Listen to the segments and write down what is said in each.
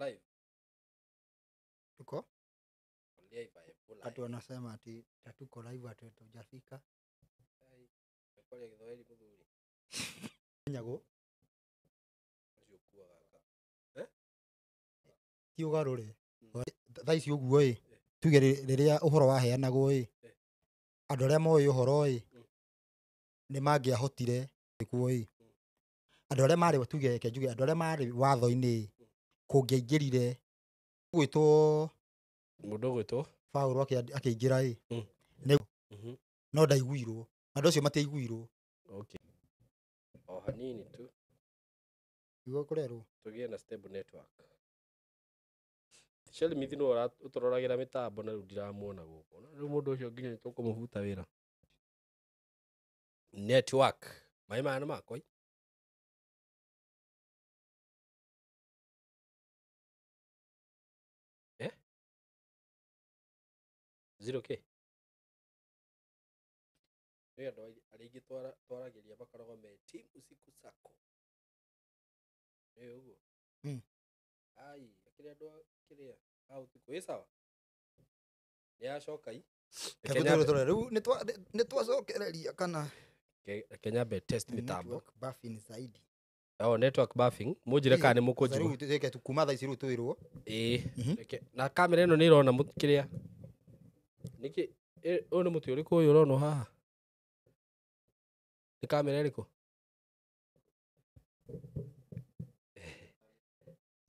Live. Tuko Live, Ebola. watu wanasema ati hatuko live, ati hatujafika. Kwaria Gĩthwaĩri mũthuri. Nyago Ũcio ũkuaga aka. Ti ũgarũre thaa ici ũguo ĩ, tuge rĩrĩa ũhoro waheanagwo ĩ, andũ arĩa moĩ ũhoro ĩ, nĩ mangĩahotire kuo ĩ, andũ arĩa marĩ, tuge reke njuge andũ arĩa marĩ watho-inĩ ĩ, kũngĩaingĩrire gwĩtwo Mũndũ ũgwĩtwo Paũlũ akĩingĩra ĩ, no ndaiguirwo, andũ acio matiaiguirwo. Okay. O hanini tu Nĩguo kũrerwo. Tũgĩe na stable network. Shelmith nĩwe ũtũroragĩra mĩtambo na rĩu ndiramuona gũkũ. Na rĩu mũndũ ũcio nginya nĩtũkũmũbuta wĩra. Network. Maĩ maya nĩ makwa? Eh? 0K. Nĩ andũ arĩa aingĩ twaragĩria makoragwo me team Usiku Sacco. Nĩ ũguo? Ai, akĩrĩ andũ a kĩrĩa a ũtukũ. Ĩ sawa? Nĩ yacoka i. Reke tũrore rĩu nĩ twacokereria kana Reke nyambe test mĩtambo. Network buffing zaidi. Oh, network buffing. Mũnjĩre kana nĩ mũkũnjigua. Rĩu reke kuma thaa ici rĩu twĩrwo. Ĩĩ. Reke na kamera ĩno nĩ ĩrona kĩrĩa. Nĩkĩ ũyũ nĩ mũtĩ ũrĩkũ ũyũ ũronwo haha? Nĩ kamera ĩrĩkũ?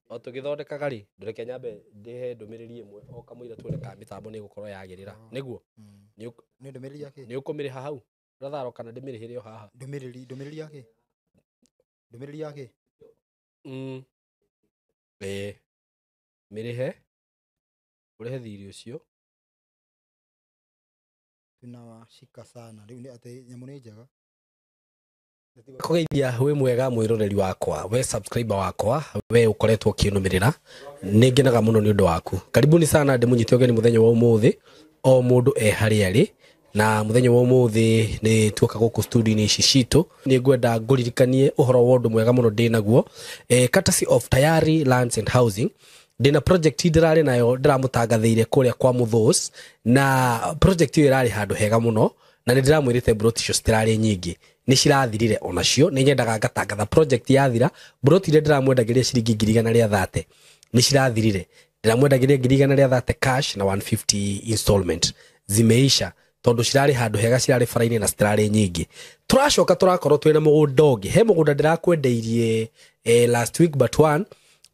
O tũgĩthondekaga rĩ, reke nyambe ndĩhe ndũmĩrĩri ĩmwe o kamũira tuone kana mĩtambo nĩ ĩgũkorwo yagĩrĩra. Nĩguo? Nĩ ndũmĩrĩri ya kĩ? Nĩ ũkũmĩrĩha hau? Ratharo kana ndĩmĩrĩhĩre o haha? Ndũmĩrĩri ya kĩ? Ndũmĩrĩri ya kĩ? Ĩĩ. Mĩrĩhe. Ũrĩhe thirĩ ũcio. Tunawashika sana. Rĩu nĩ atĩ nyamũ nĩ njega. Kũgeithia wĩ mwega mwĩroreri wakwa, we subscriber wakwa, we ũkoretwo ũkĩnũmĩrĩra, nĩ ngenaga mũno nĩ ũndũ waku. Karibuni sana ndĩmũnyite ũgeni mũthenya wa ũmũthĩ, o mũndũ e harĩa arĩ, na mũthenya wa ũmũthĩ nĩ tuoka gũkũ studio-inĩ ici citũ. Nĩ ngwenda ngũririkanie ũhoro wa ũndũ mwega mũno ndĩ naguo, courtesy of Tayari Lands and Housing. Ndĩna project ndĩrarĩ nayo ndĩramũtangathĩire kũrĩa kwa Mũthũs, na project ĩyo ĩrarĩ handũ hega mũno, na nĩ ndĩramwĩrĩte broti icio citirarĩ nyingĩ, nĩ cirathirire onacio. Nĩ nyendaga ngatangatha project yathira, broti iria ndĩramwendagĩria ciringi ngiri igana rĩa thate nĩ cirathirire. Ndĩramwendagĩria ngiri igana rĩa thate cash na 150 installment, zimeisha tondũ cirarĩ handũ hega, cirarĩ bara-inĩ na citirarĩ nyingĩ. Tũracoka tũrakorwo twĩna mũgũnda ũngĩ, he mũgũnda ndĩrakwendeirie last week but one,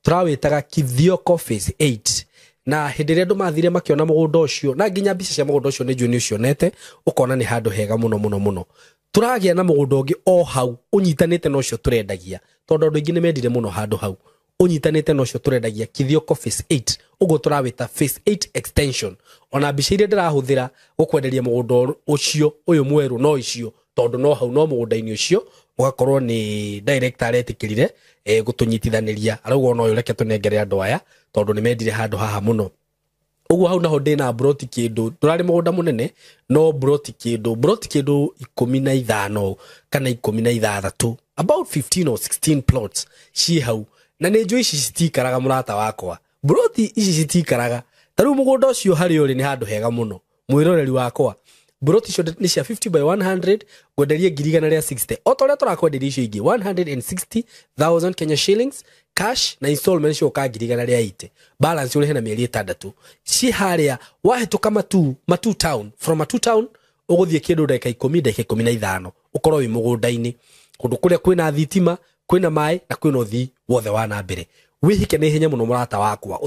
tũrawĩtaga Kithioko Phase 8. Na hĩndĩ ĩrĩa andũ mathire makĩona mũgũnda ũcio, na nginya mbica cia mũgũnda ũcio nĩ njũĩ nĩ ũcionete, ũkona nĩ handũ hega mũno mũno mũno. Tũragĩa na mũgũnda ũngĩ o hau ũnyitanĩte na ũcio tũrendagia, tondũ andũ aingĩ nĩ mendire mũno handũ hau ũnyitanĩte na ũcio tũrendagia Kithioko Phase 8, ũguo tũrawĩta Phase 8 extension. Ona mbica iria ndĩrahũthĩra gũkwenderia mũgũnda ũcio ũyũ mwerũ no icio, tondũ no hau no mũgũnda-inĩ ũcio ũgakorwo nĩ director aretĩkĩrire gũtũnyitithanĩria, arauga ona ũyũ reke tũnengere andũ aya tondũ nĩ mendire handũ haha mũno. Ũguo hau naho ndĩna broti kĩndũ, ndũrarĩ mũgũnda mũnene, no broti kĩndũ, broti kĩndũ 15 kana 16, about 15 or 16 plots ciĩ hau. Na nĩ njũĩ ici citikaraga mũrata wakwa, broti ici citikaraga. Ta rĩu mũgũnda ũcio harĩa ũrĩ nĩ handũ hega mũno mwĩroreri wakwa. Broti icio nĩ cia 50 by 100, ngwenderie ngiri igana rĩa 60 o ta ũrĩa tũrakwenderia icio ingĩ, 160,000 Kenya shillings cash na installment cioka ngiri igana rĩa 80, balance ũrĩhe na mĩeri 6. Ci harĩa wahĩtũka Matu town, from Matu town ũgũthiĩ kĩndũ ndagĩka 10, ndagĩka 15 ũkorwo wĩ mũgũnda-inĩ, kũndũ kũrĩa kwĩna thitima, kwĩna maĩ na kwĩna ũthii wothe wa na mbere. Wĩhike na ihenya mũno mũrata wakwa,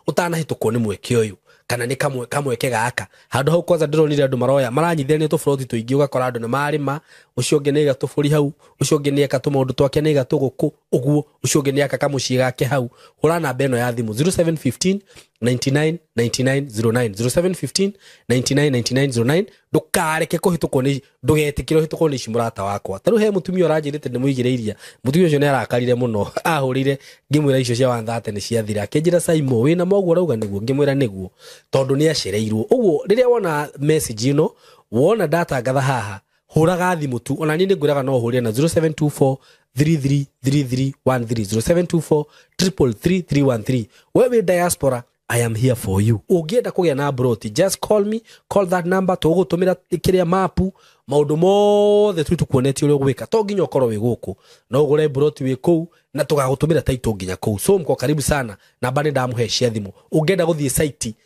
ũtanahĩtũkwo nĩ mweke ũyũ kana nĩ kamweke gaka. Handũ hau kwanza ndĩronire andũ maroya maranyithania tũburoti tũingĩ, ũgakora andũ nĩ marĩma, ũcio ũngĩ nĩ aiga tũbũri hau, ũcio ũngĩ nĩ eka tũmaũndũ twake, nĩ aiga tũgũkũ ũguo, ũcio ũngĩ nĩ aka kamũciĩ gake hau. Hũra namba ĩno ya thimũ 0715 99 99 09, 0715 99 99 09. Ndũkareke kũhĩtũkwo nĩ, ndũgetĩkĩre ũhĩtũkwo nĩ ici mũrata wakwa. Ta rĩu he mũtumia ũranjĩrĩte ndĩmũigĩre iria, mũtumia ũcio nĩ arakarire mũno, ahũrĩire ngĩmwĩra icio cia 130 nĩ ciathira, akĩnjĩra Saimo wĩna moguo ũrauga nĩguo, ngĩmwĩra nĩguo, tondũ nĩ acereirwo. Ũguo rĩrĩa wona message ĩno, wona ndatangatha haha, Hũraga thimũ tu, ona niĩ nĩ ngwĩraga no ũhũrĩre na 0724 333313, 0724 333 313. We wĩ diaspora, I am here for you. Ũngĩenda kũgĩa na broti, just call me, call that number, tũgũtũmĩra kĩrĩa mapu, maũndũ mothe tu tukuonetie ũrĩa ũgwĩka. To nginya ũkorwo wĩ gũkũ, no ũgũre broti wĩ kũu na tũgagũtũmĩra taito nginya kũu. So mko karibu sana. Namba nĩ ndamũhe cia thimũ. Ũngĩenda gũthiĩ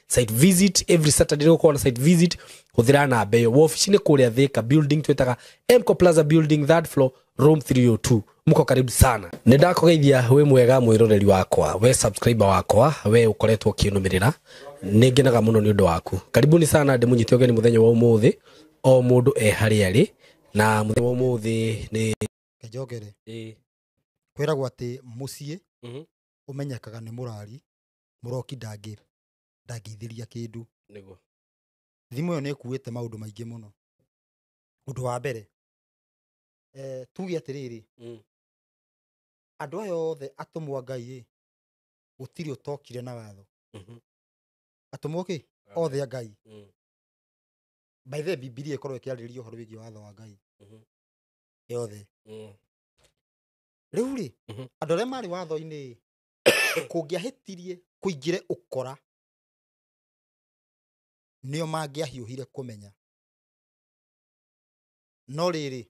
site visit, every Saturday gũkorwo na site visit, hũthĩra namba ĩyo. Wabici nĩ kũrĩa Thika building, twĩtaga Mco Plaza building, third floor, room 302. Mko karibu sana. Nĩ ndakũgeithia, wĩ mwega mwĩroreri wakwa, we subscriber wakwa, we ũkoretwo ũkĩnũmĩrĩra, nĩ ngenaga mũno nĩ ũndũ waku. Karibuni sana, ndĩmũnyite ũgeni mũthenya wa ũmũthĩ, o mũndũ e harĩa arĩ, na mũthenya wa ũmũthĩ nĩ Njokere. Kwĩragwo atĩ mũciĩ ũmenyekaga nĩ mũrari, mũroki ndangĩithĩria kĩndũ. Nĩguo. Thimũ ĩyo nĩ ĩkuĩte maũndũ maingĩ mũno. Ũndũ wa mbere, tuge atĩrĩrĩ, andũ aya othe atũmwo a Ngai ĩ, gũtirĩ ũtokire na watho. Atũmwo kĩ? Othe a Ngai. By the way, Bibilia ĩkorwo ĩkĩarĩrĩria ũhoro wĩgiĩ watho wa Ngai yothe. Rĩu rĩ, andũ arĩa marĩ watho-inĩ, kũngĩahĩtirie kũingĩre ũkora, nĩo mangĩahiũhire kũmenya. No rĩrĩ,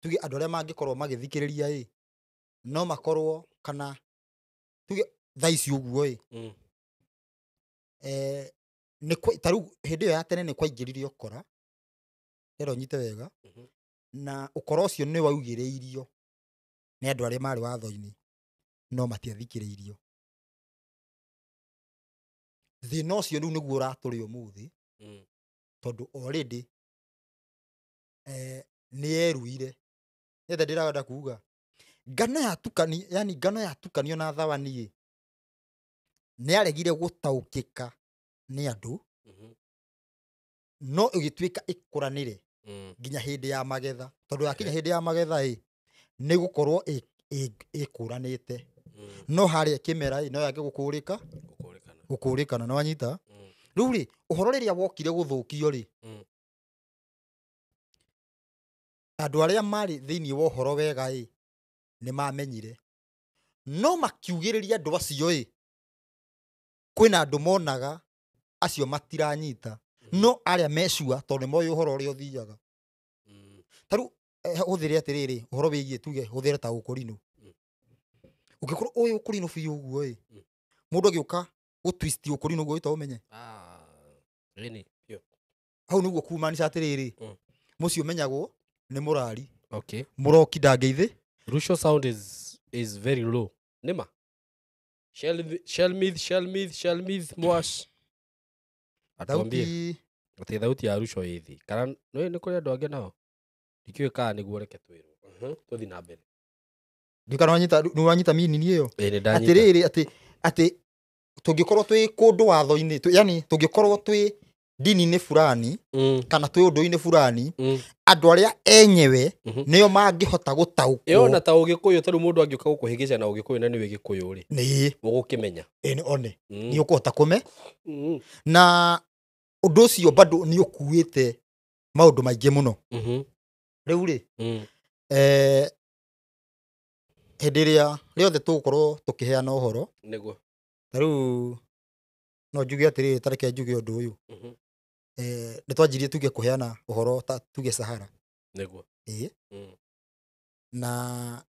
tuge andũ arĩa mangĩkorwo magĩthikĩrĩria ĩ, no makorwo kana tuge thaa ici ũguo ĩ, ta rĩu hĩndĩ ĩyo ya tene nĩ kwaingĩrire ũkora, ndĩrenda ũnyite wega, na ũkora ũcio nĩ waugĩrĩirio nĩ andũ arĩa marĩ watho-inĩ, no matiathikĩrĩirio. Thĩna ũcio rĩu nĩguo ũratũrĩ ũmũthĩ, tondũ already nĩ yeruire. Nĩ atĩa ndĩrenda kuga? Ngano yatukani, yani ngano yatukanio na thawani ĩ, nĩ yaregire gũtaũkĩka nĩ andũ, no ĩgĩtuĩka ĩkũranĩre nginya hĩndĩ ya magetha, tondũ yakinya hĩndĩ ya magetha ĩ, nĩ gũkorwo ĩkũranĩte. No harĩa kĩmera ĩ, no yage gũkũrĩka, gũkũrĩkana, nĩ wanyita? Rĩu rĩ, ũhoro rĩrĩa wokire gũthũkio rĩ, andũ arĩa marĩ thĩinĩ wa ũhoro wega ĩ, nĩ mamenyire, no makiugĩrĩria andũ acio ĩ, kwĩna andũ monaga acio matiranyita, no arĩa mecua tondũ nĩ moĩ ũhoro ũrĩa ũthiaga. Ta rĩu hũthĩre atĩrĩrĩ, ũhoro wĩgiĩ tuge hũthĩre ta ũkũrinũ. Ũngĩkorwo ũĩ ũkũrinũ biũ ũguo ĩ, mũndũ agĩũka gũ twist ũkũrinũ ũguo to ũmenye. Hau nĩguo kumaanisha atĩrĩrĩ, mũciĩ ũmenyagwo nĩ mũrari. Mũroki ndangĩithĩ. Rusho sound is very low. Nĩma? Shelmith, Shelmith, Shelmith, Mwash. Atuambie. Atĩ thauti ya Rusho ĩ thĩ. Kana nĩ kũrĩ andũ angĩ nao? Ndikĩũĩ kana nĩguo, reke twĩrwo. Tũthiĩ na mbere. Ndikana nĩ wanyita meaning ĩyo? Ĩĩ, nĩ ndanyita. Atĩrĩrĩ, atĩ tũngĩkorwo twĩ kũndũ watho-inĩ, yani tũngĩkorwo twĩ ndini-inĩ fulani, kana twĩ ũndũ-inĩ fulani, andũ arĩa enyewe nĩo mangĩhota gũtaũkwo. Ĩyo na ta ũgĩkũyũ, ta rĩu mũndũ angĩũka gũkũhĩngĩca na ũgĩkũyũ na nĩwe gĩkũyũ rĩ, Nĩ. ũgũkĩmenya. Ĩĩ, one. Nĩ ũkũhota kũme. Na ũndũ ũcio bado nĩ ũkuĩte maũndũ maingĩ mũno. Rĩu rĩ, hĩndĩ ĩrĩa rĩothe tũgũkorwo tũkĩheana ũhoro, Nĩguo. ta rĩu no njuge atĩrĩrĩ, ta reke njuge ũndũ ũyũ. Nĩ twanjirie tuge kũheana ũhoro ta tuge Sahara. Nĩguo. Ĩĩ. Na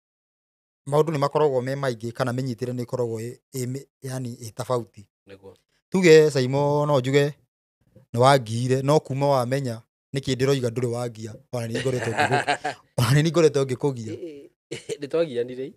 maũndũ nĩ makoragwo me maingĩ, kana mĩnyitĩrĩre nĩ ĩkoragwo yani ĩ tofauti. Nĩguo. Tuge Saimo no njuge nĩ wangiire, no kuma wamenya nĩkĩ ndĩroiga ndũrĩ wangia, ona nĩ ngoretwo ngĩkũ-, ona nĩ ngoretwo ngĩkũgia. Nĩ twagianire.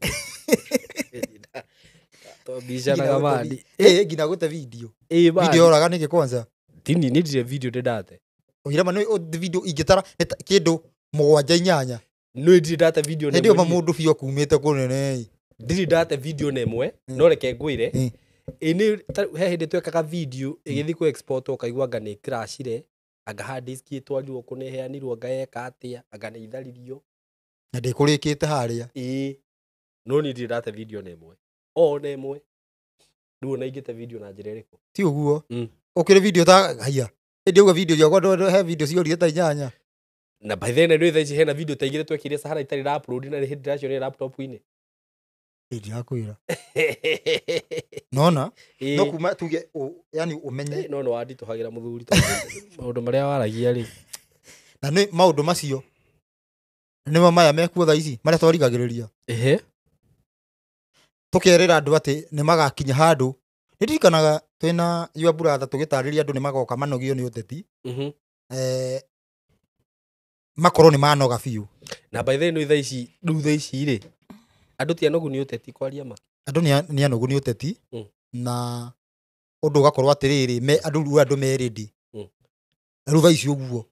Twambicanaga mani. Ĩĩ, nginya gũte video. Ĩĩ, mani. Video yoraga nĩkĩ kwanza? Tini, nĩ ndirĩ video ndĩ ndate. Ũira ma nĩ video ingĩtara nĩ ta kĩndũ 7 8. Nĩ ndirĩ ndate video na Hĩndĩ ĩyo ĩmwe. mũndũ biũ akumĩte kũnene ĩ. Ndirĩ ndate video na ĩmwe, no reke ngwĩre. Ĩ nĩ he hĩndĩ twekaga video ĩgĩthiĩ kũ export ũkaigua anga nĩ crashire, anga hard disk ĩtwarirwo kũ nĩ ĩheanirwo, anga yeka atĩa, anga nĩ itharirio. Na ndĩkũrĩkĩte harĩa. Ĩĩ. No niĩ ndirĩ ndate video na ĩmwe. O na ĩmwe. Rĩu ona ingĩte video na njĩra ĩrĩkũ? Ti ũguo. Ũkĩrĩ video ta haiya. Hĩndĩ ĩyo video ciakwa he video ciorire ta 8. Na by then rä thaa ici hena video ta igä rä twekire Sahara itarä ra upload na nä hä ndä ndĩracionire laptop-inĩ. Ndirakwĩra nona Ĩĩ. no kuma tuge yani ũmenye. No nä wanditå hagä ra må thuri maå ndå marä a waragia rä. Na nĩ maũndũ macio nĩmo maya mekuo thaa ici marĩa twarigagĩrĩria. Ehe. Tũkerĩra andũ atĩ nĩ magakinya handũ. Nĩ ndirikanaga twĩna your brother tũgĩtarĩria andũ nĩ magoka manogio nĩ ũteti. Makorwo nĩ manoga biũ. Na by then rä thaa ici rä u thaa ici rä andå ti anogu nä å teti kwaria ma. Andũ nĩ anogu nĩ ũteti. Na ũndũ ũgakorwo atĩrĩrĩ me andũ rĩu andũ me ready. Rĩu thaa ici ũguo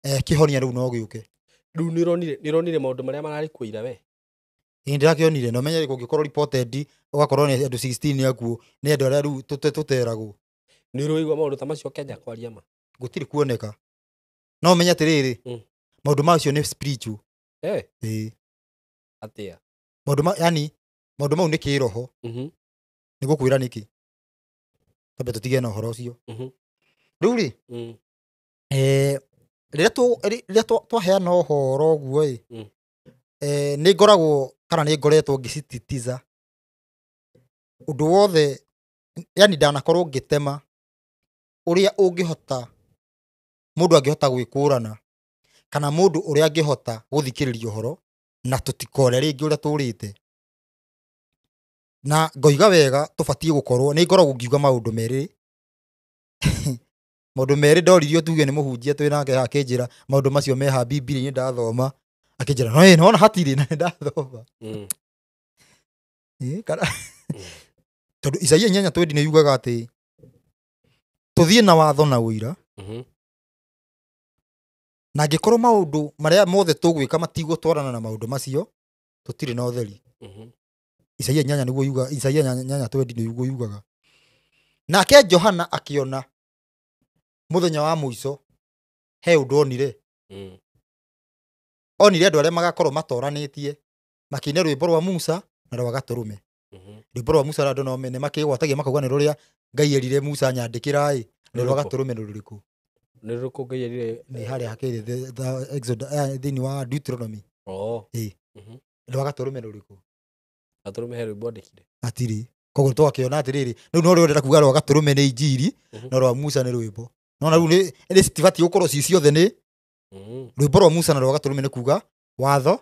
kĩhonia rĩu no gĩũke. Rä u nä ronire maå ndå marä a mararä kuo ira we. Ĩĩ ndĩrakĩonire na ũmenye kũngĩkorwo reported ũgakorwo nĩ andũ 16 akuo nĩ andũ arĩa rĩu tũteragwo. Nä å raigua maå ndå ta macio Kenya kwaria ma. Gũtirĩ kuoneka. No ũmenye atĩrĩrĩ maũndũ macio nĩ spiritual. Ĩĩ. Atia? Maũndũ ma yani maũndũ mau nĩ kĩroho. Nĩ gũkwĩra nĩkĩ. Tambe tũtige na ũhoro ũcio. Rĩu rĩ rĩrĩa twaheana ũhoro ũguo ĩ nĩ ngoragwo kana nĩ ngoretwo ngĩsisitiza ũndũ wothe yani ndanakorwo ngĩtema ũrĩa ũngĩhota mũndũ angĩhota gwĩkũrana kana mũndũ ũrĩa angĩhota gũthikĩrĩria ũhoro na tũtikore rĩngĩ ũrĩa tũrĩte. Na ngoiga wega tũbatiĩ gũkorwo nĩ ngoragwo ngiuga maũndũ merĩ. Maũndũ merĩ ndoririo tuge nĩ mũhunjia twĩ nake akĩnjĩra maũndũ macio meha Bibilia-inĩ ndathoma akĩnjĩra no ĩ nona hatirĩ na ndathoma. Kana tondũ Isaia 8:20 nĩ yugaga atĩ tũthiĩ na watho na ũira. Na angĩkorwo maũndũ marĩa mothe tũgwĩka matigũtwarana na maũndũ macio tũtirĩ na ũtheri. Isaia 8 nĩguo yuga Isaia 8:20 nĩguo yugaga. Nake Johana akĩona mũthenya wa mũico he ũndũ onire. Onire andũ arĩa magakorwo matoranĩtie makĩina rwĩmbo rwa Musa na rwa Gatũrũme. Rwĩmbo rwa Musa andũ no mene makĩgwatagia makauga nĩ rũrĩa Ngai erire Musa nyandĩkĩra ĩ nĩ rwa Gatũrũme nĩ rũrĩkũ. Nĩ rũrĩkũ Ngai erire? Nĩ harĩa hakĩrĩ the Exodus thĩinĩ wa Deuteronomy. Ĩ. Rwa Gatũrũme nĩ rũrĩkũ? Gatũrũme he rwĩmbo andĩkire. Hatirĩ. Koguo twakĩona atĩrĩrĩ rĩu no rĩo ndĩrenda kuga rwa Gatũrũme nĩ injiri no rwa Musa nĩ rwĩmbo. No na rĩu nĩ citibatiĩ gũkorwo ci ciothe nĩ rwĩmbo rwa Musa na rwa Gatũrũme nĩ kuga watho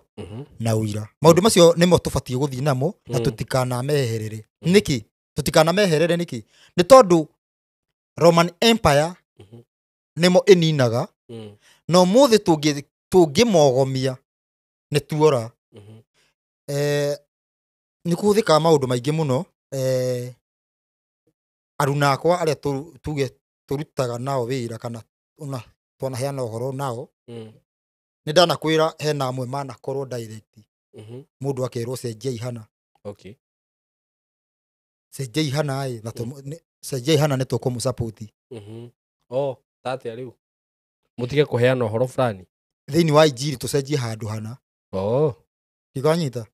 na ũira. Maũndũ macio nĩmo tũbatiĩ gũthiĩ namo na tũtikanameherere. Nĩkĩ? Tũtikanameherere nĩkĩ? Nĩ tondũ Roman Empire nĩmo ĩninaga na ũmũthĩ tũngĩmogomia nĩ tuora. Nĩ kũhũthĩkaga maũndũ maingĩ mũno. Aruna akwa arĩa tuge tũrutaga nao wĩra kana ona twanaheana ũhoro nao nĩ ndanakwĩra hena amwe manakorwo direct. Mũndũ akerwo cenjia ihana. Okay. Cenjia ihana ĩ na cenjia ihana nĩ tũkũmũsupport. Oh, tatia rĩu mũtige kũheana ũhoro fulani thĩinĩ wa injiri tũcenjie handũ hana. Ndikanyita.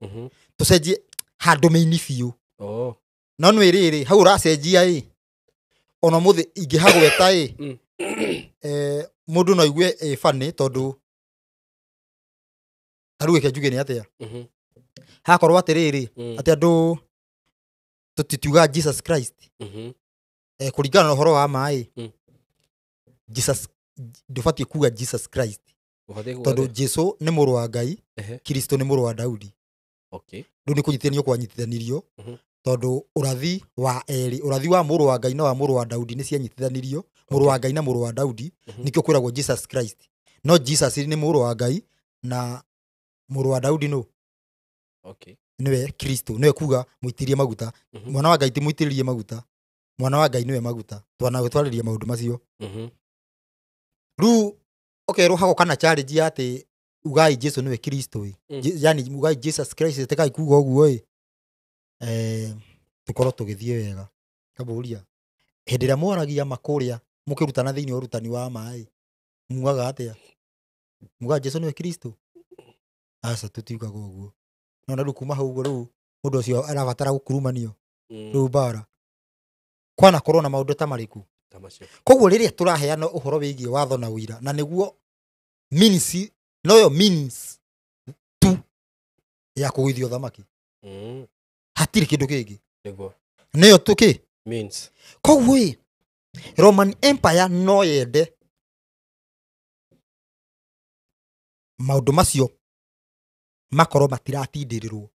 Tũcenjie handũ mĩini biũ. No nĩ rĩrĩ hau ũracenjia ĩ ona mũthĩ ingĩhagweta ĩ mũndũ no aigue ĩ funny tondũ ta rĩu reke njuge nĩ atĩa. Hakorwo atĩrĩrĩ atĩ andũ tũtitiuga Jesus Christ. Kũringana na ũhoro wa maĩ Jesus ndũbatiĩ kuga Jesus Christ tondũ Jesu nĩ mũrũ wa Ngai, Kristo nĩ mũrũ wa Daudi. Rĩu nĩ kũnyitithanio kwanyitithanirio tondũ ũrathi wa erĩ ũrathi wa mũrũ wa Ngai na wa mũrũ wa Daudi nĩ cianyitithanirio. Mũrũ wa Ngai na mũrũ wa Daudi nĩkĩo kwĩragwo Jesus Christ. No Jesus nĩ mũrũ wa Ngai na mũrũ wa Daudi nũ? Nĩwe Kristo, nĩwe kuga mũitĩrĩrie maguta. Mwana wa Ngai ti mũitĩrĩrie maguta. Mwana wa Ngai nĩwe maguta. Twanagĩtwarĩria maũndũ macio. Rĩu ũkerwo hagoka na challenge ya atĩ ugai Jesu nĩwe Kristo ĩ. Yani ugai Jesus Christ tekai kuga ũguo ĩ. Tũkorwo tũgĩthiĩ wega. Kabũria. Hĩndĩ ĩrĩa mwaragia makũrĩa mũkĩrutana thĩinĩ wa ũrutani wa maĩ mugaga atĩa? Mugaga Jesu nĩwe Kristo? Aca tũtiugaga ũguo. No na rĩu kuma hau ũguo rĩu mũndũ ũcio arabatara gũkurumanio rĩu mbara. Kwanakorwo na maũndũ ta marĩkũ? Koguo rĩrĩa tũraheana ũhoro wĩgiĩ watho na ũira na nĩguo Means, noyo means tu ya kũgũithia ũthamaki. Hatirĩ kĩndũ kĩngĩ. Nĩguo. Nĩyo tu kĩ? Means. Koguo ĩ, Roman Empire no yende maũndũ macio makorwo matiratindĩrĩrwo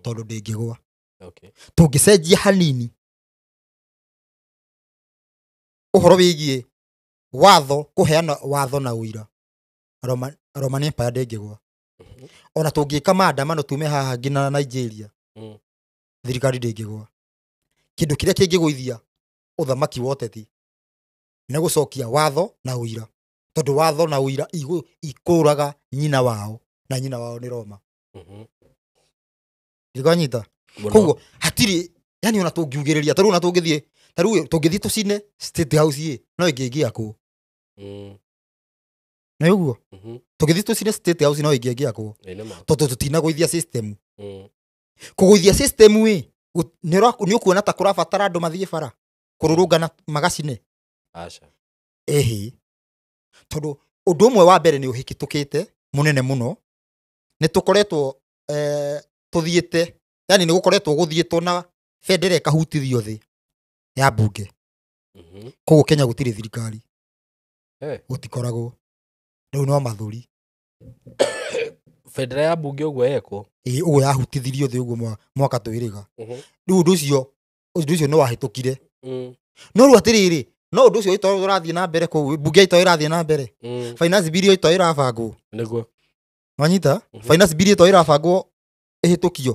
tondũ ndĩngĩgwa. Okay. Tũngĩcenjia hanini ũhoro wĩgiĩ watho, kũheana watho na ũira, Roman Empire ndĩngĩgwa. Ona tũngĩka maandamano tume haha nginya Nigeria, thirikari ndĩngĩgwa. Kĩndũ kĩrĩa kĩngĩgũithia ũthamaki wa ũteti nĩ gũcokia watho na ũira, tondũ watho na ũira ikũraga nyina wao, na nyina wao nĩ Roma. Ndikanyita. Koguo hatirĩ, yani ona tũngiugĩrĩria tarĩu, ona tũngĩthiĩ tarĩu tũngĩthiĩ tũcine State House ĩ, no ĩngĩngĩakwo. Nĩ ũguo? Tũngĩthiĩ tũcine State House no ĩngĩngĩakwo, tondũ tũtinagũithia system. Kũgũithia system ĩ, nĩ ũkuona ta kũrabatara andũ mathiĩ bara kũrũrũngana magacine? Aca. Ĩhĩ, tondũ ũndũ ũmwe wa mbere nĩ ũhĩtũkĩte mũnene mũno, nĩ tũkoretwo tũthiĩte, yani nĩ gũkoretwo gũthiĩtwo na bendera ĩkahutithio thĩ ya mbunge. Koguo Kenya gũtirĩ thirikari. Gũtikoragwo rĩu, no mathuri. Bendera ya mbunge ũguo yekwo? Ĩĩ, ũguo yahutithirio thĩ ũguo mwaka twĩrĩga. Rĩu ũndũ ũcio nĩ wahĩtũkire. No rĩu atĩrĩrĩ, no ũndũ ũcio ĩto ũrathiĩ na mbere kũu mbunge ĩto ĩrathiĩ na mbere, finance bill ĩto ĩrabangwo. Nĩguo. Wanyita? Finance bill ĩto ĩrabangwo ĩhĩtũkio.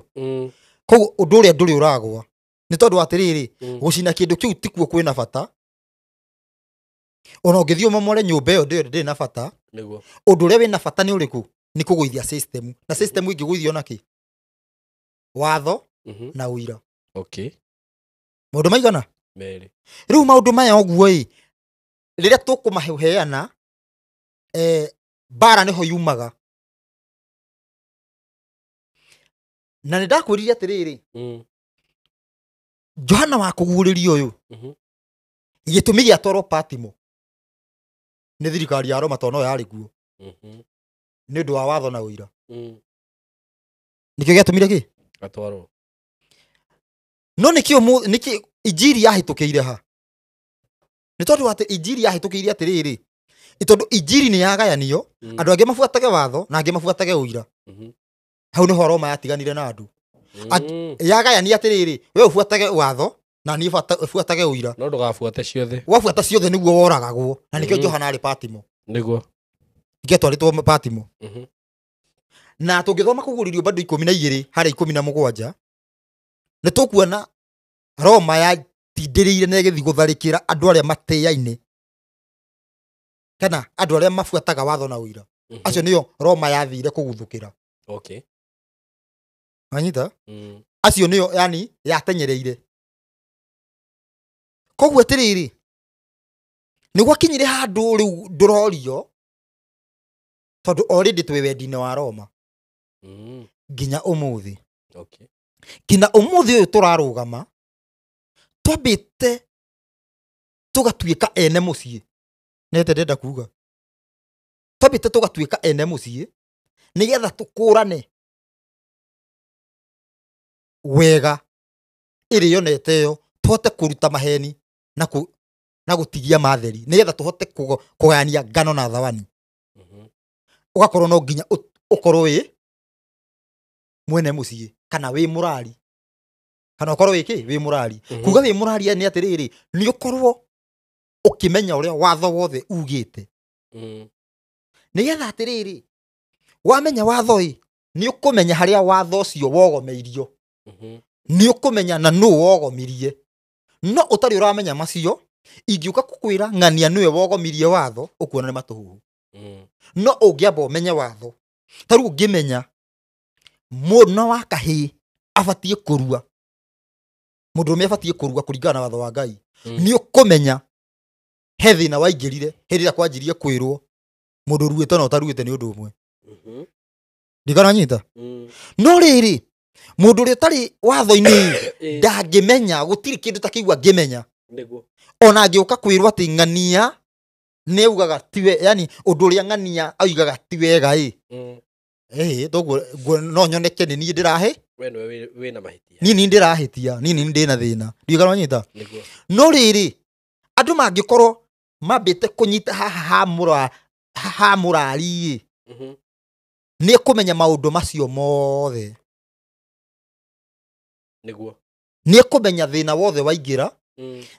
Koguo ũndũ ũrĩa ndũrĩ ũragwa nĩ tondũ atĩrĩrĩ, gũcina kĩndũ kĩu tikuo kwĩna bata. Ona ũngĩthiĩ ũmomore nyũmba ĩyo ndĩrĩ na bata. Nĩguo. Ũndũ ũrĩa wĩna bata nĩ ũrĩkũ? Nĩ kũgũithia system. Na system ĩngĩgũithio na kĩ? Watho na ũira. Okay. Maũndũ maigana? Merĩ. Rĩu maũndũ maya ũguo ĩ, rĩrĩa tũkũmaheana, mbara nĩho yumaga. Na nĩ ndakwĩrire atĩrĩrĩ, Johana wa kũguũrĩrio ũyũ, gĩtũmi gĩatwarwo Patimo nĩ thirikari ya Roma tondũ no yarĩ kuo, nĩ ũndũ wa watho na ũira. Nĩkĩo gĩatũmire kĩ? Atwarwo. No nĩkĩo nĩkĩ injiri yahĩtũkĩire ha? Nĩ tondũ atĩ injiri yahĩtũkĩire atĩrĩrĩ, nĩ tondũ injiri nĩ yagayanio, andũ angĩ mabuatage watho na angĩ mabuatage ũira. Hau nĩho Roma yatiganire na andũ. Yagayania atĩrĩrĩ, we ũbuatage watho na niĩ buatage ũira. No ndũgabuate ciothe. Wabuata ciothe nĩguo woragagwo, na nĩkĩo Johana arĩ Patimo. Nĩguo. Nĩkĩo atwarĩtwo Patimo. Na tũngĩthoma kũguũrĩrio bado 12 harĩa 17, nĩ tũkuona Roma yatindĩrĩire na ĩgĩthiĩ gũtharĩkĩra andũ arĩa matĩaine kana andũ arĩa mabuataga watho na ũira. Acio nĩo Roma yathire kũguthũkĩra. Okay. Wanyita? Acio nĩo yani yatenyereire. Koguo atĩrĩrĩ, nĩ gwakinyire handũ rĩu ndũrorio, tondũ already twĩ wendi-inĩ wa Roma nginya ũmũthĩ. Okay. Nginya ũmũthĩ ũyũ tũrarũgama twambĩte tũgatuĩka ene mũciĩ. Nĩte ndĩrenda kuga twambĩte tũgatuĩka ene mũciĩ nĩgetha tũkũrane wega ĩrĩo na ĩteo, tũhote kũruta maheni na gũtigia matheri, nĩgetha tũhote kũgayania ngano na thawani. Ũgakorwo no nginya ũkorwo wĩ mwene mũciĩ kana wĩ mũrari, kana ũkorwo wĩ kĩ? Wĩ mũrari. Kuga wĩ mũrari nĩ atĩrĩrĩ, nĩ ũkorwo ũkĩmenya ũrĩa watho wothe ugĩte, nĩgetha atĩrĩrĩ, wamenya watho ĩ, nĩ ũkũmenya harĩa watho ũcio wogomeirio, nĩ ũkũmenya na nũ wogomirie. No ũtarĩ ũramenya macio, ingĩũka kũkwĩra ng'ania nĩwe wogomirie watho, ũkuona nĩ matũhũhũ. No ũngĩamba ũmenye watho, ta rĩu ũngĩmenya mwana wa kahĩĩ abatiĩ kũrua, mũndũrũme abatiĩ kũrua kũringana na watho wa Ngai, nĩ ũkũmenya he thĩna waingĩrire hĩndĩ ĩrĩa kwanjirie kwĩrwo mũndũ ũruĩte na ũtaruĩte nĩ ũndũ ũmwe. Ndikananyita? No rĩrĩ, mũndũ ũrĩa ũtarĩ watho-inĩ ndangĩmenya, gũtirĩ kĩndũ ta kĩu angĩmenya. Nĩguo. Ona angĩũka kwĩrwo atĩ ng'ania Nĩ augaga tiwe, yani ũndũ ũrĩa ng'ania augaga ti wega ĩ. Toguo no nyoneke nĩ niĩ ndĩrahe. We nĩwe wĩna mahĩtia. Niĩ nĩ ndĩrahĩtia, niĩ nĩ ndĩna thĩna. Ndiũĩ kana wanyita? Nĩguo. No rĩrĩ, andũ mangĩkorwo mambĩte kũnyita haha ha mũrari ĩ, nĩ ekũmenya maũndũ macio mothe. Nĩguo. Nĩ ekũmenya thĩna wothe waingĩra,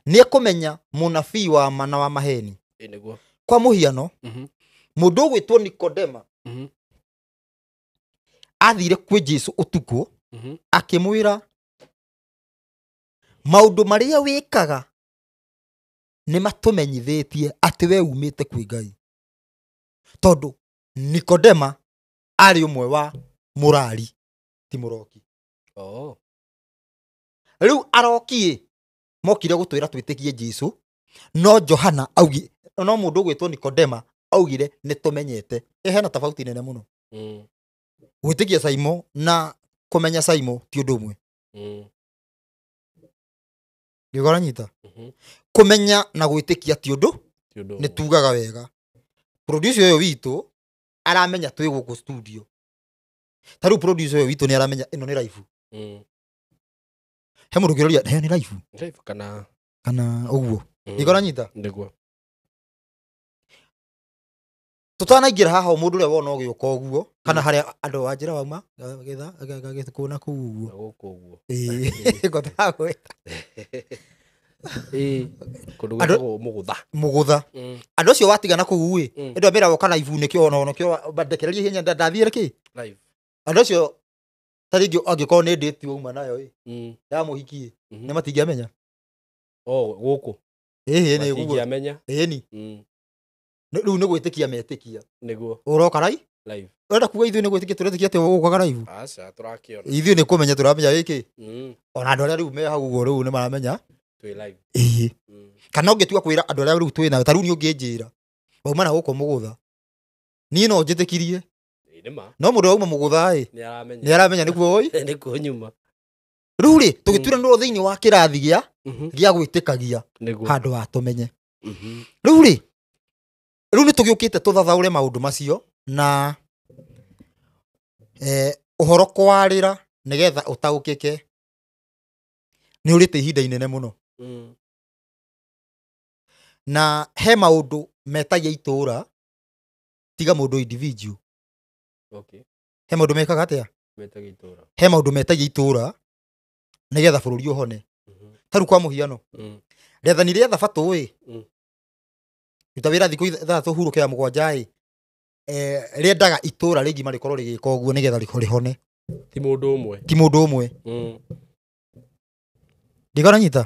nĩ ekũmenya mũnabii wa ma na wa maheni. Nĩguo. Kwa mũhiano, mũndũ ũgwĩtwo Nikodema athire kwĩ Jesũ ũtukũ, akĩmwĩra maũndũ marĩa wĩkaga nĩ matũmenyithĩtie atĩ we umĩte kwĩ Ngai. Tondũ Nikodema arĩ ũmwe wa mũrari, ti mũroki. Rĩu aroki ĩ, mokire gũtwĩra twĩtĩkie Jesũ, no Johana augire, no mũndũ ũgwĩtwo Nikodema augire nĩ tũmenyete. Hena tofauti nene mũno. Gwĩtĩkia Saimo na kũmenya Saimo ti ũndũ ũmwe. Nĩũgũ ũranyita? Kũmenya na gwĩtĩkia ti ũndũ, nĩ tugaga wega. Producer ũyũ witũ aramenya twĩ gũkũ studio. Ta rĩu producer ũyũ witũ nĩ aramenya ĩno nĩ live. He mũndũ ũngĩroria, ĩyo nĩ live? Live kana kana ũguo. Nĩũgũ ũranyita? Nĩguo. Tũtanaingĩra haha mũndũ ũrĩa wona ũgĩũka ũguo, kana harĩa andũ a njĩra wauma, gĩtha, gĩkũ na kũu ũguo. Na gũkũ ũguo. Ĩĩ, ngwenda gwĩta. Ĩĩ, kũndũ gwĩtagwo Mũgũtha. Mũgũtha. Andũ acio watigana kũu ĩ, ĩndũ ambĩra woka live nĩkĩo ona onakĩo ndekererie ihenya ndathiĩ kĩ? Live. Andũ acio ta rĩngĩ angĩkorwo nĩ date wauma nayo ĩ, ya mũhiki ĩ, nĩ matingĩamenya. Oh, gũkũ. Ĩĩ, nĩ ũguo. Matingĩamenya. Ĩĩ ni. Rĩu nĩ gwĩtĩkia metĩkia. Nĩguo. Ũroka rai? Live. Ũrenda kuga ithuĩ nĩ gwĩtĩkia tũretĩkia atĩ ũgũkaga live? Aca, tũrakĩona. Ithuĩ nĩ kũmenya tũramenya wĩkĩ. Ona andũ arĩa rĩu me hau ũguo rĩu nĩ maramenya. Twĩ live. Ĩĩ. Kana ũngĩtua kwĩra andũ arĩa rĩu twĩ nao, ta rĩu niĩ ũngĩnjĩra, wauma na gũkũ Mũgũtha. Niĩ no njĩtĩkirie. Ĩĩ, nĩ ma. No mũndũ wauma Mũgũtha ĩ, Nĩ aramenya. nĩ aramenya nĩkuo oi? Nĩkuo nyuma. Rĩu rĩ, tũgĩturanĩrwo thĩinĩ wa kĩrathi gĩa gwĩtĩkagia handũ ha tũmenye. Rĩu rĩ, rĩu nĩ tũgĩũkĩte tũthathaũre maũndũ macio na ũhoro kwarĩra nĩgetha ũtaũkĩke nĩ ũrĩte ihinda inene mũno. Na he maũndũ metagia itũra tiga mũndũ individual. Okay. He maũndũ mekaga atĩa? Metagia itũra. He maũndũ metagia itũra nĩgetha bũrũri ũhone. Ta rĩu kwa mũhiano, rĩathani rĩa thabatũ ĩ, ruta wĩra thikũ ithathatũ hurũke ya mũgwanja ĩ, rĩendaga itũra rĩgima rĩkorwo rĩgĩka ũguo nĩgetha rĩhone. Ti mũndũ ũmwe. Ti mũndũ ũmwe. Ndikona nyita?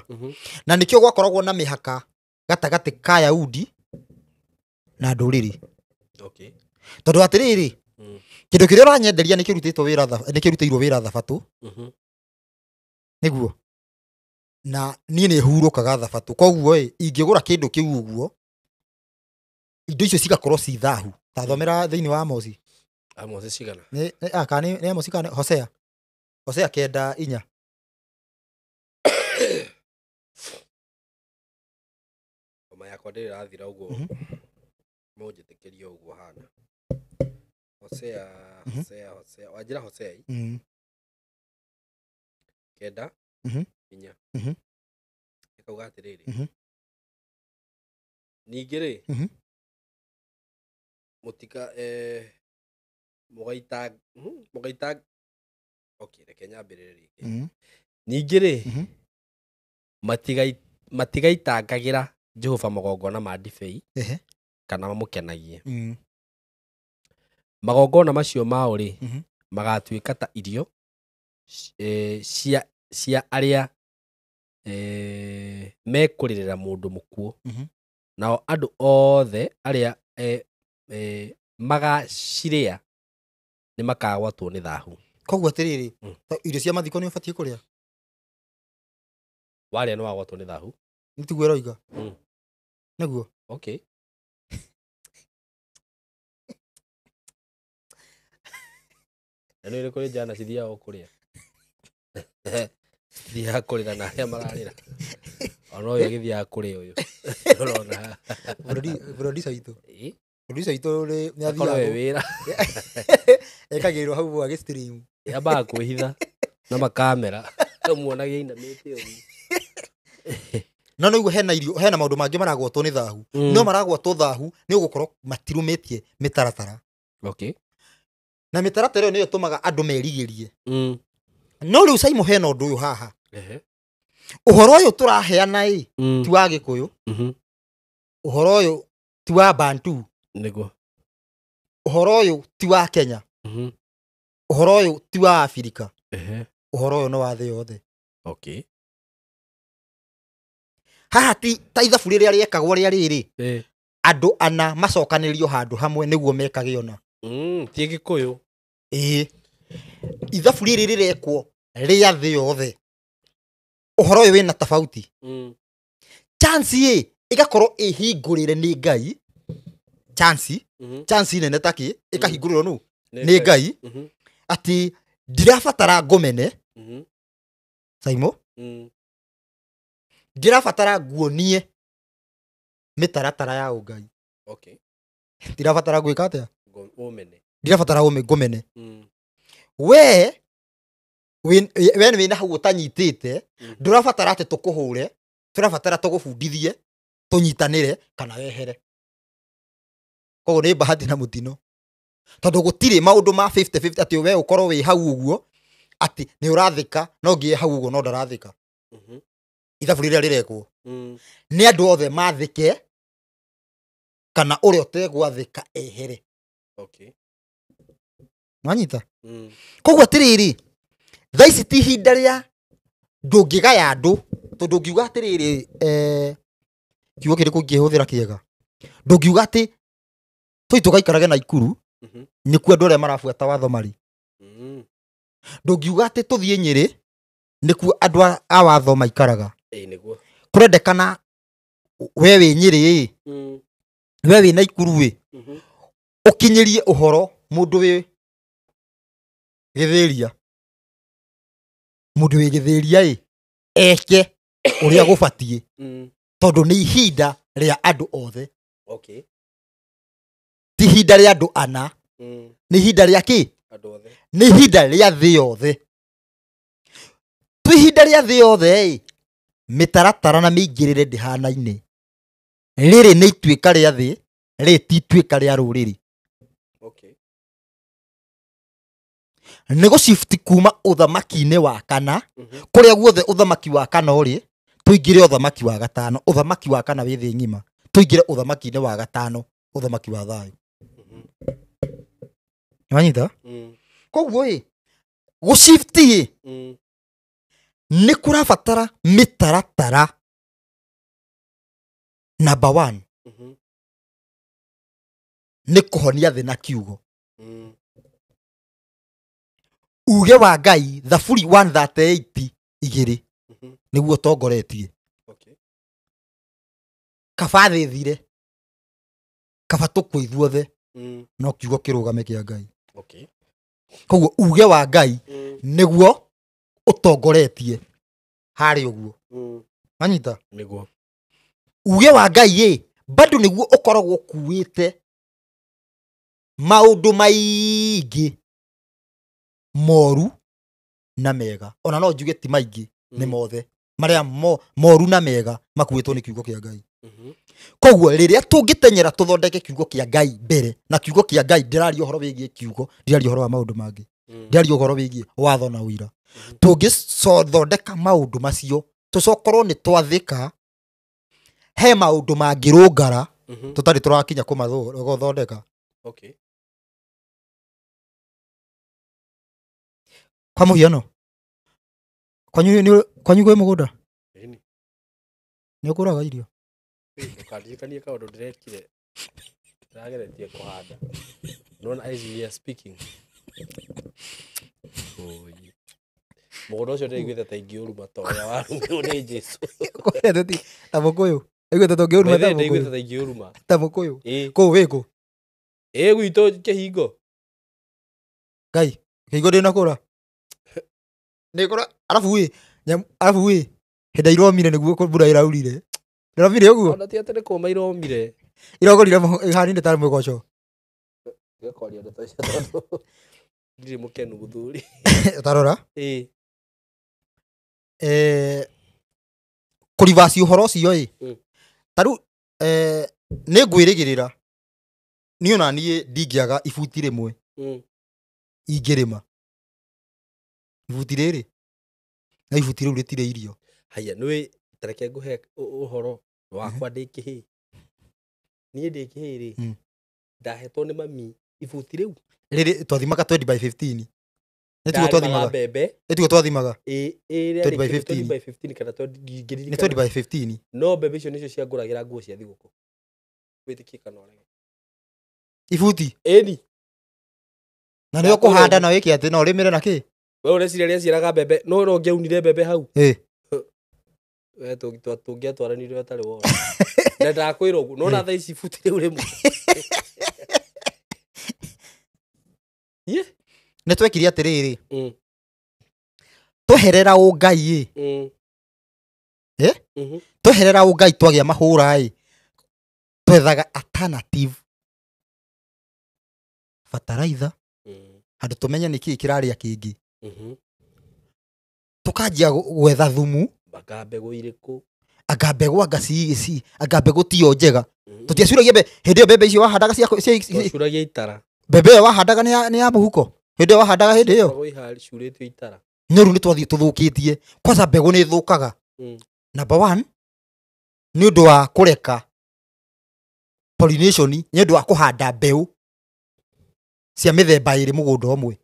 Na nĩkĩo gwakoragwo na mĩhaka gatagatĩ ka Yahudi na ndũrĩrĩ. Okay. Tondũ atĩrĩrĩ, kĩndũ kĩrĩa ũranyenderia nĩkĩrutĩtwo wĩra nĩkĩrutĩirwo wĩra thabatũ. Nĩguo. Na niĩ nĩ hurũkaga thabatũ. Koguo ĩ, ingĩgũra kĩndũ kĩu ũguo, indo icio cigakorwo ci thahu. Ta thomera thĩinĩ wa Amosi. Amosi cigana? Nĩ, kana nĩ Amosi kana Hosea. Hosea 9:4. Homa yakwa ndĩrĩ ĩrathira ũguo. Mũnjĩtĩkĩrie ũguo hana. Hosea, Hosea, Hosea. Wanjĩra Hosea ĩ? 9 4. Ĩkauga atĩrĩrĩ. Ningĩ rĩ, mũtika mũgaita mũgaita okay, reke nyambĩrĩrie rĩngĩ. Ningĩ rĩ, matigaitangagĩra Jehova magongona ma ndibei kana mamũkenagie. Magongona macio mao rĩ, magatuĩka ta irio cia arĩa mekũrĩrĩra mũndũ mũkuũ. Nao andũ othe arĩa magacirĩa nĩ makagwatwo nĩ thahu. Koguo atĩrĩrĩ, irio cia mathiko nĩ ũbatiĩ kũrĩa? Warĩa nĩ wagwatwo nĩ thahu. Nĩ tiguo ĩroiga? Nĩguo. Okay. Na nĩ kũrĩ njana cithiaga kũrĩa. Cithiaga kũrĩra na arĩa mararĩra. Ona ũyũ agĩthiaga kũrĩ ũyũ. Ũrona. Producer witũ. Ĩ, Producer witũ nĩ akorwo we athiaga wĩra. ekagĩrĩrwo hau agĩ stream. Ambaga kwĩhitha na makamera. Ũmuonagia ainamĩte ũguo. No nĩguo hena irio, hena maũndũ mangĩ maragwatwo nĩ thahu. No maragwatwo thahu nĩ ũgũkorwo matirũmĩtie mĩtaratara. Okay. Na mĩtaratara ĩyo nĩyo ĩtũmaga andũ merigĩrie. No rĩu Saimo hena ũndũ ũyũ haha. Ehe. Ũhoro ũyũ tũraheana ĩ ti wa Gĩkũyũ, ũhoro ũyũ ti wa Bantu, Nĩguo. ũhoro ũyũ ti wa Kenya, ũhoro ũyũ ti wa Afrika, Ehe. ũhoro ũyũ nĩ wa thĩ yothe. Okay. Haha ti ta ithabu rĩrĩa rĩekagwo rĩa rĩrĩ, Eh. andũ ana macokanĩrĩrio handũ hamwe nĩguo mekage ona. Ti Gĩkũyũ. Ĩĩ. Ithabu rĩrĩ rĩrekwo rĩa thĩ yothe. Ũhoro ũyũ wĩna tofauti. Chance ĩ ĩgakorwo ĩhingũrĩre nĩ Ngai. Chance, chance nene takĩ ĩkahingũrĩrwo nũ? Nĩ Ngai atĩ ndirabatara ngũmene Saimo, ndirabatara nguonie mĩtaratara ya ũngai. Okay. Ndirabatara gwĩka atĩa? Ũmene. Ndirabatara ngũmene. We we wĩna hau ũtanyitĩte, ndũrabatara atĩ tũkũhũre, tũrabatara tũgũbundithie, tũnyitanĩre kana wehere. Koguo nĩ bahati na mũtino. Tondũ gũtirĩ maũndũ ma 50-50 atĩ we ũkorwo wĩ hau ũguo atĩ nĩ ũrathĩka no ũngĩ e hau ũguo no ndarathĩka. Ithabu rĩrĩa rĩrekwo nĩ andũ othe mathĩke kana ũrĩa ũtegwathĩka ehere. Okay. Nwanyita? Koguo atĩrĩrĩ, thaa ici ti ihinda rĩa ndũngĩgaya andũ, tondũ ũngiuga atĩrĩrĩ, kiugo kĩrĩkũ ingĩhũthĩra kĩega? Ndũngiuga atĩ tũi tũgaikarage Naikuru, nĩkuo andũ arĩa marabuata watho marĩ. Ndũngiuga atĩ tũthiĩ Nyĩrĩ, nĩkuo andũ a watho maikaraga. Ĩĩ nĩguo. Kũrendekana we wĩ Nyĩrĩ ĩ, we wĩ Naikuru ĩ, ũkinyĩrie ũhoro mũndũ wĩ Gĩthĩria. Mũndũ wĩ Gĩthĩria ĩ, eke ũrĩa gũbatiĩ, tondũ nĩ ihinda rĩa andũ othe. Okay. Ti ihinda rĩa andũ ana, nĩ ihinda rĩa kĩ? Andũ othe. Nĩ ihinda rĩa thĩ yothe. Tu ihinda rĩa thĩ yothe ĩ, mĩtaratara na mĩingĩrĩre ndĩhanaine. Rĩrĩ nĩ ituĩka rĩa thĩ, rĩrĩ ti ituĩka rĩa rũrĩrĩ. Okay. Nĩ gũcibuti kuma ũthamaki-inĩ wa kana, kũrĩa guothe ũthamaki wa kana ũrĩ, tũingĩre ũthamaki wa gatano. Ũthamaki wa kana wĩ thĩ ng'ima, tũingĩre ũthamaki-inĩ wa gatano, ũthamaki wa thayũ. Nĩwanyita? Koguo ĩ, gũcifti ĩ, nĩ kũrabatara mĩtaratara. Number 1, nĩ kũhonia thĩ na kiugo. Uge wa Ngai, Thaburi 138 igĩrĩ, nĩguo ũtongoretie. Okay. Kaba thĩ ĩthire, kaba tũkue ithuothe, no kiugo kĩrũgame kĩa Ngai. Okay. Koguo uge wa Ngai nĩguo ũtongoretie harĩ ũguo. Wanyita? Nĩguo. Uge wa Ngai ĩ, bado nĩguo ũkoragwo ũkuĩte maũndũ maingĩ moru na mega. Ona no njuge ti maingĩ, nĩ mothe. Marĩa moru na mega makuĩtwo nĩ kiugo kĩa Ngai. Koguo rĩrĩa tũngĩtenyera tũthondeke kiugo kĩa Ngai mbere, na kiugo kĩa Ngai ndĩraria ũhoro wĩgiĩ kiugo, ndĩraria ũhoro wa maũndũ mangĩ. Ndĩraria ũhoro wĩgiĩ watho na ũira. Tũngĩthondeka maũndũ macio, tũcokorwo nĩ twathĩka, he maũndũ mangĩrũngara tũtarĩ tũrakinya kũmathondeka. Okay. Kwa mũhiano, kwanyu kwĩ mũgũnda? Ĩni. Nĩ ũkũraga irio? Ndũkandirikanie kaũndũ ndĩrekire. Ndĩrageretie kũhanda. Nona as we are speaking. Oi. Mũgũnda ũcio ndĩraiguĩte ta ingĩũruma ta ũrĩa warũmirwo nĩ Jesũ. Ta mũkũyũ. Aiguĩte ta ũngĩũruma ta mũkũyũ. Ndĩraiguĩte ta ingĩũruma. Ta mũkũyũ. Ĩ. Kũu wĩ kũ? Ĩ gwitũ kĩhingo. Ngai, kĩhingo ndĩnakũra. Nĩkũra, arabu ĩ, arabu ĩ, Hĩndĩ iromire nĩguo mbura ĩraurire. Ĩromire ũguo? Ona ti atĩ nĩ kũma iromire. Irogorire ihanine tarĩ mũgoco. Tiga kwaria ndeto icio tondũ ndirĩ mũkenu mũthuri. Ũtarora? Ĩĩ. Kũrivaci ũhoro ũcio ĩ. Mm. Ta rĩu nĩ ngwĩrĩgĩrĩra niĩ ona niĩ ndingĩaga ibuti rĩmwe ingĩrĩma. Ibuti rĩrĩ na ibuti rĩu rĩtirĩ irio. Haya, nĩũĩ ta reke ngũhe ũhoro wakwa ndĩ kĩhĩĩ. Niĩ ndĩ kĩhĩĩ rĩ, ndahetwo nĩ mami ibuti rĩu. Rĩrĩ twathimaga 20 by 15. Nĩ tiguo Ndarĩmaga twathimaga. mbembe. Nĩ tiguo twathimaga. Ĩĩ, ĩrĩa 20 by 20 15. by 15 kana 20 ndingĩririkana. Nĩ 20 by 15. No mbembe icio nĩcio ciangũragĩra nguo cia thigũkũ. Wĩtĩkie kana ũrege. Ibuti. Ĩni. Na nĩyo kũhanda na wĩke atĩ no ũrĩmĩre na kĩ? We ũreciria rĩa ciaraga mbembe, no no ũngĩaunire mbembe hau. Ĩĩ. We tũngĩatwaranire ũtarĩ wona. Na ndakwĩra ũguo, no na thaa ici ibuti rĩu rĩmwe. Ye? Nĩ twekire atĩrĩrĩ. Tweherera ũngai ĩ. Eh? Tweherera ũngai twagĩa mahũra ĩ. Twethaga alternative bataraitha handũ tũmenye nĩkĩĩ kĩrarĩa kĩngĩ. Tũkanjia gwetha thumu. Anga mbegũ irĩkũ? Anga mbegũ, anga ci, anga mbegũ tiyo njega. Tũtiacuragia hĩndĩ ĩyo mbembe icio wahandaga cia Twacuragia itara. Mbembe ĩyo wahandaga nĩ ya mũhuko. Hĩndĩ ĩyo wahandaga hĩndĩ ĩyo. Cikoragwo icurĩtio itara. No rĩu nĩ twathiĩ tũthũkĩtie. Kwanza mbegũ nĩ ĩthũkaga. Number 1, nĩ ũndũ wa kũreka pollination, nĩ ũndũ wa kũhanda mbeũ cia mĩthemba ĩrĩ mũgũnda ũmwe.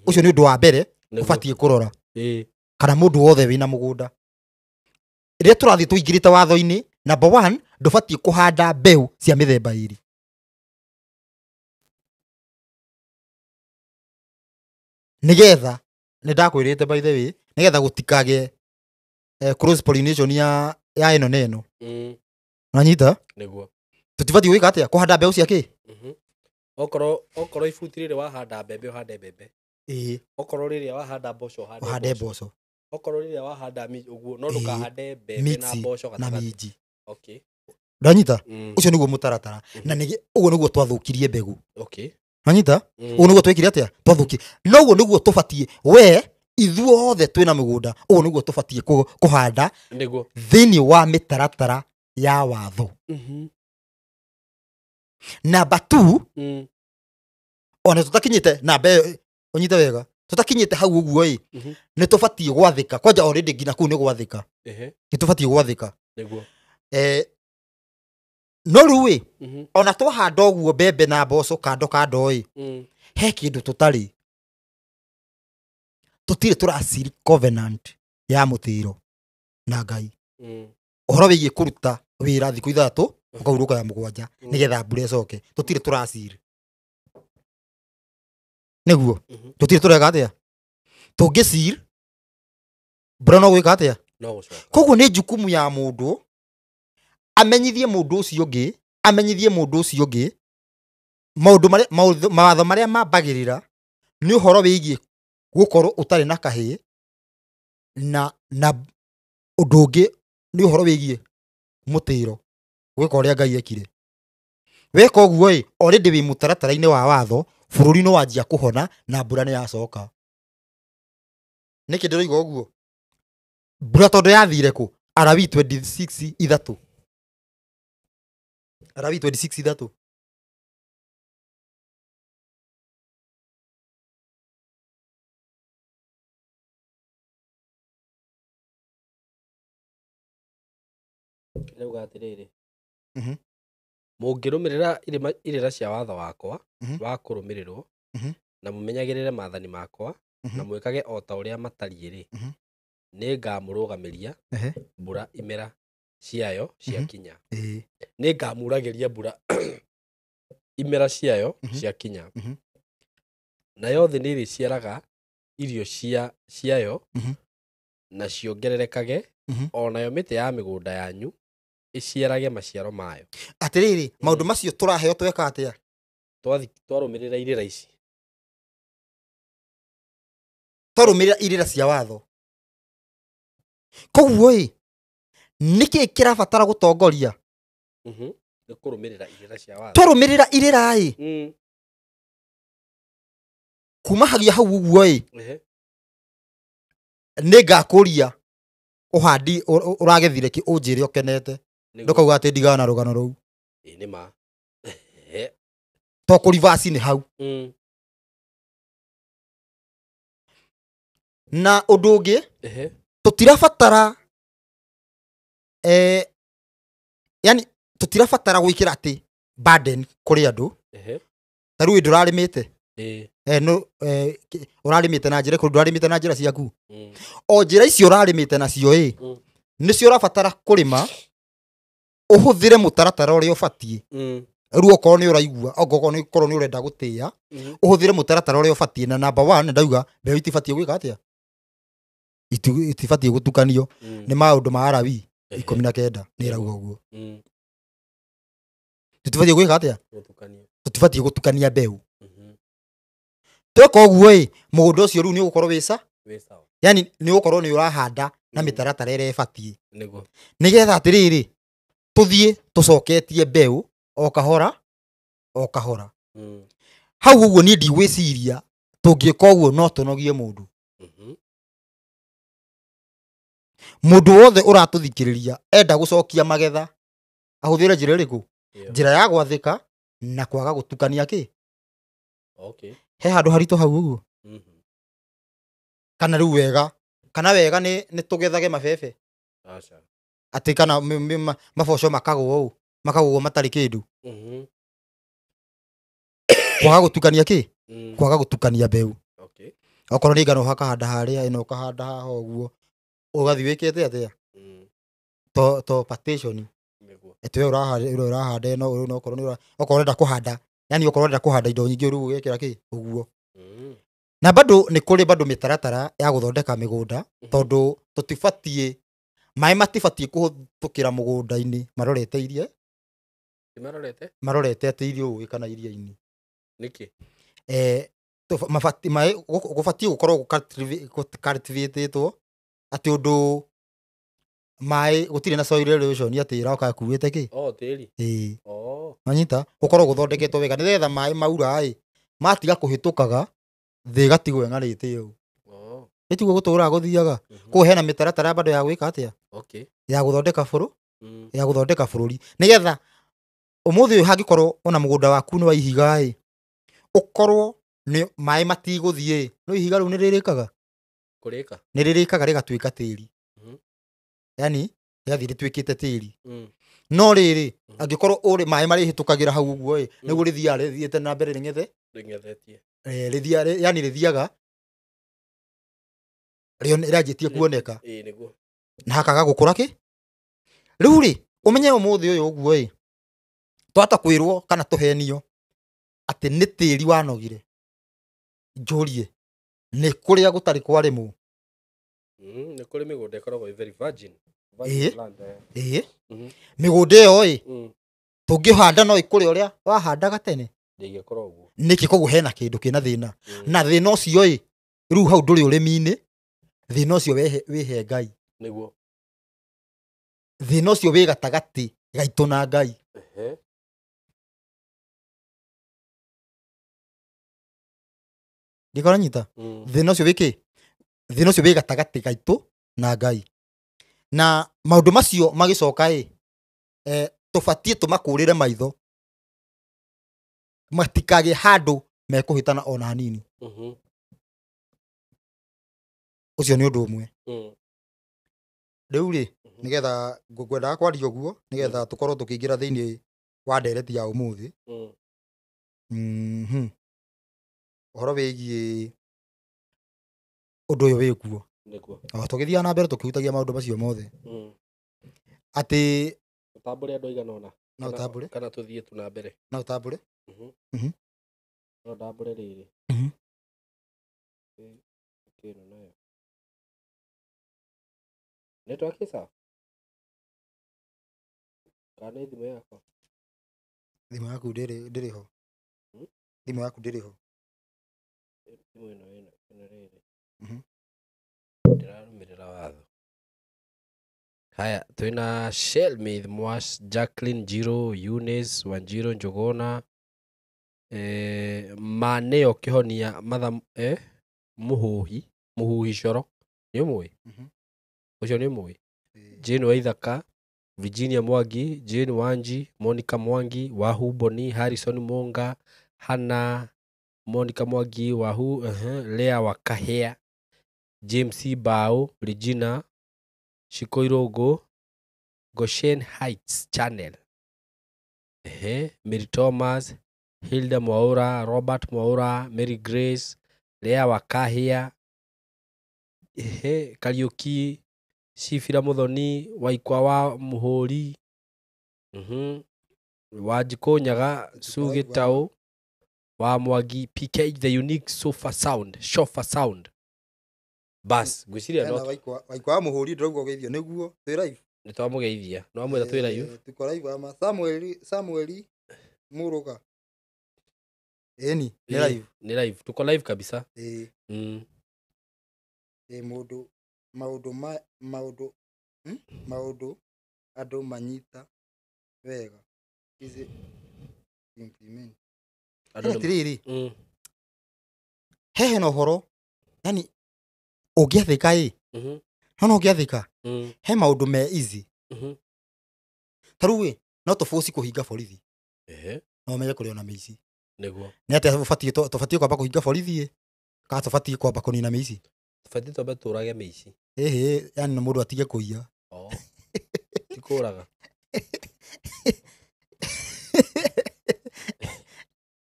Ũcio nĩ ũndũ wa mbere ũbatiĩ kũrora. Kana mũndũ wothe wĩna mũgũnda. Rĩrĩa tũrathiĩ tũingĩrĩte watho-inĩ, number 1, ndũbatiĩ kũhanda mbeũ cia mĩthemba ĩrĩ. Nĩgetha, nĩ ndakwĩrĩte by the way, nĩgetha gũtikagĩe cross pollination ya ĩno na ĩno. Ũranyita? Nĩguo. Tũtibatiĩ gwĩka atĩa? Kũhanda mbeũ cia kĩ? Okorwo ibuti rĩrĩ wahanda mbembe ũhande mbembe. Ĩĩ. Okorwo rĩrĩa wahanda mboco ũhande mboco. Okorwo rĩrĩa wahanda ũguo no ndũkahande mbembe na mboco na minji. Okay. Ndanyita? Ũcio nĩguo mũtaratara. Na ũguo nĩguo twathũkirie mbegũ. Okay. Ndanyita? Ũguo nĩguo twekire atĩa? Twathũkirie. No ũguo nĩguo tũbatiĩ we ithuothe twĩna mĩgũnda, ũguo nĩguo tũbatiĩ kũhanda nĩguo thĩinĩ wa mĩtaratara ya watho. Namba 2, ona tũtakinyĩte namba ĩyo, ũnyite wega, tũtakinyĩte hau ũguo ĩ, nĩ tũbatiĩ gwathĩka. Kwanja already nginya kũu nĩ gwathĩka. Nĩ tũbatiĩ gwathĩka. Nĩguo. No rĩu ĩ, ona twahanda ũguo mbembe na mboco kando kando ĩ, he kĩndũ tũtarĩ. Tũtirĩ tũraciri covenant ya mũtĩro na Ngai. Ũhoro wĩgiĩ kũruta wĩra thikũ 3 ũkahurũka ya 7 nĩgetha mbura ĩcoke. Tũtirĩ tũraciri. Nĩguo. Tũtirĩ tũreka atĩa? Tũngĩcir mbura no gwĩka atĩa? No gũcoka. Koguo nĩ jukumu ya mũndũ amenyithie mũndũ ũcio ũngĩ, amenyithie mũndũ ũcio ũngĩ maũndũ marĩa, mawatho marĩa mambagĩrĩra nĩ ũhoro wĩgiĩ gũkorwo ũtarĩ na kahĩĩ, na ũndũ ũngĩ nĩ ũhoro wĩgiĩ mũtĩro gwĩka ũrĩa Ngai ekire. Weka ũguo ĩ, already wĩ mũtaratara-inĩ wa watho, bũrũri nĩ wanjia kũhona na mbura nĩ yacoka. Nĩkĩ ndĩroiga ũguo? Mbura tondũ yathire kũ? Alawii 26 ithatũ. Alawii 26 ithatũ. Rĩu atĩrĩrĩ. Mũngĩrũmĩrĩra irĩra cia watho wakwa wa kũrũmĩrĩrwo, na mũmenyagĩrĩre maathani makwa, na mwĩkage o ta ũrĩa matariĩ rĩ, nĩngamũrũgamĩria mbura imera ciayo ciakinya. Nĩngamuragĩria mbura imera ciayo ciakinya. Nayo thĩ nĩĩrĩciaraga irio ciayo, na ciongererekage, o nayo mĩtĩ ya mĩgũnda yanyu ĩciarage maciaro mayo. Atĩrĩrĩ, maũndũ macio tũraheo tweka atĩa? Twarũmĩrĩra irĩra ici. Twarũmĩrĩra irĩra cia watho. Koguo ĩ, Nĩkĩ kĩrabatara gũtongoria? Nĩ kũrũmĩrĩra irĩra cia watho. Twarũmĩrĩra irĩra ĩ, kuma hagia hau ũguo ĩ, nĩ ngakũria ũhandi ũragethire kĩ, ũnjĩre ũkenete. Ndũkauga atĩ ndigana na rũgano rũu. Ĩ nĩ ma. To kũrivasi nĩ hau. Na ũndũ ũngĩ, tũtirabatara yani tũtirabatara gwĩkĩra atĩ burden kũrĩ andũ. Ta rĩu ndũrarĩmĩte. No, ũrarĩmĩte na njĩra ĩrĩkũ? Ndũrarĩmĩte na njĩra ciaku. O njĩra icio ũrarĩmĩte nacio ĩ, nĩcio ũrabatara kũrĩma, ũhũthĩre mũtaratara ũrĩa ũbatiĩ. Rĩu okorwo nĩ ũraigua, okorwo nĩ korwo nĩ ũrenda gũtĩĩa, ũhũthĩre mũtaratara ũrĩa ũbatiĩ. Na number 1 ndauga mbeũ itibatiĩ gwĩka atĩa? Itibatiĩ gũtukanio. Nĩ maũndũ ma Alawii 19 nĩ ĩrauga ũguo. Tũtibatiĩ gwĩka atĩa? Tũtibatiĩ gũtukania mbeũ. Tweka ũguo ĩ, mũgũnda ũcio rĩu nĩ ũgũkorwo wĩ sawa. Yani nĩ ũgũkorwo nĩ ũrahanda na mĩtaratara ĩrĩa ĩbatiĩ. Nĩgetha atĩrĩrĩ, tũthiĩ tũcoketie mbeũ o kahora o kahora. Hau ũguo niĩ ndigwĩciria tũngĩka ũguo no tũnogie mũndũ. Mũndũ wothe ũratũthikĩrĩria enda gũcokia magetha ahũthĩre njĩra ĩrĩkũ? Njĩra ya gwathĩka na kwaga gũtukania kĩ. He handũ haritũ hau ũguo. Kana rĩu wega, kana wega nĩ tũgethage mabebe. Atĩ kana maboco makagwo ũũ, makagwo matarĩ kĩndũ. Kwaga gũtukania kĩ? Kwaga gũtukania mbeũ. Okorwo nĩ ngano ũkahanda harĩa, ĩno ũkahanda haha ũguo, ũgathiĩ wĩkĩte atĩa? To partition. Ĩtwe ũrahanda, ĩno ũrahanda ĩno, ũyũ no okorwo nĩ okorwo ũrenda kũhanda, yani okorwo ũrenda kũhanda indo nyingĩ rĩu ũgekĩra kĩ? Ũguo. Na bado nĩ kũrĩ bado mĩtaratara ya gũthondeka mĩgũnda, tondũ tũtibatiĩ, maĩ matibatiĩ kũhĩtũkĩra mũgũnda-inĩ marorete iria. Marorete? Marorete atĩ irio ũĩ kana iria-inĩ. Nĩkĩ? Maĩ gũbatiĩ gũkorwo gũ-cultivatĩtwo atĩ ũndũ maĩ gũtirĩ na soil erosion atĩ ĩroka ĩkuĩte kĩ? Tĩri. Ĩĩ. Wanyita? Gũkorwo gũthondeketwo wega nĩgetha maĩ maura ĩ, matiga kũhĩtũkaga, thĩ ĩgatigwo ĩng'arĩte ũũ. Ĩtiguo gũtũraga gũthiaga. Koguo hena mĩtaratara bado ya gwĩka atĩa? Ya gũthondeka bũrũ, ya gũthondeka bũrũri. Nĩgetha ũmũthĩ ũyũ hangĩkorwo ona mũgũnda waku nĩ wa ihiga ĩ, ũkorwo nĩ maĩ matigũthiĩ, no ihiga rĩu nĩ rĩrĩkaga? Kũrĩka. Nĩ rĩrĩkaga rĩgatuĩka tĩri. Yani rĩgathiĩ rĩtuĩkĩte tĩri. No rĩrĩ, angĩkorwo ũrĩ maĩ marĩhĩtũkagĩra hau ũguo ĩ, nĩguo rĩthiaga rĩthiĩte na mbere rĩng'ethe? Rĩng'ethetie. Rĩthiaga, yani rĩthiaga rĩanjĩtie kuoneka. Ĩĩ nĩguo. Na hakaga gũkũra kĩ? Rĩu rĩ, ũmenye ũmũthĩ ũyũ ũguo ĩ, twata kwĩrwo kana tũhenio atĩ nĩ tĩri wanogire. Njũrie, nĩ kũrĩa gũtarĩ kwarĩmwo? Nĩ kũrĩ mĩgũnda ĩkoragwo ĩ very virgin. Ĩĩ. Mĩgũnda ĩyo ĩ, tũngĩhanda no ĩkũre ũrĩa wahandaga tene? Ndĩngĩkũra ũguo. Nĩkĩ? Koguo hena kĩndũ kĩna thĩna. Na thĩna ũcio ĩ, rĩu hau ndũrĩ ũrĩmi-inĩ, thĩna ũcio wĩhe Ngai. Nĩguo. Thĩna ũcio wĩ gatagatĩ gaitũ na Ngai. Ndikora nyita? Thĩna ũcio wĩ kĩ? Thĩna ũcio wĩ gatagatĩ gaitũ na Ngai. Na maũndũ macio magĩcoka ĩ, tũbatiĩ tũmakũrĩre maitho, matikagĩe handũ mekũhĩtana ona hanini. Ũcio nĩ ũndũ ũmwe. Rĩu rĩ, nĩgetha ngwendaga kwaria ũguo, nĩgetha tũkorwo tũkĩingĩra thĩinĩ wa ndereti ya ũmũthĩ. Ũhoro wĩgiĩ ũndũ ũyũ wĩkuo. O tũgĩthiaga na mbere tũkĩhutagia maũndũ macio mothe. Atĩ ũtambũre andũ aigana ũna. No ũtambũre. Kana tũthiĩ tu na mbere. No ũtambũre. No ndambũre rĩrĩ. Ĩno nayo. Network ĩ sawa? Kana nĩ thimũ yakwa? Thimũ yaku ndĩrĩ ho. Thimũ yaku ndĩrĩ ho. Thimũ ĩno ĩno rĩrĩ. Ndĩrarũmĩrĩra watho. Haya, twina Shelmith Mwas, Jacqueline Njiro, Eunice Wanjiro Njuguna, Maneo Kihonia Matha, Muhuhi Muhuhi Coro nĩ ũmũĩ? Mhm. Ũcio nĩ ũmũĩ? Ĩĩ. Jane Waithaka, Virginia Mwangi, Jane Wanji, Monica Mwangi, Wahu Boni, Harrison Munga, Hannah Monica Mwangi, Wahu, Lea Wakahea, James Bao, Regina Shikoirongo, Goshen Heights Channel, Mary Thomas, Hilda Mwaura, Robert Mwaura, Mary Grace, Lea Wakahia, Kariuki, Shifira Muthoni, Waikwa wa Muhuri, Wanjikũ Nyaga, Sue Live Gĩtaũ, wa Mwangi, PK the unique sofa sound, sofa sound. Bas, ngwĩciria Hena no Waikwa wa Mũhũri ndĩrauga ũgeithio nĩguo twĩ live. nĩ twamũgeithia. Nĩ wamwĩra twĩ live. Tuko live ama Samuel Muruga. Ĩni nĩ live. Nĩ live. Tuko live kabisa. Ĩĩ. Ĩĩ mũndũ maũndũ ma maũndũ maũndũ andũ manyita wega. Easy implement. Andũ nĩ- Atĩrĩrĩ, he hena ũhoro yani ũngĩathĩka ĩ, no ũngĩathĩka he maũndũ me easy. Ta rĩu ĩ, no tũbũci kũhinga borithi no ũmenye kũrĩ ona mĩici. Nĩguo. Nĩ atĩa tũbatiĩ kwamba kũhinga borithi ĩ, kana tũbatiĩ kwamba kũnina mĩici? Tũbatiĩ twambe tũrage mĩici. Ĩhĩ, yani mũndũ atige kũiya. Oh. Ti kũraga.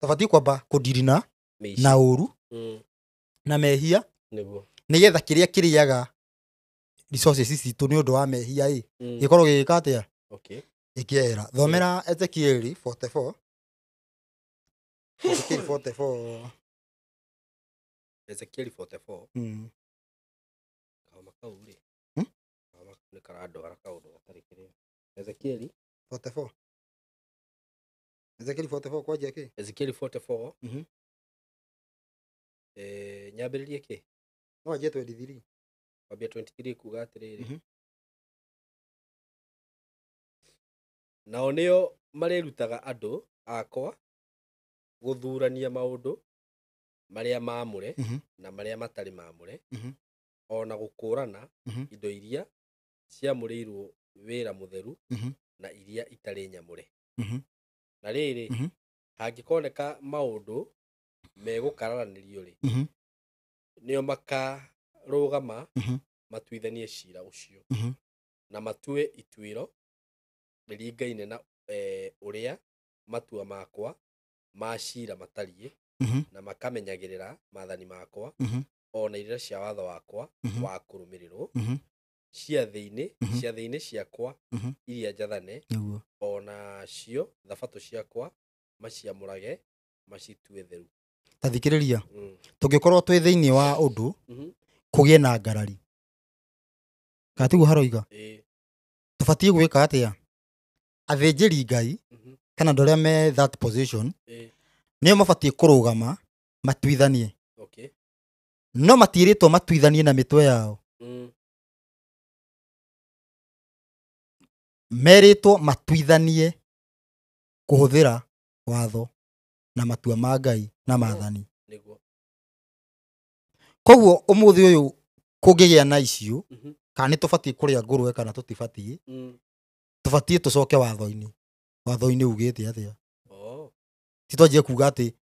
Tũbatiĩ kwamba kũndirina Mĩici. na ũru na mehia Nĩguo. nĩgetha kĩrĩa kĩrĩaga resources citũ nĩ ũndũ wa mehia ĩ, gĩkorwo gĩgĩka atĩa? Okay. Gĩkĩehera. Thomera Ezekieli 44. Ezekieli 44. Ezekieli 44. Kahoma kau rĩ. Kahoma kau nĩ karandwara kaũndũ gatarĩ kĩrĩa. Ezekieli 44. Ezekieli 44 kwanjia kĩ? Ezekieli 44. Nyambĩrĩrie kĩ? No anjie 23. Kwambia 23 kuga atĩrĩrĩ. Nao nĩo marĩrutaga andũ akwa gũthurania maũndũ marĩa maamũre na marĩa matarĩ maamũre, ona gũkũrana indo iria ciamũrĩirwo wĩra mũtheru na iria itarĩ nyamũre. Na rĩrĩ, hangĩkoneka maũndũ megũkararanĩrio rĩ, nĩo makarũgama matuithanie cira ũcio na matue ituĩro rĩringaine na ũrĩa matua makwa ma cira matariĩ, na makamenyagĩrĩra maathani makwa ona irĩra cia watho wakwa wa kũrũmĩrĩrwo ciathĩ-inĩ ciathĩ-inĩ ciakwa iria njathane, Nĩguo. ona cio thabatũ ciakwa maciamũrage macitue theru. Ta thikĩrĩria, tũngĩkorwo twĩ thĩinĩ wa ũndũ kũgĩe na ngarari, kana tiguo haroiga? Ĩĩ. Tũbatiĩ gwĩka atĩa? Athĩnjĩri Ngai kana andũ arĩa me that position nĩo mabatiĩ kũrũgama matuithanie. Okay. No matiĩrĩtwo matuithanie na mĩtwe yao. Merĩtwo matuithanie kũhũthĩra watho na matua ma Ngai na maathani. Nĩguo. Koguo ũmũthĩ ũyũ kũngĩgĩa na issue, kana nĩ tũbatiĩ kũrĩa ngũrwe kana tũtibatiĩ, tũbatiĩ tũcoke watho-inĩ. Watho-inĩ ugĩte atĩa? Oh. Ti twanjie kuga atĩ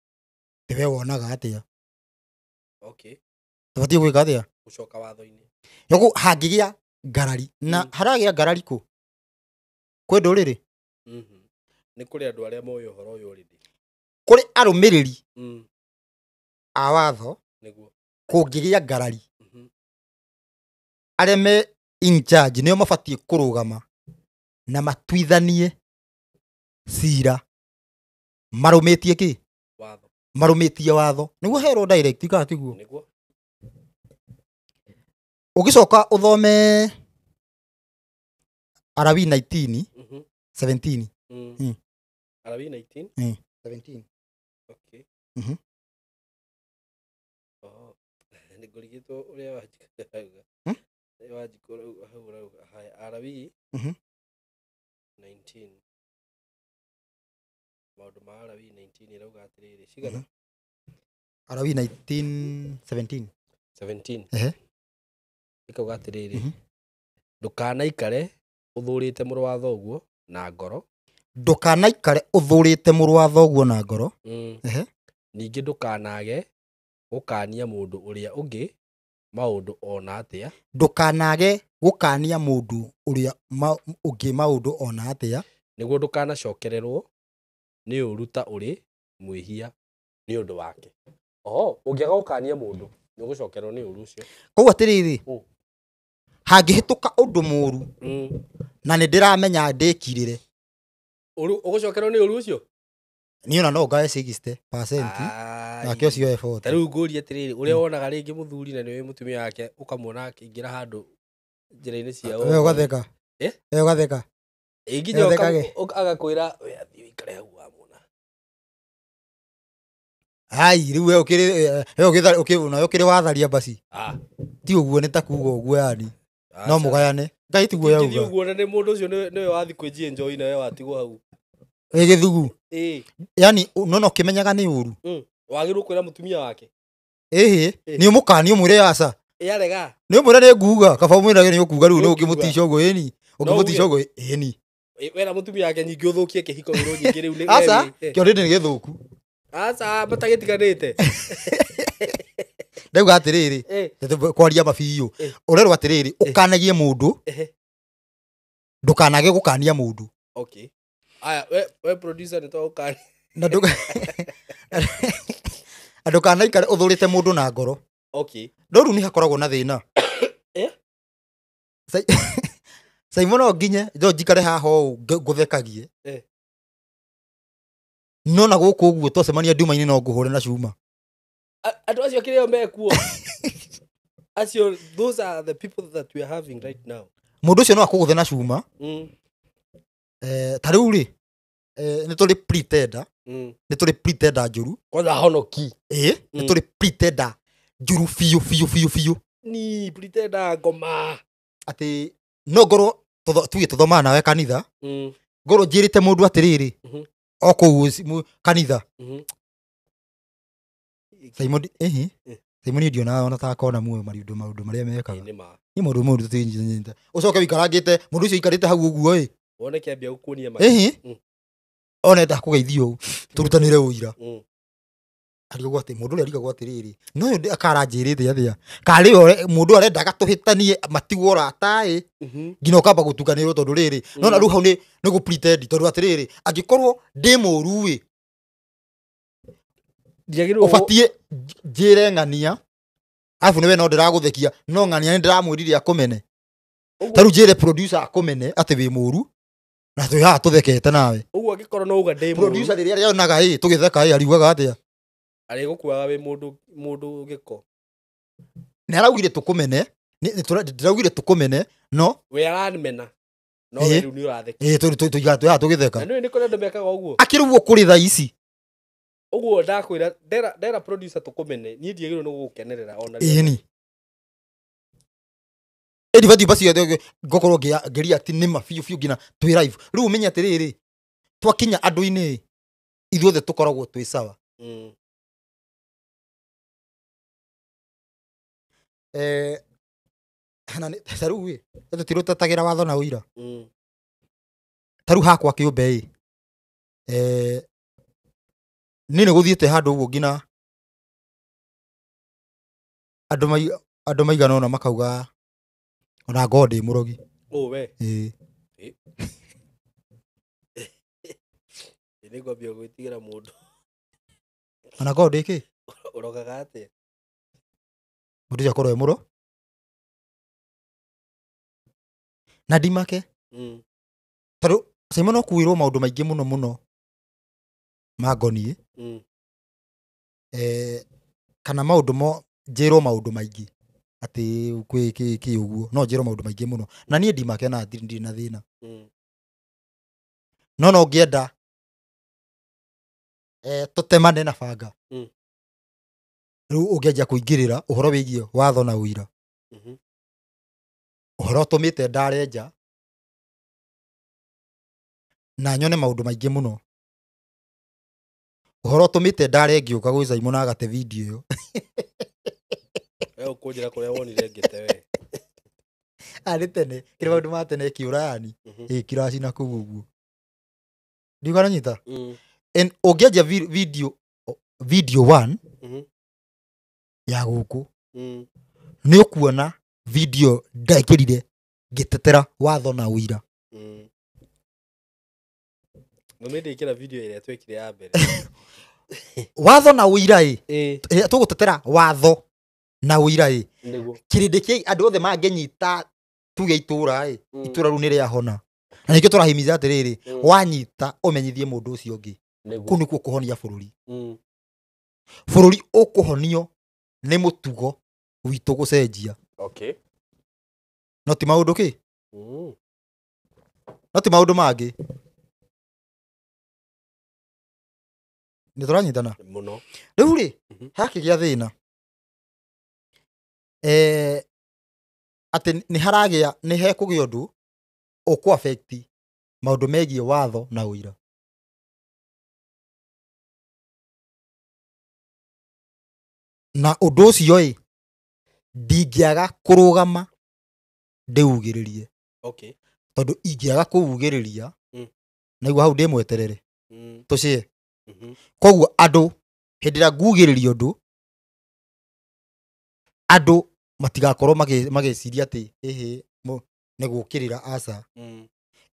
tiwe wonaga atĩa. Okay. Tũbatiĩ gwĩka atĩa? Gũcoka watho-inĩ. Yogo hangĩgĩa ngarari na haragĩa ngarari kũ? Kwĩ ndũrĩrĩ? Nĩ kũrĩ andũ arĩa moĩ ũhoro ũyũ already. Kũrĩ arũmĩrĩri a watho. Nĩguo. Kũngĩgĩa ngarari, arĩa me in charge nĩo mabatiĩ kũrũgama na matuithanie cira marũmĩtie kĩ? Watho. Marũmĩtie watho. Nĩguo herwo direct kana tiguo? Nĩguo. Ũgĩcoka ũthome Arawi 19 17. Arawi 19? 17. Okay. Oh. Nĩngũrigĩtwo ũrĩa wanjikaraga. Wanjikũ hau ũrauga haya Alawii 19, maũndũ ma Alawii 19 ĩrauga atĩrĩrĩ, cigana? Alawii 19:17. 17. Ehe. Ĩkauga atĩrĩrĩ, ndũkanaikare ũthũrĩte mũrũ wa thoguo na ngoro. Ndũkanaikare ũthũrĩte mũrũ wa thoguo na ngoro. Ehe. Ningĩ ndũkanage gũkania mũndũ ũrĩa ũngĩ maũndũ ona atĩa. Ndũkanage gũkania mũndũ ũrĩa ũngĩ maũndũ ona atĩa. Nĩguo ndũkanacokererwo nĩ ũũru ta ũrĩ mwĩhia nĩ ũndũ wake. Oho, ũngĩaga gũkania mũndũ nĩ ũgũcokererwo nĩ ũũru ũcio. Koguo atĩrĩrĩ, hangĩhĩtũka ũndũ mũũru na nĩ ndĩramenya ndĩkirĩre, Ũgũcokererwo nĩ ũũru ũcio? Niĩ ona no ngae 60% nake ũcio oe 40. Ta rĩu ngũrie atĩrĩrĩ, ũrĩa wonaga rĩngĩ mũthuri na nĩwe mũtumia wake ũkamuona akĩingĩra handũ njĩra-inĩ cia We ũgatheka. Eh? We ũgatheka. Ĩ, nginya Ũthekage. Agakwĩra we athiĩ ũikare hau wamwona. Ai, rĩu we ũkĩrĩ we ũkĩrĩ nawe ũkĩrĩ watharia basi. Ah. Ti ũguo, nĩ ta kuga ũguo yani. Aca. No mũgayane. Ngai tiguo Ingĩthiĩ yauga. ũguo na nĩ mũndũ ũcio nĩwe wathiĩ kwĩnjia njohi na we watigwo hau. Ĩ gĩthugu. Ĩ. Yani no ũkĩmenyaga nĩ ũru. Wagĩrĩirwo kwĩra mũtumia wake. Ĩhĩ, nĩ ũmũkanie ũmwĩre aca. Ĩ arega. Nĩ ũmwĩre nĩ nguga, kaba ũmwĩrage nĩ ũkuga rĩu Nĩ nĩ ũngiuga. ũngĩmũtica ũguo ĩni. Ũngĩmũtica ũguo ĩni. Ĩ, wera mũtumia wake nyingĩ ũthũkie kĩhiko wĩrwo nyingĩ rĩu nĩ Aca, we wĩ- kĩo nĩ gĩthũku. Aca, matagĩtiganĩte. Ndauga atĩrĩrĩ, kwaria mabiũ. Ũrerwo atĩrĩrĩ, ũkanagie mũndũ, ndũkanage gũkania mũndũ. Okay. Aya, we producer nĩ twagũkania. Na ndũkanaikare ũthũrĩte mũndũ na ngoro. Okay. No rĩu nĩ hakoragwo na thĩna. Simon no nginye no njikare haha ũũ ngũthekagie. No na gũkũ ũguo twacemania nduma-inĩ no ngũhũre na cuma. Andũ acio kĩrĩa mekuo. Acio, those are the people that we are having right now. Mũndũ ũcio no akũgũthe na cuma. Ta rĩu rĩ, nĩ tũrĩ pretender. Nĩ tũrĩ pretender njũru. Kwanza honoki. Ĩ, nĩ tũrĩ pretender njũru biũ biũ biũ biũ. Ni pretender ngoma. Atĩ no ngorwo tuge tũthomaga nawe kanitha. Ngorwo njĩrĩte mũndũ atĩrĩrĩ, o kũu kanitha. Simon, Simon ndionaga ona ta akona muoyo maũndũ maũndũ marĩa mekaga. Nĩ ma. Ni mũndũ mũndũ tũtinyita. Ũcoke wĩikarangĩte, mũndũ ũcio aikarĩte hau ũguo ĩ. Wone kĩambia gũkuonia ma. One ndakũgeithia ũũ, tũrutanĩre ũira. Arigagwo atĩ mũndũ ũrĩa arigagwo atĩrĩrĩ, no ũyũ akaranjĩrĩte atĩa? Karĩ we mũndũ arendaga tũhĩtanie matigwo ũrata ĩ. Nginya ũkamba gũtukanĩrwo tondũ rĩrĩ, no na rĩu hau nĩ gũ pretend tondũ atĩrĩrĩ, angĩkorwo ndĩ mũũru ĩ, Ndiagĩrĩirwo ũbatiĩ njĩre ng'ania, arabu nĩwe no ndĩragũthekia, no ng'ania nĩ ndĩramwĩrire akũmene. Ta rĩu njĩre producer akũmene atĩ wĩ mũũru, na twĩ haha tũthekete nawe. Ũguo angĩkorwo no uga ndĩ mũũru. Producer rĩrĩa arĩonaga ĩ, tũgĩtheka ĩ, ariugaga atĩa? Arĩgũkuaga wĩ mũndũ gĩko. Nĩ araugire tũkũmene, ndĩraugire tũkũmene, no we aranimena. No we rĩu nĩ ũratheka. Tũigaga twĩ haha tũgĩtheka. Na nĩũĩ nĩ kũrĩ andũ mekaga ũguo. Akĩrĩ ũguo kũrĩ thaa ici. Ũguo ndakwĩra, ndera producer tũkũmene, niĩ ndiagĩrĩirwo nĩ gũgũkenerera ona rĩmwe. Ĩni. Ĩni batiĩ basi ngũkorwo ngĩreact nĩ ma biũ biũ nginya twĩ live. Rĩu ũmenye atĩrĩrĩ, twakinya andũ-inĩ ithuothe tũkoragwo twĩ sawa. Na nĩ, ta rĩu ĩ, tũtirũtetagĩra watho na ũira. Ta rĩu hakwa kĩũmbe ĩ, niĩ nĩ gũthiĩte handũ ũguo nginya andũ maigana ũna makauga ona ngorwo ndĩ mũrogi. Ũ we? Ĩĩ. Ĩ. Nĩ ngwambia gwĩtigĩra mũndũ. Ona ngorwo ndĩ kĩ? Ũrogaga atĩa? Mũndũ ũcio akorwo e mũro. Na ndimake. Tondũ Simon no kuĩrwo maũndũ maingĩ mũno mũno ma ngoniĩ. Kana maũndũ mo njĩrwo maũndũ maingĩ atĩ kwĩ kĩ kĩ ũguo, no njĩrwo maũndũ maingĩ mũno. Na niĩ ndimake na ndirĩ na thĩna. No no ngĩenda tũtemane na banga. Rĩu ũngĩanjia kũingĩrĩra ũhoro wĩgiĩ watho na ũira. Ũhoro ũtũmĩte ndare nja na nyone maũndũ maingĩ mũno. Ũhoro ũtũmĩte ndare ngĩũka gwĩ Simon agate video ĩyo. We ũkũnjĩra kũrĩa wonire ngĩte we. Arĩ tene kĩrĩ maũndũ ma tene kĩũra yani ĩ kiraci na kũu ũguo. Ndiũkananyita. And ũngĩanjia video 1 ya gũkũ nĩ ũkuona video ndekĩrire ngĩtetera watho na ũira. No nĩ ndĩkĩra video ĩrĩa twekire ya mbere. Watho na ũira ĩ, ĩrĩa tũgũtetera watho na ũira ĩ, Nĩguo. kĩrĩndĩ kĩ andũ othe mangĩnyita tuge itũra ĩ, itũra rĩu nĩ rĩahona. Na nĩkĩo tũrahimiza atĩrĩrĩ, wanyita ũmenyithie mũndũ ũcio ũngĩ. Kũu nĩkuo kũhonia bũrũri. Bũrũri ũkũhonio nĩ mũtugo witũ gũcenjia. Okay. No ti maũndũ kĩ? No ti maũndũ mangĩ. Nĩ tũranyitana? Mũno. Rĩu rĩ, hakĩgĩa thĩna. Atĩ nĩ haragĩa, nĩ hekũgĩa ũndũ ũkũ affect maũndũ megiĩ watho na ũira. Na ũndũ ũcio ĩ, ndingĩaga kũrũgama ndĩugĩrĩrie. Okay. Tondũ ingĩaga kũugĩrĩria, naigua hau ndĩmweterere. Tũcie. Koguo andũ hĩndĩ ĩrĩa ngugĩrĩria ũndũ, andũ matigakorwo magĩciria atĩ ĩhĩ nĩ gũkĩrĩra aca.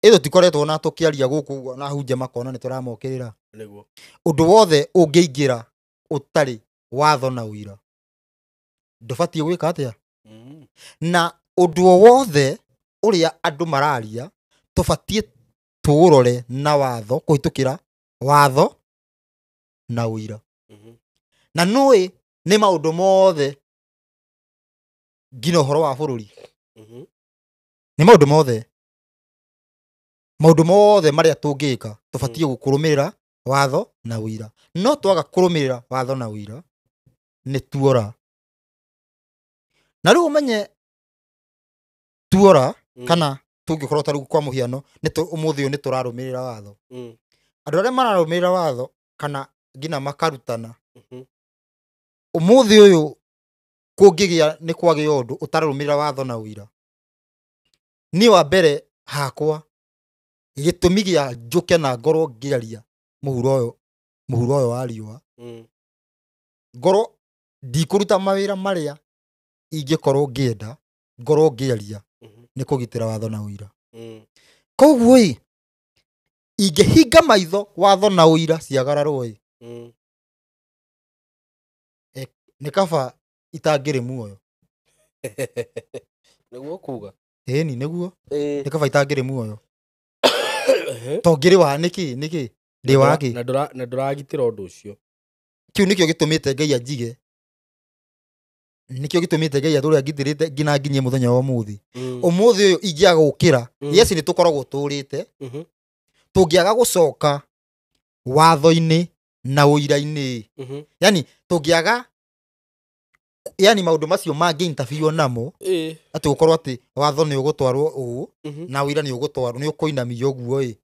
Ĩ tũtikoretwo na tũkĩaria gũkũ ũguo na hunja makona nĩ tũramokĩrĩra. Nĩguo. Ũndũ wothe ũngĩingĩra ũtarĩ watho na ũira, ndũbatiĩ gwĩka atĩa? Na ũndũ o wothe ũrĩa andũ mararia tũbatiĩ tũũrore na watho, kũhĩtũkĩra watho na ũira. Na nũĩ nĩ maũndũ mothe nginya ũhoro wa bũrũri. Nĩ maũndũ mothe. Maũndũ mothe marĩa tũngĩka tũbatiĩ kũrũmĩrĩra watho na ũira. No twaga kũrũmĩrĩra watho na ũira nĩ tuora. Na rĩu ũmenye tuora kana tũngĩkorwo ta rĩu kwa mũhiano ũmũthĩ ũyũ nĩ tũrarũmĩrĩra watho. Andũ arĩa mararũmĩrĩra watho kana nginya makarutana, ũmũthĩ ũyũ kũngĩgĩa nĩ kwagĩa ũndũ ũtararũmĩrĩra watho na ũira, niĩ wa mbere hakwa gĩtũmi gĩa njũke na ngorwo ngĩaria mũhuro ũyũ wa riũa, ngorwo ndikũruta mawĩra marĩa ingĩkorwo ngĩenda ngorwo ngĩaria nĩ kũgitĩra watho na ũira. Koguo ĩ, ingĩhinga maitho watho na ũira ciagararwo ĩ, nĩ kaba itangĩrĩ muoyo. Nĩguo kuga? Ĩni nĩguo. Nĩ kaba itangĩrĩ muoyo. To ngĩrĩ wa nĩkĩ nĩkĩ ndĩ wa kĩ? Na ndũragitĩra ũndũ ũcio. Kĩu nĩkĩo gĩtũmĩte Ngai anjige. Nĩkĩo gĩtũmĩte Ngai atũre angitĩrĩte nginya nginyie mũthenya wa ũmũthĩ. Ũmũthĩ ũyũ ingĩaga gũkĩra, yes nĩ tũkoragwo tũrĩte, tũngĩaga gũcoka watho-inĩ na ũira-inĩ. Yani tũngĩaga, yani maũndũ macio mangĩ interview namo, atĩ gũkorwo atĩ watho nĩ ũgũtwarwo ũũ, na ũira nĩ ũgũtwarwo, nĩ ũkũinamio ũguo ĩ.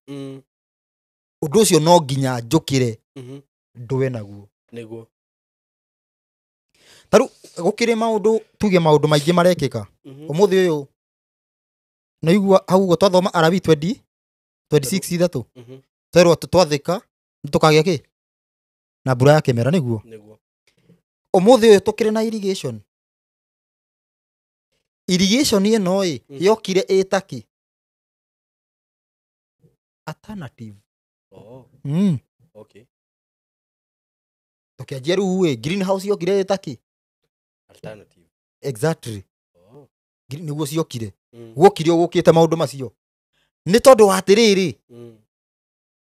Ũndũ ũcio no nginya njũkĩre ndũe naguo. Nĩguo. Ta rĩu gũkĩrĩ maũndũ, tuge maũndũ maingĩ marekĩka. Ũmũthĩ ũyũ nĩigua hau ũguo twathoma Arabi 26 ithatũ. Twerwo twathĩka nĩ tũkagĩa kĩ? Na mbura ya kĩmera nĩguo. Nĩguo. Ũmũthĩ ũyũ tũkĩrĩ na irrigation. Irrigation ĩno ĩ, yokire ĩta kĩ? Alternative. Okay. Tũkĩanjia rĩu ĩ, greenhouse yokire ĩta kĩ? Alternative. Exactly. Nĩguo ciokire. Guokire ũgũkĩte maũndũ macio. Nĩ tondũ wa atĩrĩrĩ,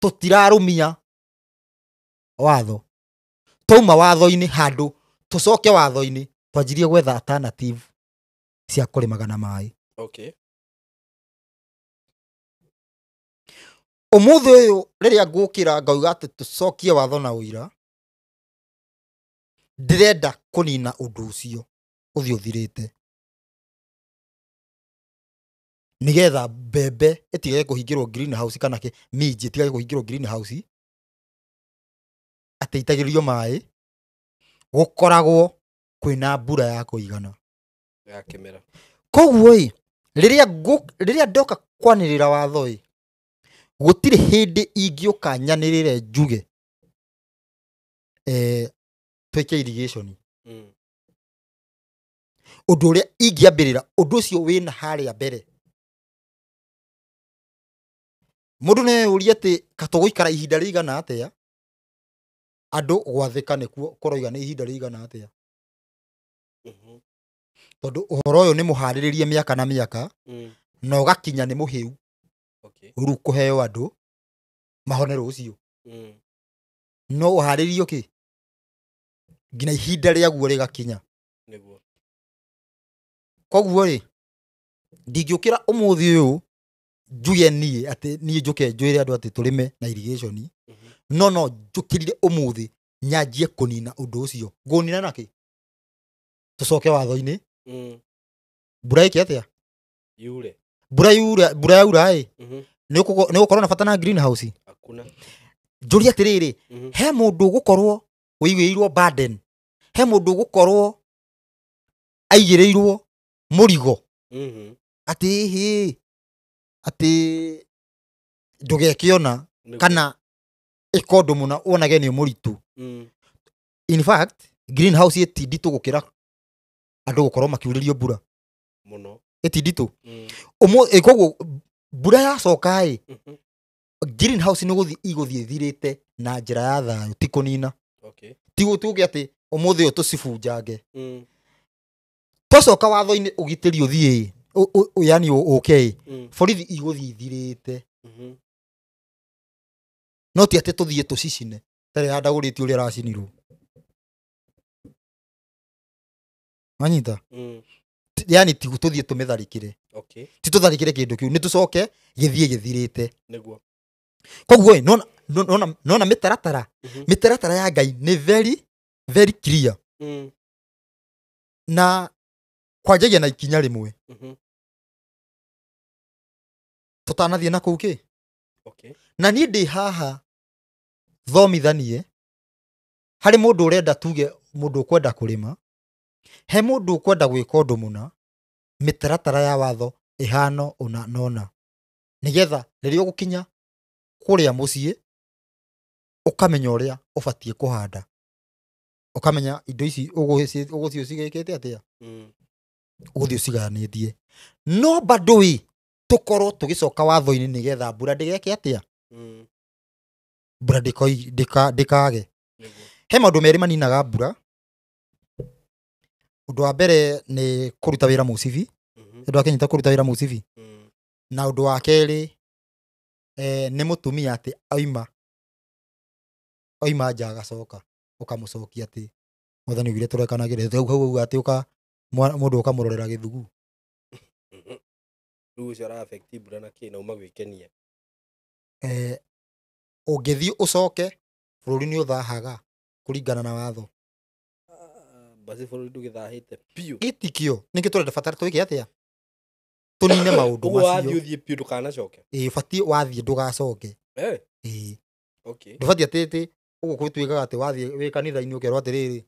tũtirarũmia watho. Twauma watho-inĩ handũ tũcoke watho-inĩ, twanjirie gwetha alternative cia kũrĩmaga na maĩ. Okay. Ũmũthĩ ũyũ rĩrĩa ngũkĩra ngauga atĩ tũcokie watho na ũira, ndĩrenda kũnina ũndũ ũcio ũthiĩ ũthirĩte. Nĩgetha mbembe ĩtigage kũhingĩrwo greenhouse kana minji ĩtigage kũhingĩrwo greenhouse atĩ itagĩrĩrio maĩ, gũkoragwo kwĩna mbura ya kũigana ya kĩmera. Koguo ĩ, rĩrĩa ndoka kwanĩrĩra watho ĩ, gũtirĩ hĩndĩ ingĩũka nyanĩrĩre njuge twĩke irrigation. Ũndũ ũrĩa ingĩambĩrĩra ũndũ ũcio wĩna harĩa mbere. Mũndũ no eyũrie atĩ katũgũikara ihinda rĩigana atĩa, andũ gwathĩka nĩkuo kũroiga nĩ ihinda rĩigana atĩa. Tondũ ũhoro ũyũ nĩ mũharĩrĩrie mĩaka na mĩaka, na ũgakinya nĩ mũhĩu. Rĩu kũheo andũ mahone rũciũ. No ũharĩrĩrio kĩ nginya ihinda rĩaguo rĩgakinya. Koguo rĩ, ndingĩũkĩra ũmũthĩ ũyũ njuge niĩ atĩ niĩ njũke njwĩre andũ atĩ tũrĩme na irrigation, no no njũkĩrire ũmũthĩ nyanjie kũnina ũndũ ũcio. Ngũnina nakĩ? Tũcoke watho-inĩ. Mbura ĩke atĩa? Yure. Mbura yura, mbura yaura ĩ, nĩ ũgũkorwo na bata na greenhouse? Hakuna. Njũrie atĩrĩrĩ, he mũndũ ũgũkorwo ũigĩrĩirwo burden, he mũndũ ũgũkorwo aigĩrĩirwo mũrigo atĩ hĩ, atĩ ndũgekĩona kana ĩka ũndũ mũna wonage nĩ mũritũ. In fact, greenhouse ĩti nditũ gũkĩra andũ gũkorwo makiurĩrio mbura mũno. Ĩti nditũ. Koguo mbura yacoka ĩ, greenhouse nĩ gũthiĩ igũthiĩ ĩthirĩte na njĩra ya thayũ, ti kũnina. Ti tuge atĩ ũmũthĩ ũyũ tũcibunjange. Twacoka watho-inĩ ũgitĩri ũthiĩ ĩ, yani ũke ĩ, borithi igũthiĩ ithirĩte. No ti atĩ tũthiĩ tũcicine tarĩ handagũrĩtie ũrĩa aracinirwo. Wanyita? Yani ti tũthiĩ tũmĩtharĩkĩre. Ti tũtharĩkĩre kĩndũ kĩu, nĩ tũcoke gĩthiĩ gĩthirĩte. Koguo ĩ, nona mĩtaratara. Mĩtaratara ya Ngai nĩ very, very clear. Na kwanjagia na ikinya rĩmwe. Tũtanathiĩ na kũu kĩ? Na niĩ ndĩ haha thomithanie harĩ mũndũ ũrenda tuge mũndũ ũkwenda kũrĩma, he mũndũ ũkwenda gwĩka ũndũ mũna, mĩtaratara ya watho ĩhano ũna na ũna, nĩgetha rĩrĩa ũgũkinya kũrĩa mũciĩ ũkamenya ũrĩa ũbatiĩ kũhanda, ũkamenya indo ici ũgũthiĩ ũcigĩkĩte atĩa, ũgũthiĩ ũcigayanĩtie. No bado ĩ, tũkorwo tũgĩcoka watho-inĩ nĩgetha mbura ndĩgeke atĩa, mbura ndĩkage. He maũndũ merĩ maninaga mbura. Ũndũ wa mbere nĩ kũruta wĩra mũcibi, andũ akĩnyita kũruta wĩra mũcibi. Na ũndũ wa kerĩ, nĩ mũtumia atĩ oima nja agacoka ũkamũcokia atĩ mwathani oigire tũrekanagĩre. Hau hau auga atĩ ũka mũndũ ũkamũrorera gĩthugu. Rĩu ũcio ara affect mbura na kĩ na uma gwĩkenia. Ũngĩthiĩ ũcoke bũrũri nĩ ũthahaga kũringana na watho. Basi bũrũri ndũgĩthahĩte biũ. Gĩtikio. Nĩkĩo tũrenda batara twĩke atĩa? Tũnine maũndũ Ũguo macio. wathiĩ ũthiĩ biũ ndũkanacoke. Ĩĩ, ũbatiĩ wathiĩ ndũgacoke. Ĩĩ. Ndũbatiĩ atĩ ũguo gwĩtuĩkaga atĩ wathiĩ wĩ kanitha-inĩ ũkerwo atĩrĩrĩ,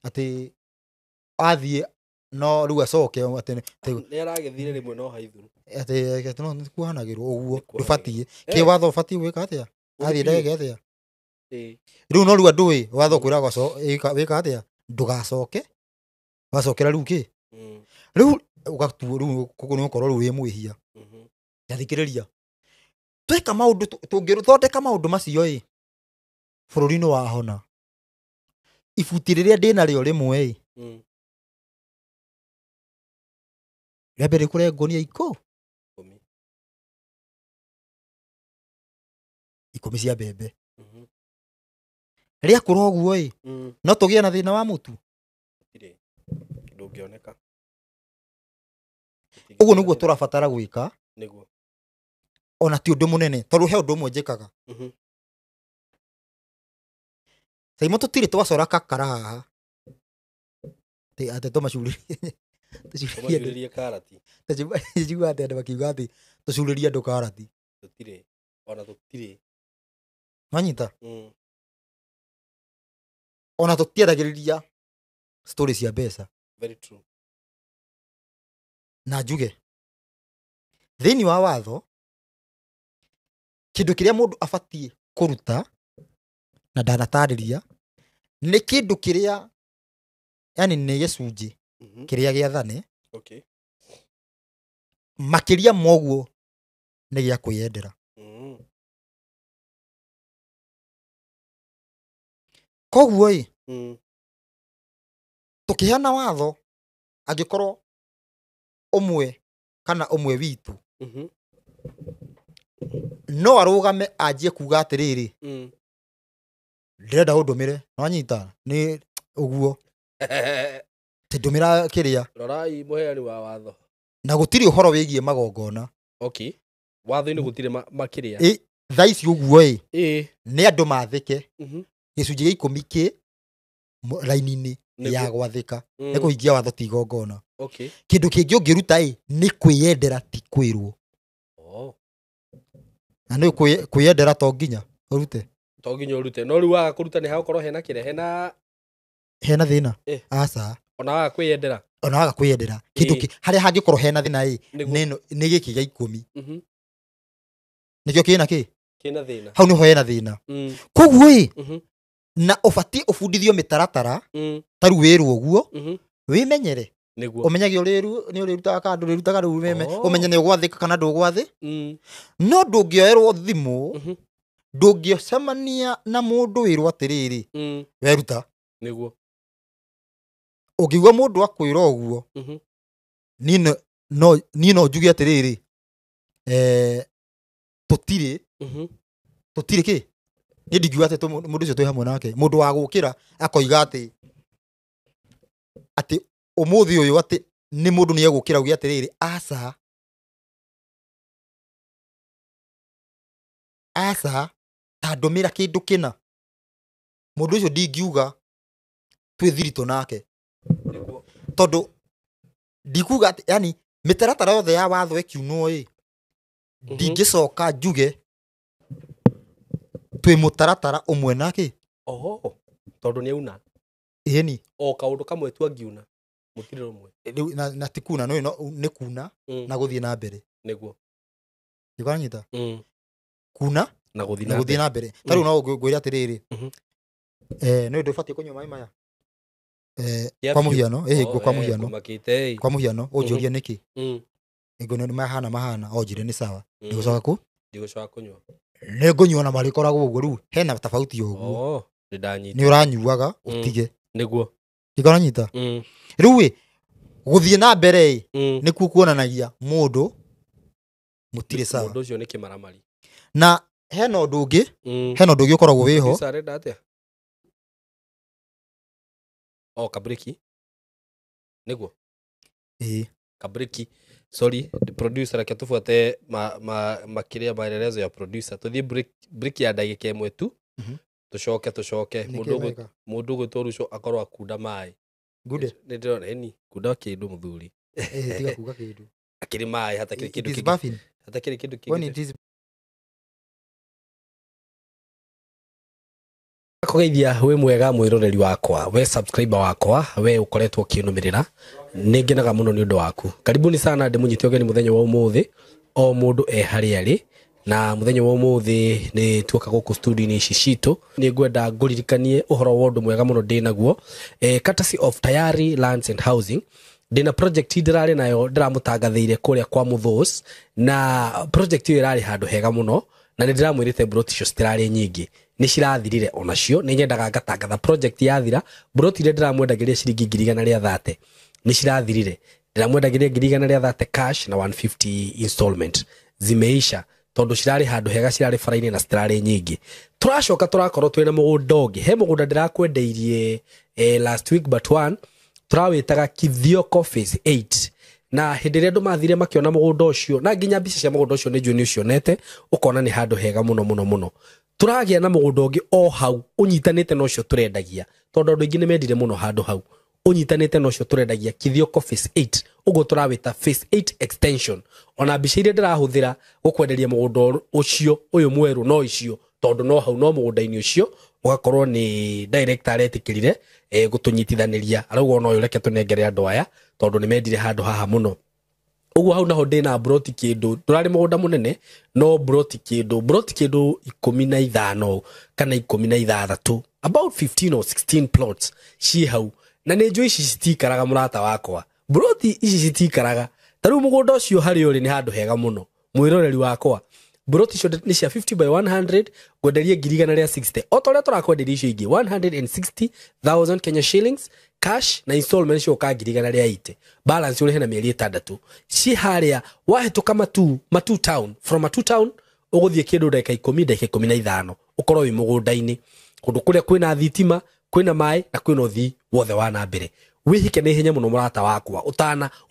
atĩ wathiĩ no rĩu acoke atĩ Nĩ aragĩthire rĩmwe no haithuru. Atĩ no nĩkuohanagĩrwo ũguo. Nĩkuohanagĩrwo. Ndũbatiĩ. Kĩ watho ũbatiĩ gwĩka atĩa? Athiĩ ndege atĩa? Rĩu no rĩu andũ ĩ, watho ũkwĩraga wĩka atĩa? Ndũgacoke. Wacokera rĩu kĩ? Rĩu ũgatuo rĩu koguo nĩ ũgũkorwo rĩu wĩ mwĩhia. Nyathikĩrĩria. Tweka maũndũ, tũngĩthondeka maũndũ macio ĩ, bũrũri nĩ wahona. Ibuti rĩrĩa ndĩnarĩo rĩmwe ĩ, rĩa mbere kũrengwo nĩ ikũmi cia mbembe. Rĩakũra ũguo ĩ, no tũgĩe na thĩna wa mũtu. Ndũngĩoneka. Ũguo nĩguo tũrabatara gwĩka. Nĩguo. Ona ti ũndũ mũnene, tondũ he ũndũ ũmwe njĩkaga. Saimo tũtirĩ twacora kakara haha. Atĩ tũmacurĩrie. Tũmacurĩrie karati. Njiguaga atĩ andũ makiuga atĩ tũcurĩrie andũ karati. Tũtirĩ. Ona tũtirĩ. Wanyita? Ona tũtiaragĩrĩria story cia mbeca. Very true. Na njuge thĩinĩ wa watho kĩndũ kĩrĩa mũndũ abatiĩ kũruta na ndanatarĩria nĩ kĩndũ kĩrĩa yani nĩ gĩcunjĩ kĩrĩa gĩathane. Okay. Makĩria moguo nĩ gĩa kwĩyendera. Koguo ĩ tũkĩheana watho angĩkorwo ũmwe kana ũmwe witũ no arũgame anjie kuga atĩrĩrĩ ndĩrenda ũndũmĩre nwanyita nĩ ũguo ndũmĩra kĩrĩa. Rorai mũheani wa watho. Na gũtirĩ ũhoro wĩgiĩ magongona. Okay. Watho-inĩ gũtirĩ makĩria. Thaa ici ũguo ĩ nĩ andũ mathĩke gĩcunjĩ gĩa 10 kĩ raini-inĩ ya gwathĩka nĩ kũhingia watho ti igongona. Okay. Kĩndũ kĩngĩ ũngĩruta ĩ nĩ kwĩyendera ti kwĩrwo. Na nĩ kwĩyendera to nginya ũrute. To nginya ũrute. No rĩu waga kũruta nĩ hagũkorwo hena kĩrĩa hena thĩna. Aca. Ona waga kwĩyendera. Ona waga kwĩyendera. Kĩndũ harĩa hangĩkorwo hena thĩna ĩ nĩ gĩkĩ gĩa 10. Nĩkĩo kĩna kĩ? Kĩna thĩna. Hau nĩho hena thĩna. Koguo ĩ na ũbatiĩ ũbundithio mĩtaratara ta rĩu wĩrwo ũguo wĩmenyere. Ũmenyage nĩ ũrĩrutaga kana ndũrĩrutaga rĩu ũmenye nĩ ũgwathĩka kana ndũgwathĩ. No ndũngĩoerwo thimũ ndũngĩcemania na mũndũ wĩrwo atĩrĩrĩ weruta. Nĩguo. Ũngĩigua mũndũ akwĩra ũguo niĩ no njuge atĩrĩrĩ tũtirĩ tũtirĩ kĩ niĩ ndingiuga atĩ mũndũ ũcio twĩ hamwe nake mũndũ wa gũkĩra akoiga atĩ atĩ ũmũthĩ ũyũ atĩ nĩ mũndũ nĩ egũkĩra uge atĩrĩrĩ aca aca ta ndũmĩra kĩndũ kĩna mũndũ ũcio ndingiuga twĩ thiritũ nake tondũ ndikuga atĩ yani mĩtaratara yothe ya watho ĩkiunwo ĩ ndingĩcoka njuge twĩ mũtaratara ũmwe nake. Oho tondũ nĩ auna. Ĩni. O kaũndũ kamwe tu angiuna mũtirĩ rũmwe. Rĩu na ti kuna no nĩ kuna na gũthiĩ na mbere. Nĩguo. Ndikanyita. Kuna na gũthiĩ na mbere. Ta rĩu no ngwĩre atĩrĩrĩ nĩ ũndũ ũbatiĩ kũnyua maĩ maya kwa mũhiano kwa mũhiano kwa mũhiano ũnjũrie nĩkĩ ngũnyua nĩ mahana o njĩre nĩ sawa ndigũcoka kũ ndigũcoka kũnyua nĩ ngũnyua na marĩkoragwo ũguo rĩu hena tofauti ũguo nĩ ũranyuaga ũtige nĩguo ndikanyita rĩu ĩ gũthiĩ na mbere ĩ nĩkuo kuonanagia mũndũ mũtirĩ sawa. Mũndũ ũcio nĩ kĩmaramari. Na hena ũndũ ũngĩ hena ũndũ ũngĩ ũkoragwo wĩho. O kabriki nĩguo kabriki sorry the producer reke tufuate makiria maelezo ya producer tuthiĩ break ya ndagĩka ĩmwe tu tucoke mũndũ ũgwĩtwo Ruco akorwo akunda maĩ. Nĩ ndĩrona ĩni kunda kĩndũ mũthuri. Tiga kuga kĩndũ akĩrĩ maĩ hatakĩrĩ kĩndũ kĩngĩ hatakĩrĩ kĩndũ kĩngĩ. Kũgeithia wĩ mwega mwĩroreri wakwa we subscriber wakwa we ũkoretwo ũkĩnũmĩrĩra nĩ ngenaga mũno nĩ ũndũ waku. Karibuni sana ndĩmũnyite ũgeni mũthenya wa ũmũthĩ o mũndũ e harĩa arĩ na mũthenya wa ũmũthĩ nĩ tuoka gũkũ studio-inĩ ici citũ nĩ ngwenda ngũririkanie ũhoro wa ũndũ mwega mũno ndĩ naguo courtesy of Tayari Lands and Housing. Ndĩna project ndĩrarĩ nayo ndĩramũtangathĩire kũrĩa kwa Mũthũs na project ĩyo ĩrarĩ handũ hega mũno na nĩ ndĩramwĩrĩte broti icio citirarĩ nyingĩ nĩ cirathirire onacio nĩ nyendaga ngatangatha project yathira broti iria ndĩramwendagĩria ciringi 130 nĩ cirathirire ndĩramwendagĩria 130 cash na 150 installment zimeisha tondũ cirarĩ handũ hega cirarĩ bara-inĩ na citirarĩ nyingĩ. Tũracoka tũrakorwo twĩna mũgũnda ũngĩ he mũgũnda ndĩrakwendeirie last week but one tũrawĩtaga Kithioko Phase 8 na hĩndĩ ĩrĩa andũ mathire makĩona mũgũnda ũcio na nginya mbica cia mũgũnda ũcio nĩ njũĩ nĩ ũcionete ũkona nĩ handũ hega mũno mũno mũno. Tũragĩa na mũgũnda ũngĩ o hau ũnyitanĩte na ũcio tũrendagia tondũ andũ aingĩ nĩ mendire mũno handũ hau. Ũnyitanĩte na ũcio tũrendagia Kithioko Phase 8, ũguo tũrawĩta Phase 8 extension. Ona mbica iria ndĩrahũthĩra gũkwenderia mũgũnda ũcio ũyũ mwerũ no icio, tondũ no hau no mũgũnda-inĩ ũcio ũgakorwo nĩ director aretĩkĩrire gũtũnyitithanĩria, arauga ona ũyũ reke tũnengere andũ aya tondũ nĩ mendire handũ haha mũno. Ũguo hau naho ndĩna broti kĩndũ, ndũrarĩ mũgũnda mũnene, no broti kĩndũ, broti kĩndũ 15 kana 16, about 15 or 16 plots ciĩ hau. Na nĩ njũĩ ici citikaraga, mũrata wakwa, broti ici citikaraga. Ta rĩu mũgũnda ũcio harĩa ũrĩ nĩ handũ hega mũno, mwĩroreri wakwa. Broti icio nĩ cia 50 by 100, ngwenderie 160,000 o ta ũrĩa tũrakwenderia icio ingĩ, 160,000 Kenya shillings cash, na installment cioka 180,000, balance ũrĩhe na mĩeri 6. Ciĩ harĩa wahĩtũka Matu, Matu town, from Matu town ũgũthiĩ kĩndũ ndagĩka 10, ndagĩka 15 ũkorwo wĩ mũgũnda-inĩ, kũndũ kũrĩa kwĩna thitima, kwĩna maĩ na kwĩna ũthii wothe wa na mbere. Wĩhike na ihenya mũno mũrata wakwa,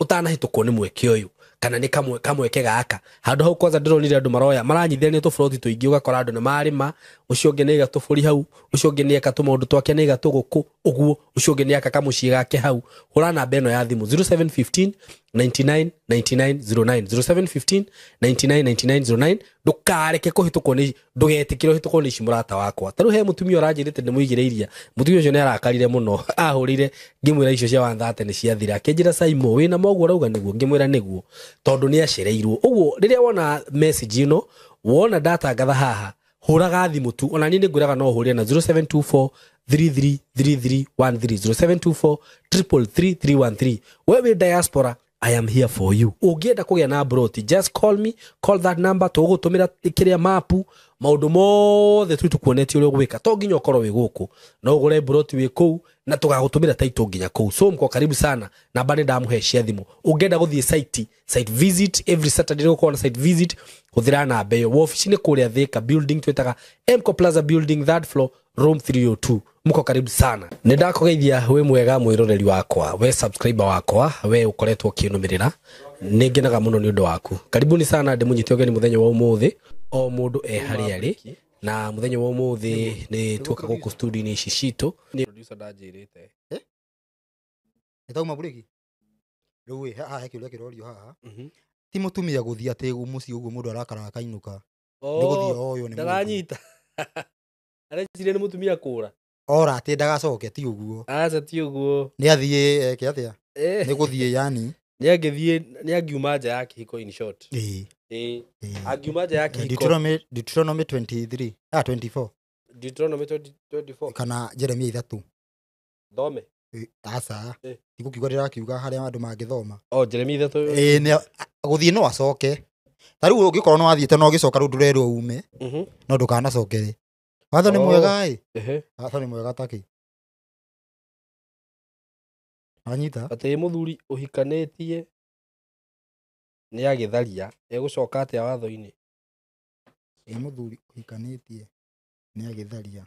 ũtanahĩtũkwo nĩ mweke ũyũ kana nĩ kamweke gaka. Handũ hau kwanza ndĩronire andũ maroya maranyithania tũburoti tũingĩ, ũgakora andũ nĩ marĩma, ũcio ũngĩ nĩ aiga tũbũri hau, ũcio ũngĩ nĩ eka tũmaũndũ twake, nĩ aiga tũgũkũ ũguo, ũcio ũngĩ nĩ aka kamũciĩ gake hau. Hũra namba ĩno ya thimũ 0715 99 99 09, 0715 99 99 09. Ndũkareke kũhĩtũkwo nĩ, ndũgetĩkĩre ũhĩtũkwo nĩ ici mũrata wakwa. Ta rĩu he mũtumia ũranjĩrĩte ndĩmũigĩre iria, mũtumia ũcio nĩ arakarire mũno, ahũrire ngĩmwĩra icio cia 130 nĩ ciathira, akĩnjĩra Saimo wĩna moguo ũrauga nĩguo, ngĩmwĩra nĩguo, tondũ nĩ acereirwo. Ũguo rĩrĩa wona message ĩno, wona ndatangatha haha, hũraga thimũ tu. Ona niĩ nĩngwĩraga no ũhũrĩre na 0724 333313, 0724 333 313. We wĩ diaspora, I am here for you. Ũngĩenda kũgĩa na broti, just call me, call that number, tũgũtũmĩra kĩrĩa mapu, maũndũ mothe tu tukuonetie ũrĩa ũgwĩka. To nginya ũkorwo wĩ gũkũ, no ũgũre broti wĩ kũu na tũgagũtũmĩra title nginya kũu. So mko karibu sana. Namba nĩ ndamũhe cia thimũ. Ũngĩenda gũthiĩ site, site visit, every Saturday gũkorwo na site visit, hũthĩra namba ĩyo. Wabici nĩ kũrĩa Thika building, twĩtaga Mco Plaza building, third floor, room 302. Mko karibu sana. Nĩ ndakũgeithia wĩ mwega mwĩroreri wakwa, we subscriber wakwa, we ũkoretwo ũkĩnũmĩrĩra, nĩ ngenaga mũno nĩ ũndũ waku. Karibuni sana, ndĩmũnyite ũgeni mũthenya wa ũmũthĩ, o mũndũ e harĩa arĩ. Na mũthenya wa ũmũthĩ nĩ tuoka gũkũ studio-inĩ ici citũ. Nĩ producer ndanjĩrĩte. Nĩ tauma burĩki. Rĩu ĩ, haha he kĩũria kĩrorio haha. Ti mũtumia gũthiĩ atĩ mũciĩ ũguo mũndũ arakara akainũka. Nĩ gũthiĩ oywo nĩ mũndũ. Ndaranyita. Areciria nĩ mũtumia kũra. Ora atĩ ndagacoke, ti ũguo. Aca ti ũguo. Nĩ athiĩ eke atĩa? Nĩ gũthiĩ yani. Nĩ angĩthiĩ, nĩ angiuma nja ya kĩhiko in short. Ĩĩ. Ĩĩ. Ĩĩ. Angiuma nja ya kĩhiko. Deuteronomy 23, 24. Deuteronomy 24. Kana Jeremia 3. Thome. Ĩĩ, aca. Ĩĩ. Tigũkiuga ndĩrakiuga harĩa andũ mangĩthoma. Oh, Jeremia 3. Ĩĩ, nĩ gũthiĩ no acoke. Ta rĩu ũngĩkorwo nĩ wathiĩte na ũgĩcoka rĩu ndũrerwo ume, no ndũkanacokere. Watho nĩ mwega ĩ. Watho nĩ mwega takĩ. Wanyita? Atĩ mũthuri ũhikanĩtie nĩ agĩtharia, egũcoka atĩa watho-inĩ? Ĩ mũthuri ũhikanĩtie nĩ agĩtharia,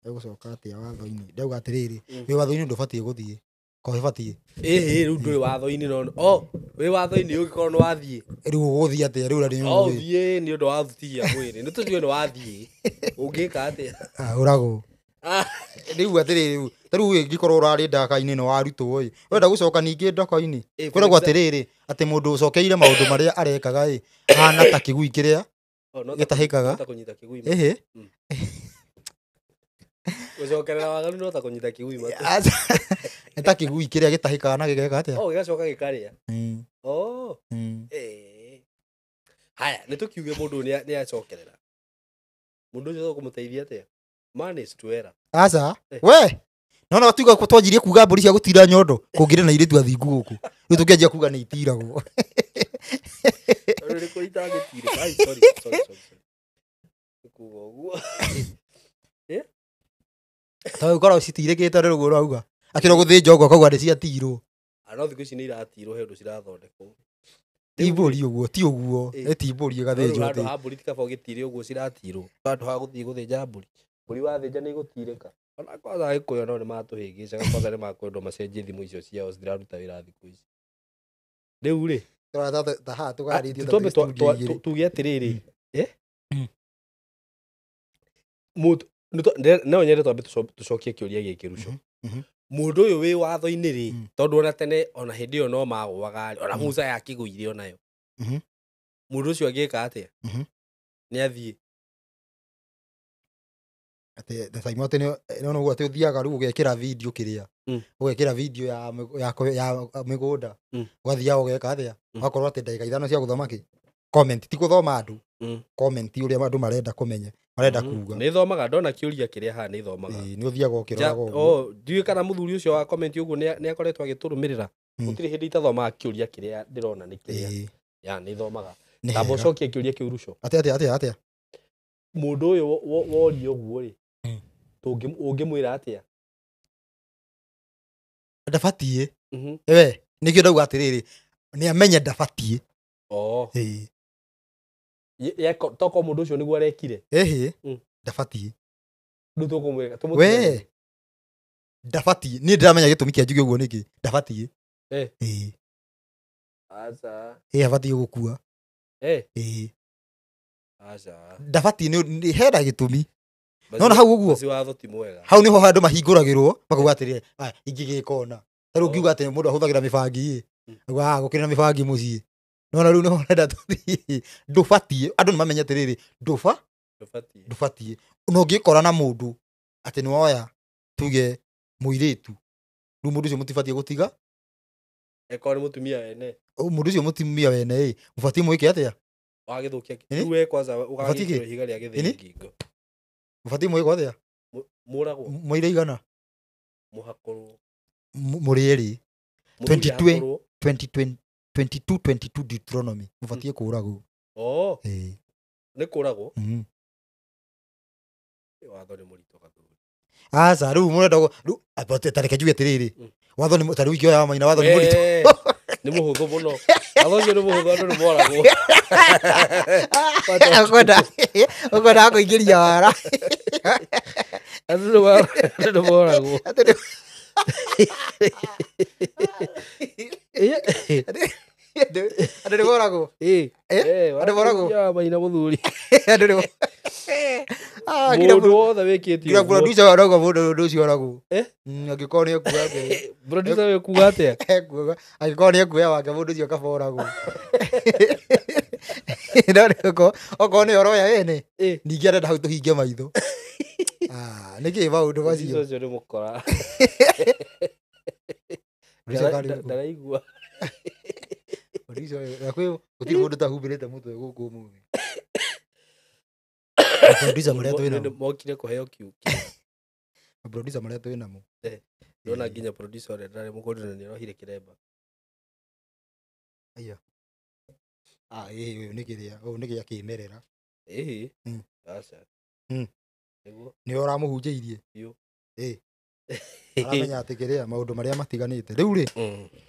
egũcoka atĩa watho-inĩ? Ndauga atĩrĩrĩ, wĩ watho-inĩ ndũbatiĩ gũthiĩ. Ko ĩbatiĩ? Ĩhĩ, rĩu ndũrĩ watho-inĩ no. Oh, wĩ watho-inĩ ũngĩkorwo nĩ wathiĩ. Rĩu ũgũthiĩ atĩa? Rĩu na nĩ Oh, ũĩ. thiĩ nĩ ũndũ wa thuti ya mwĩrĩ. Nĩ tũtue nĩ wathiĩ. Ũngĩka atĩa? Ah, ũragwo. Rĩu atĩrĩrĩ, rĩu, ta rĩu ũngĩkorwo ũrarĩ ndaka-inĩ na warutwo ĩ, ũrenda gũcoka ningĩ ndaka-inĩ? Ĩ, for Kwĩragwo atĩrĩrĩ, atĩ mũndũ ũcokeire maũndũ marĩa arekaga ĩ, ahana ta kĩgui kĩrĩa Oh, no ta gĩtahĩkaga. No ta kũnyita kĩgui. Ĩhĩ. Gũcokerera waganu no ta kũnyita kĩgui matũ. Aca. Nĩ ta kĩgui kĩrĩa gĩtahĩkaga na gĩgeka atĩa? Oh, gĩgacoka gĩkarĩa. Oh. Haya, nĩ tũkiuge mũndũ nĩ acokerera. Mũndũ ũcio tũkũmũteithia atĩa? Man is to error. Aca. We. No no tuga ko twanjirie kuga mbũri cia gũtira nyondo, kũngĩrĩ na airĩtu athingu gũkũ. Rĩu tũkĩanjia kuga nĩ itiragwo. Rĩu nĩ kũrĩ itangĩtirĩka. Ai, sorry, sorry, sorry, sorry. Nĩ kuga ũguo. Tondũ ũkoragwo citirĩkĩte rĩu ũguo ũrauga. Akĩrwo gũthĩnja ũguo akauga nĩ ciatirwo. No thikũ ici nĩ iratirwo he ũndũ cirathondekwo. Ti mbũri ũguo, ti ũguo. Nĩ ti mbũri ĩgathĩnjwo Handũ atĩ. ha mbũri ti kaba ũgĩtire ũguo ciratirwo. Handũ ha gũthiĩ gũthĩnja mbũri. Mbũri wathĩnja nĩ igũtirĩka. Ona kwanza Agĩkũyũ no nĩmatũhĩngĩcaga, kwanza nĩmakwendwo macenjie thimũ icio ciao citiraruta wĩra thikũ ici. Rĩu rĩ, Ta haha tũgarĩtie ta twambe twĩ studio igĩrĩ. tuge atĩrĩrĩ, Mũndũ, no nyende twambe tũcokie kĩũria gĩkĩ Ruco. Mũndũ ũyũ wĩ watho-inĩ rĩ, tondũ ona tene ona hĩndĩ ĩyo no magũaga rĩ, ona Musa yakĩgũire onayo. Mũndũ ũcio angĩka atĩa? Nĩ athiĩ. Atĩ the time atĩ nĩ ũguo atĩ ũthiaga rĩu ũgekĩra video kĩrĩa, ũgekĩra video ya ya mĩgũnda, ũgathiaga ũgeka atĩa, ũgakorwo atĩ ndagĩka 5 cia gũthoma kĩ comment, ti gũthoma andũ, comment ũrĩa andũ marenda kũmenya, marenda kuga. Nĩ thomaga, ndona kĩũria kĩrĩa haha nĩ thomaga. Nĩ ũthiaga ũkĩroraga ũguo. Ndiũĩ kana mũthuri ũcio wa comment ũguo nĩ akoretwo agĩtũrũmĩrĩra. Gũtirĩ hĩndĩ itathomaga kĩũria kĩrĩa ndĩrona nĩ kĩrĩa. Ya nĩ thomaga. Tamba ũcokie kĩũria kĩu Ruco. Atĩa? Mũndũ ũyũ woria ũguo rĩ, ũngĩmwĩra atĩa? Ndabatiĩ. We, nĩkĩo ndauga atĩrĩrĩ, nĩ amenye ndabatiĩ. Toko mũndũ ũcio nĩguo arekire. Ndabatiĩ. Rĩu tũkũmwĩra, we ndabatiĩ. Niĩ ndĩramenya gĩtũmi kĩa njuge ũguo nĩkĩ. Ndabatiĩ. Aca. Abatiĩ gũkua. Aca. Ndabatiĩ nĩ hena gĩtũmi. Nona hau ũguo. Watho ti mwega. Hau nĩho handũ mahingũragĩrwo makauga atĩrĩrĩ, aya ingĩgĩka ona. Ta rĩu ũngiuga atĩ mũndũ ahũthagĩra mĩbangi ĩ, auga gũkĩrĩ na mĩbangi mũciĩ. Nona rĩu nĩho ũrenda tũthiĩ. Ndũbatiĩ, andũ nĩ mamenye atĩrĩrĩ, ndũbatiĩ. Na ũngĩkora na mũndũ atĩ nĩ woya tuge mũirĩtu, rĩu mũndũ ũcio mũtibatiĩ gũtiga. Eko nĩ mũtumia wene. Mũndũ ũcio mũtumia wene ĩ, mũbatiĩ mwĩke atĩa? Wagĩthũkia rĩu we kwanza ũgagĩkĩrwo ihiga rĩa gĩthĩi ngingo. Mũbatiĩ mwĩke atĩa? Mũragwo. Mũire igana. Mũhakũrwo. Mũrĩ erĩ. 22 Deuteronomy. Mũbatiĩ kũragwo. Nĩ kũragwo? Watho nĩ mũritũ gathuri. Aca, rĩu mũrenda rĩu ta reke njuge atĩrĩrĩ, watho nĩ ta rĩu ingĩoya maina watho nĩ mũritũ. Nĩ mũhũthũ mũno. Watho ũcio nĩ mũhũthũ, andũ nĩ moragwo. Ũkwenda kũingĩria wara. Andũ nĩ moragwo. Andũ nĩ moragwo. Andũ moragwo. Maina mũthuri. Andũ nĩ Mũndũ wothe wĩkĩte ũguo. Producer arauga mũndũ ũcio oragwo. Angĩkorwo nĩ ekuoya. Producer we kuga atĩa? Ekuoga. Angĩkorwo nĩ ekuoya wake mũndũ ũcio kaba oragwo. No nĩ okorwo nĩ oroya wene. Ningĩ arenda hau tũhinge maitho. Nĩkĩ maũndũ macio? Ũcio nĩ mũkora. Ndaraigua. Producer gũtirĩ mũndũ tahumbĩrĩte mũtwe gũkũ ũmũthĩ. Producer marĩa twĩ namo. Mokire kũheo kiu. Producer marĩa twĩ namo. Ndona nginya producer ũrĩa ndarĩ mũgũnda na nĩarohire kĩremba. Aya. Ũyũ nĩ kĩrĩa, ũyũ nĩ gĩa kĩmerera. Aca. Nĩguo. Nĩwe ũramũhunjĩirie. Biũ. Aramenya atĩ kĩrĩa maũndũ marĩa matiganĩte. Rĩu rĩ,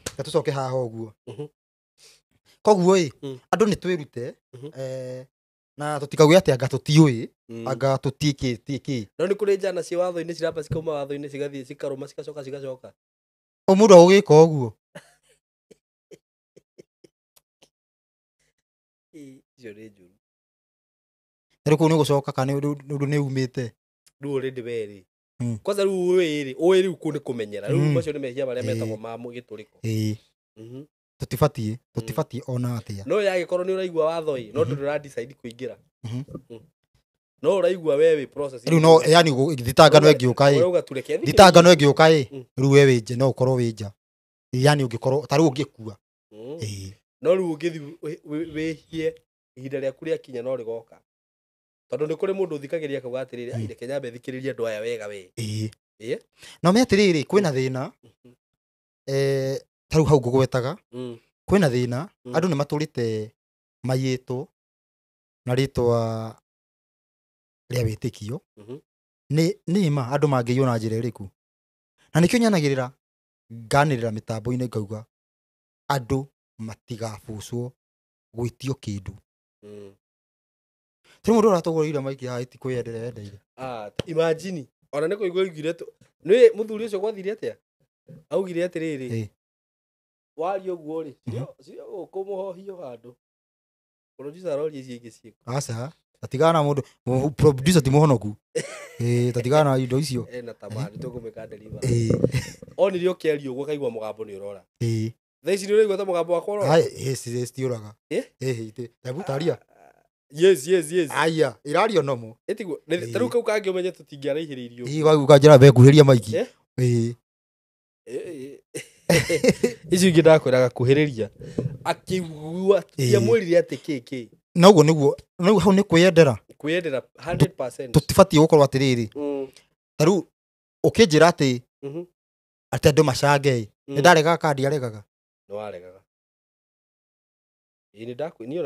reke tũcoke haha ũguo. Koguo ĩ, andũ nĩ twĩrute, na tũtikauge atĩ anga tũtiũĩ, anga tũtiĩkĩtie. No nĩ kũrĩ njana ciĩ watho-inĩ ciramba cikauma watho-inĩ cigathiĩ cikarũma cigacoka cigacoka. O mũndũ agũgĩka ũguo. Icio nĩ njũru. Rĩu kũu nĩ gũcoka kana nĩ ũndũ nĩ umĩte? Rĩu already we rĩ. Kwanza rĩu ũĩ rĩ, ũĩ rĩu kũu nĩ kũmenyera. Rĩu macio nĩ mehia marĩa metagwo ma gĩtũrĩko. Tũtibatiĩ ona atĩa. No yagĩkorwo nĩ ũraigua watho ĩ, no ndũra decide kũingĩra. No ũraigua we wĩ process. Rĩu no yani thitangano ĩngĩũka ĩ. Thitangano ĩngĩũka ĩ, rĩu we wĩ nja no ũkorwo wĩ nja. Yani ũngĩkorwo ta rĩu ũngĩkua. No rĩu ũngĩthiĩ wĩhie ihinda rĩaku rĩakinya no rĩgoka. Tondũ nĩ kũrĩ mũndũ ũthikagĩrĩria akauga atĩrĩrĩ, reke nyambe thikĩrĩrie andũ aya wega we. No me atĩrĩrĩ, kwĩna thĩna. Ta rĩu hau ngũgwetaga, kwĩna thĩna, andũ nĩ matũrĩte maiyĩtwo na rĩtwa rĩa wĩtĩkio. Nĩ ma andũ mangĩiywo na njĩra ĩrĩkũ? Na nĩkĩo nyanagĩrĩra nganĩrĩra mĩtambo-inĩ ngauga andũ matigabucwo gwĩtio kĩndũ. Tĩ mũndũ ũratũgũrĩire maiki haha ti kwĩyendera yendeire. Imagine ona nĩ kũigua augire nĩ mũthuri ũcio gwathire atĩa? Augire atĩrĩrĩ, waria ũguo rĩ, cio gũkũ mũhohio handũ. Producer aroria icio ingĩ ciĩkũ. Aca, Tatigana na mũndũ producer ti mũhonoku. Tatigana na indo icio. Ena tamaa nĩ tũkũmĩka deliver. Onire ũkĩaria ũguo akaigua mũgambo nĩ ũrora. Thaa ici nĩ ũraigua ta mũgambo wakwa ũrora? Ai, citiũraga. Hebu taria. Yes, yes, yes. Aya, irario nomo. Ĩtiguo, ta rĩu kau kangĩ ũmenye tũtingĩaraihĩrĩirio. Ũkanjĩra bekuhĩria maiki. Icio ingĩ ndakwĩraga kuhĩrĩria. Akĩigua tiamwĩrire atĩ kĩ kĩ. Na ũguo nĩguo, rĩu hau nĩ kwĩyendera. Kwĩyendera 100%. Tũtibatiĩ gũkorwo atĩrĩrĩ. Ta rĩu ũkĩnjĩra atĩ atĩ andũ macange ĩ, nĩ ndaregaga kana ndiaregaga? Nĩ waregaga.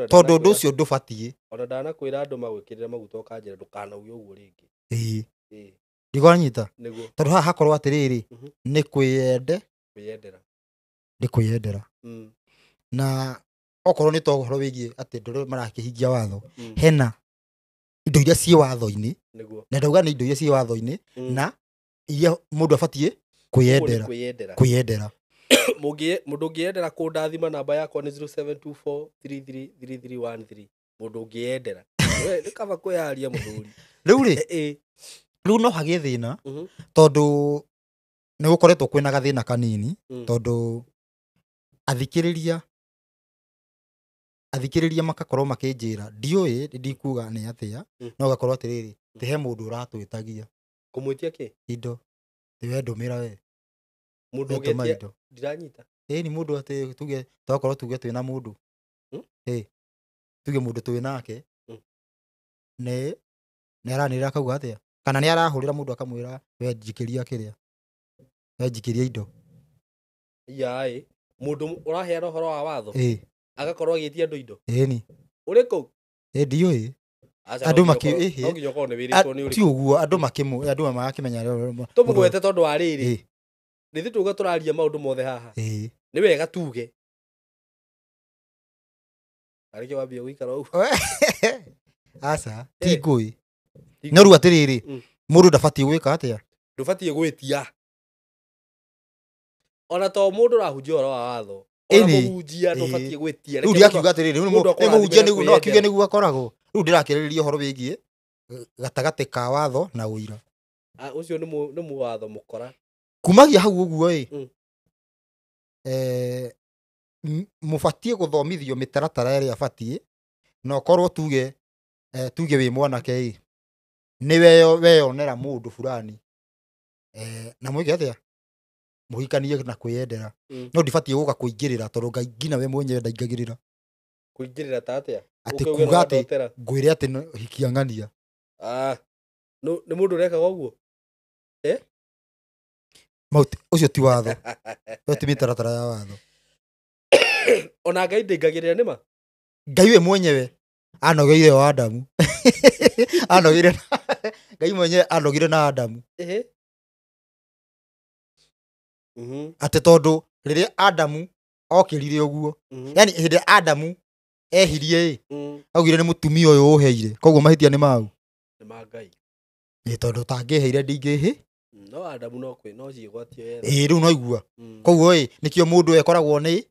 Tondũ ũndũ ũcio ndũbatiĩ. Ona ndanakwĩra andũ magwĩkĩrĩre maguta ũkanjĩra ndũkanauge ũguo rĩngĩ. Ndikwanyita. Nĩguo. Tondũ haha hakorwo atĩrĩrĩ, nĩ kwĩyendera. Nĩ kwĩyendera. Na okorwo nĩ ta ũhoro wĩgiĩ atĩ andũ arĩa marakĩhingia watho, hena indo iria ciĩ watho-inĩ. Nĩguo. Na ndauga nĩ indo iria ciĩ watho-inĩ, na iria mũndũ abatiĩ kwĩyendera. Kwĩyendera. Kwĩyendera. Mũndũ ũngĩyendera kũndathima namba yakwa nĩ 0724333313. Mũndũ ũngĩyendera. We, nĩ kaba kwĩyaria mũthuri. Rĩu rĩ, rĩu no hagĩe thĩna, tondũ nĩ gũkoretwo kwĩna gathĩna kanini, tondũ athikĩrĩria makakorwo makĩnjĩra, ndiũĩ ndikuga nĩ atĩa, no gakorwo atĩrĩrĩ, ti he mũndũ ũratwĩtagia. Kũmwĩtia kĩ? Indo. Ti we ndũmĩra we. Mũndũ Wetũma ũngĩtia indo. Ndiranyita. Ni mũndũ atĩ tuge twakorwo tuge twĩna mũndũ. Tuge mũndũ twĩ nake. Nĩ aranĩrĩra akauga atĩa? Kana nĩ arahũrĩra mũndũ akamwĩra we njikĩria kĩrĩa. We njikĩria indo. Yaĩ, mũndũ ũraheana ũhoro wa watho. Agakorwo agĩtia andũ indo. Ĩni. Ũrĩkũ? Ndiũĩ. Aca, Andũ no nginya ũkorwo nĩ wĩrĩtwo nĩ ũrĩkũ. Ti ũguo, andũ makĩmũ, andũ marakĩmenya Tũmũgwete tondũ wa rĩrĩ. Nĩ tuge tũraria maũndũ mothe haha. Nĩ wega tuge. Arĩkĩ wambia gũikara ũguo. Aca, ti ngũĩ. No rĩu atĩrĩrĩ, mũndũ ndabatiĩ gwĩka atĩa? Ndũbatiĩ gwĩtia. Ona to mũndũ ũrahunjia ũhoro wa watho. Ona mũhunjia ndũbatiĩ gwĩtia. Rĩu ndiakiuga atĩrĩrĩ, rĩu nĩ mũhunjia nĩguo no akiuge nĩguo akoragwo. Rĩu ndĩrakĩrĩrĩria ũhoro wĩgiĩ gatagatĩ ka watho na ũira. Ũcio nĩ mũwatho mũkora. Kumagia hau ũguo ĩ, mũbatiĩ gũthomithio mĩtaratara ĩrĩa batiĩ, na ũkorwo tuge wĩ mwanake ĩ, nĩ weyonera mũndũ fulani, na mwĩke atĩa? Mũhikanie na kwĩyendera. No ndibatiĩ gũka kũingĩrĩra tondũ Ngai nginya we mwenyewe ndaingagĩrĩra. Kũingĩrĩra ta atĩa? Atĩ kuga atĩ ngwĩre atĩ hikia ng'ania. Nĩ mũndũ ũrekaga ũguo? Ũcio ti watho. Ũcio ti mĩtaratara ya watho. Ona Ngai ndaingagĩrĩra nĩma? Ngai we mwenyewe anogeire o Adamu. Anogire Ngai mwenyewe anogire na Adamu. Atĩ tondũ rĩrĩa Adamu okĩrire ũguo, yani hĩndĩ Adamu ehirie ĩ, augire nĩ mũtumia ũyũ ũheire, koguo mahĩtia nĩ mau. Nĩ ma Ngai. Ĩ tondũ tangĩheire ndingĩhĩ. No Adamu no kwĩ no ciĩgwatio yetha. Rĩu no igua. Koguo ĩ nĩkĩo mũndũ ekoragwo nĩ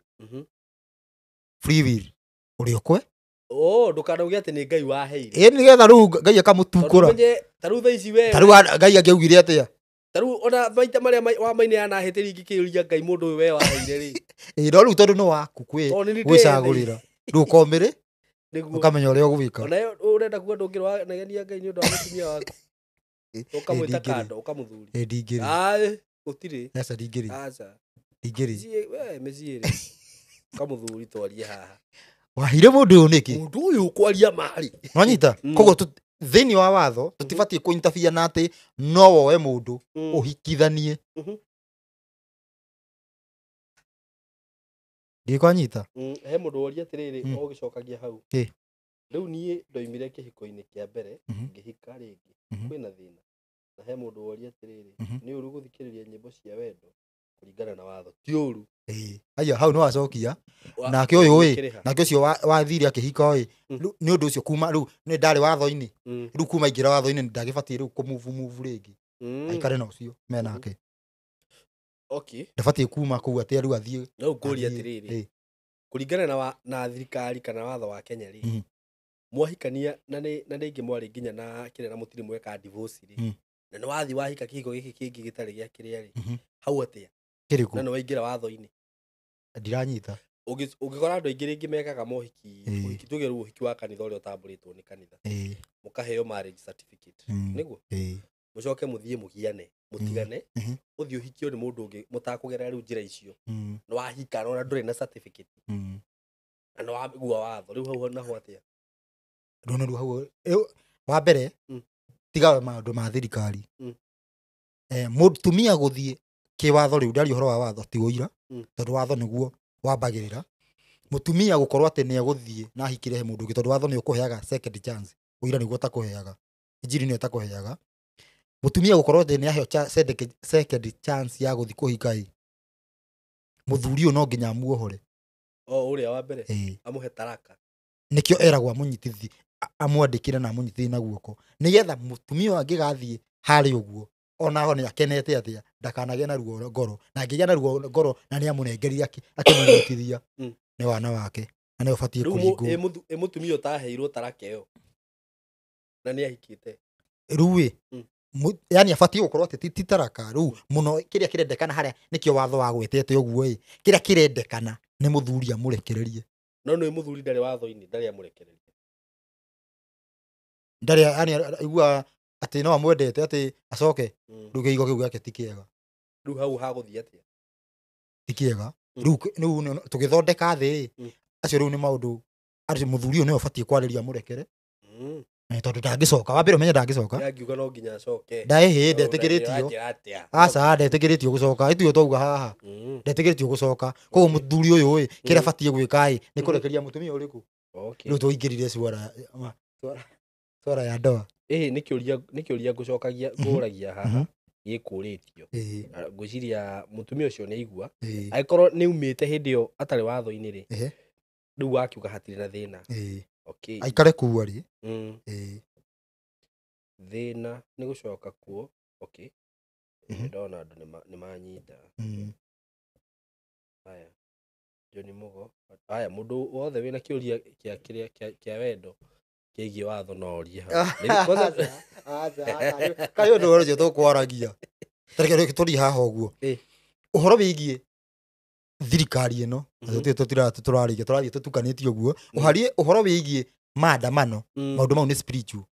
free will. Ũrĩa ũkwe. Ndũkanauge atĩ nĩ Ngai waheire. Nĩgetha rĩu Ngai akamũtukũra. Ta rĩu thaa ici we. Ta rĩu Ngai angĩaugire atĩa? Ta rĩu ona maita marĩa wa maineana hĩtĩria ingĩkĩũria Ngai mũndũ ũyũ we waheire rĩ. No rĩu tondũ nĩ waku gwĩcagũrĩra. Rĩu ũkomĩrĩ ũkamenya ũrĩa ũgwĩka. Ona ũrenda kuga ndũngĩrwa Ngai nĩ ũndũ wa mũtumia waku. Ũkamwĩta kando ũkamũthuri. Ndingĩrĩ. Gũtirĩ. Aca ndingĩrĩ. Aca. Ndingĩrĩ. We mĩciĩ rĩ. Ũkamũthuri twarie haha. Wahire mũndũ ũyũ nĩkĩ? Mũndũ ũyũ ũkwaria marĩ. Nwanyita? Koguo thĩinĩ wa watho tũtibatiĩ kũintabia na atĩ no woe mũndũ ũhikithanie. Ndikwanyita? He mũndũ woria atĩrĩrĩ ũgĩcokagia hau. Rĩu niĩ ndoimire kĩhiko-inĩ kĩa mbere ngĩhika rĩngĩ kwĩna thĩna. Na he mũndũ woria atĩrĩrĩ nĩ ũru gũthikĩrĩria nyĩmbo cia wendo kũringana na watho. Ti ũru. Aya hau nĩ wacokia. Nake ũyũ ĩ, nake ũcio wathire akĩhika ĩ, nĩ ũndũ ũcio kuma rĩu nĩ ndarĩ watho-inĩ. Rĩu kuma ingĩra watho-inĩ ndagĩbatiĩ rĩu kũmove rĩngĩ. Aikare na ũcio menake. Okay. Ndabatiĩ kuma kũu atĩ rĩu athiĩ. No ngũrie atĩrĩrĩ. Kũringana na thirikari kana watho wa Kenya rĩ. Mwahikania na nĩ na rĩngĩ mwarĩ nginya na kĩrĩa na mũtirĩ mweka divorce rĩ, na nĩ wathiĩ wahika kĩhiko gĩkĩ kĩngĩ gĩtarĩ gĩa kĩrĩa rĩ, hau atĩa? Na Kĩrĩkũ? nĩ waingĩra watho-inĩ. Ndiranyita. Ũngĩkora andũ aingĩ rĩngĩ mekaga mohiki, ũhiki tuge rĩu ũhiki wa kanitha ũrĩa ũtambũrĩtwo nĩ kanitha, mũkaheo marriage certificate, nĩguo mũcoke mũthiĩ mũgiane, mũtigane, ũthiĩ ũhikio nĩ mũndũ ũngĩ mũtakũgerera rĩu njĩra icio, nĩ wahika na ndũrĩ na certificate, na nĩ wagua watho rĩu hau naho atĩa? Rũno rĩu hau wa mbere, tiga maũndũ ma thirikari. Mũtumia gũthiĩ kĩwatho rĩu ndaria ũhoro wa watho ti ũira, tondũ watho nĩguo wambagĩrĩra mũtumia gũkorwo atĩ nĩ egũthiĩ na ahikire he mũndũ ũngĩ, tondũ watho nĩ ũkũheaga second chance, ũira nĩguo ũtakũheaga, injiri nĩyo ĩtakũheaga. Mũtumia gũkorwo atĩ nĩ aheo second chance ya gũthiĩ kũhika ĩ, mũthuri ũyũ no nginya amuohore. O ũrĩa wa mbere amũhe taraka. Nĩkĩo eragwo amũnyitithi, amwandĩkĩre na amũnyitithie na guoko, nĩgetha mũtumia ũyũ angĩgathiĩ harĩ ũguo onaho nĩ akenete atĩa, ndakanagĩe na ruo ngoro, na angĩgĩa na ruo ngoro na nĩ amũnengerire akĩmũnyitithia, nĩ wana wake na nĩ ũbatiĩ Rĩu kũringwo. ĩ mũtumia ũtaheirwo taraka ĩyo na nĩ ahikĩte? Rĩu ĩ, yani abatiĩ gũkorwo atĩ ti taraka rĩu mũno kĩrĩa kĩrendekana harĩa nĩkĩo watho wagwetete ũguo ĩ, kĩrĩa kĩrendekana nĩ mũthuri amũrekererie. No nĩ mũthuri ndarĩ watho-inĩ, ndarĩ amũrekererie. Ndarĩ yani aigua atĩ no amwendete atĩ acoke, rĩu kĩhigo kĩu gĩake ti kĩega. Rĩu hau hagũthiĩ atĩa? Ti kĩega. Rĩu tũgĩthondeka thĩ ĩ, acio rĩu nĩ maũndũ atĩ mũthuri ũyũ nĩwe ũbatiĩ kwarĩria amũrekere. Tondũ ndangĩcoka, wa mbere ũmenye ndangĩcoka. Yangiuga no nginya acoke. Ndaĩhĩ No, ndetĩkĩrĩtio. ũranjĩra atĩa? Aca, ndetĩkĩrĩtio gũcoka, ituĩ twauga haha. Ndetĩkĩrĩtio gũcoka. Koguo mũthuri ũyũ ĩ, kĩrĩa abatiĩ gwĩka ĩ, nĩ kũrekeria mũtumia ũrĩkũ? Rĩu tũingĩrire swara ya ndoa. Ĩhĩ, nĩ kĩũria ngũcokagia, ngũragia haha gĩkũrĩtio. Na ngwĩciria mũtumia ũcio nĩ aigua. Angĩkorwo nĩ umĩte hĩndĩ ĩyo atarĩ watho-inĩ rĩ, rĩu wakiuga hatirĩ na thĩna. Okay. Aikare kuu arĩ. Thĩna nĩ gũcoka kuo. Okay. Ndona andũ nĩ manyita. Haya. John Mugo. Haya, mũndũ wothe wĩna kĩũria kĩa kĩrĩa kĩa wendo kĩgiĩ watho no orie hau. Kwanza Kaĩ ũndũ ũcio tũkwaragia. Tareke tũrie haha ũguo. Ũhoro wĩgiĩ thirikari ĩno, tũtirĩ tũrarĩkia, tũrathiĩ tũtukanĩtie ũguo. Ũharie ũhoro wĩgiĩ maandamano, maũndũ mau nĩ spiritual.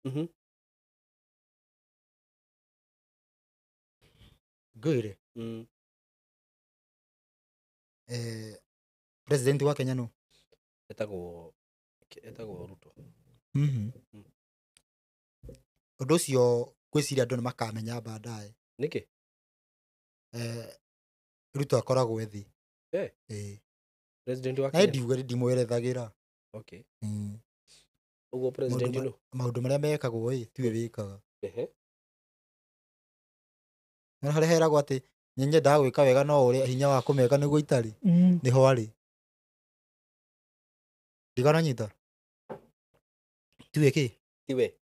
Ngwĩre. President wa Kenya nũ? Etagwo Ruto. Ũndũ ũcio ngwĩciria andũ nĩ makamenya baadaye. Nĩkĩ? Ruto akoragwo e thĩ. President wa Na Kenya. ndiuga ndimwerethagĩra. Okay. Ũguo president nũ? Maũndũ marĩa mekagwo ĩ, tiwe wĩkaga. Na harĩa heragwo atĩ nĩ nyendaga gwĩka wega no ũrĩa hinya wa kũmeka nĩguo itarĩ, nĩho arĩ. Ndikananyita. Tiwe kĩ? Tiwe.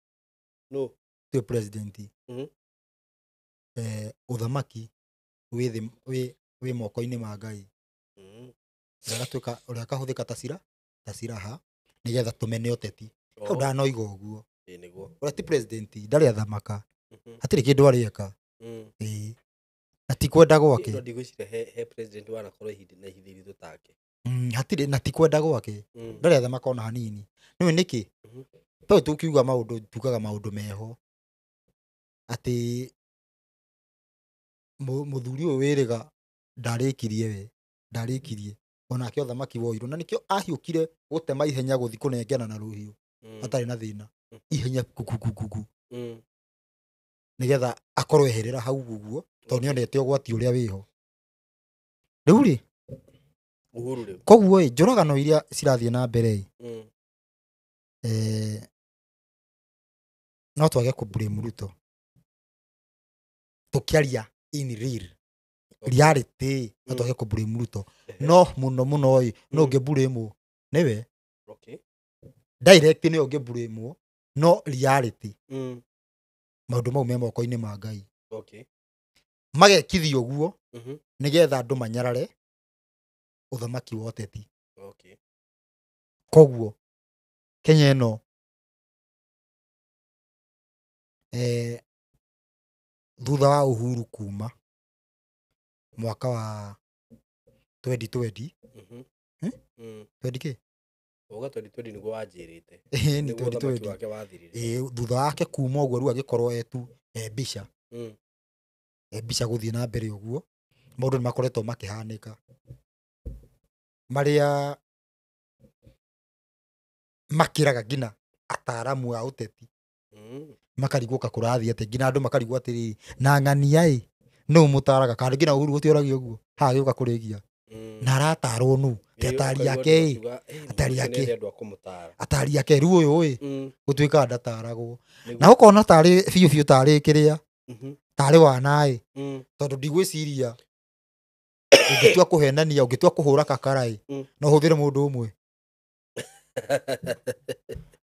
No. Tiwe president. Ũthamaki wĩ thĩ, wĩ moko-inĩ ma Ngai. Ũrĩa ũrĩa kahũthĩka ta siraha nĩgetha tũmene ũteti. Hau ndanoiga ũguo. Ĩĩ, nĩguo. Ũrĩa ti president, ndarĩ athamaka. Hatirĩ kĩndũ arĩeka. Ĩĩ. Na ti kwenda gwake. No ndigwĩciria he president wanakorwo ihinda na ihinda iritũ take. Hatirĩ na ti kwenda gwake. Ndarĩ athamaka ona hanini. Nĩũĩ nĩkĩ? Tondũ tũkiuga maũndũ, tugaga maũndũ meho. Atĩ mũthuri ũyũ wĩrĩga ndarĩkirie we, ndarĩkirie. Onake ũthamaki woirwo na nĩkĩo ahiũkire gũtema ihenya gũthiĩ kũnengera na rũhiũ. Hatarĩ na thĩna. Ihenya kukukukuku. Nĩgetha akorwo eherera hau ũguo, tondũ nĩonete ũgwati ũrĩa wĩho. Rĩu rĩ, Uhuru rĩu. Koguo ĩ, njũragano iria cirathiĩ na mbere ĩ, no twage kũ blame Ruto. Tũkĩaria in real reality, no twage kũ blame Ruto. No mũno mũno ĩ, no ũngĩ blame nĩwe. Direct nĩ ũngĩ blame, no reality. Maũndũ mau me moko-inĩ ma Ngai. Magekithio ũguo, nĩgetha andũ manyarare ũthamaki wa ũteti. Koguo Kenya ĩno Thutha wa Uhuru kuma mwaka wa 2020. 20 kĩ? Uga 2020 nĩguo wanjĩrĩte. Ĩĩ, nĩ Nĩguo ũthamaki 2020. wake wathirire. Ĩĩ, thutha wake kuma ũguo rĩu agĩkorwo etu e mbica. E mbica gũthiĩ na mbere ũguo maũndũ nĩ makoretwo makĩhanĩka marĩa makĩraga nginya ataramu a ũteti. Makarigwo ka kũrathiĩ atĩa, nginya andũ makarigwo atĩrĩrĩ, na ng'ania ĩ nũ mũtaraga, kana nginya Uhuru gũtioragio ũguo haha gĩũka kũrĩgia. Na aratarwo nũ? Ti atari ake ĩ, atari ake. Andũ a kũmũtara. Atari ake rĩu ũyũ ĩ gũtuĩkaga ndataragwo, na ũkona tarĩ biũ biũ tarĩ kĩrĩa tarĩ wana ĩ, tondũ ndigwĩciria ũngĩtua kũhenania, ũngĩtua kũhũra kakara ĩ, no ũhũthĩre mũndũ ũmwe.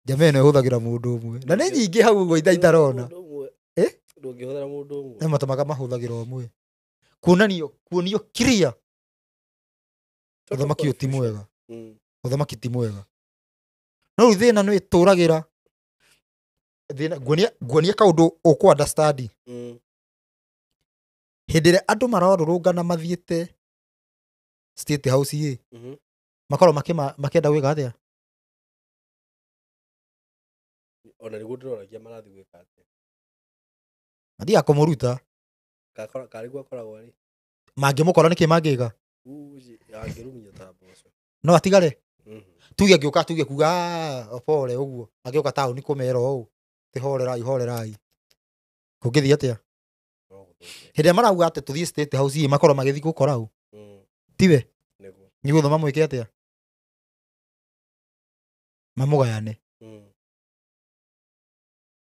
Jamaa ĩno ĩhũthagĩra mũndũ ũmwe na nĩ nyingĩ hau ũguo itarona. Eh? Ndũngĩhũthĩra mũndũ ũmwe. Nĩ matũmaga mahũthagĩra ũmwe kuonanio, kuonio clear ũthamaki ũyũ ti mwega. Ũthamaki ti mwega, no rĩu thĩna nĩ ĩtũragĩra thĩna. Nguonia kaũndũ ũkũ understand. Hĩndĩ ĩrĩa andũ mararũrũngana mathiĩte State House ĩ, makorwo makĩenda gwĩka atĩa? Ona nĩguo ndĩroragia marathiĩ gwĩka atĩa. Mathiaga kũmũruta. Karĩguo akoragwo arĩ. Mangĩmũkora nĩkĩ mangĩka? Angĩrumio ta mboco. No atigare. Tuge angĩũka, tuge kuga, "Ah, pole," ũguo angĩũka taũni kũmera ũũ ti horerai horerai, kũngĩthiĩ atĩa? No gũthũke. Hĩndĩ ĩrĩa marauga atĩ tũthiĩ State House ĩ, makorwo magĩthiĩ gũkora ũ? Tiwe? Nĩguo. Nĩguo mamwĩke atĩa? Mamũgayane.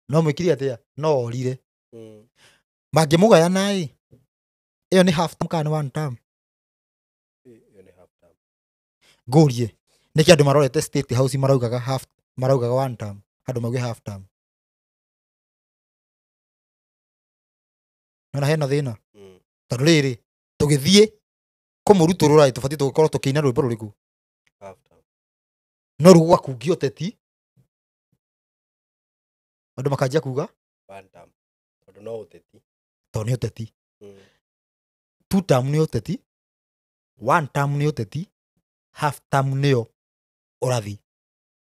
No mwĩkire atĩa? No orire. Mangĩmũgayana ĩ, ĩyo nĩ half term kana nĩ one term? Ĩyo nĩ half term. Ngũrie, nĩkĩ andũ marorete State House maraugaga half, maraugaga one term, andũ mauge half term? Nona hena thĩna. Tondũ rĩrĩ tũgĩthiĩ kũmũrutũrũra ĩ, tũbatiĩ tũgĩkorwo tũkĩina rwĩmbo rũrĩkũ? Half term. No rĩu gũgakungio ũteti, andũ makanjia kuga One term. Tondũ no ũteti. Tondũ nĩ ũteti. Two term nĩ ũteti, one term nĩ ũteti, half term nĩyo ũrathi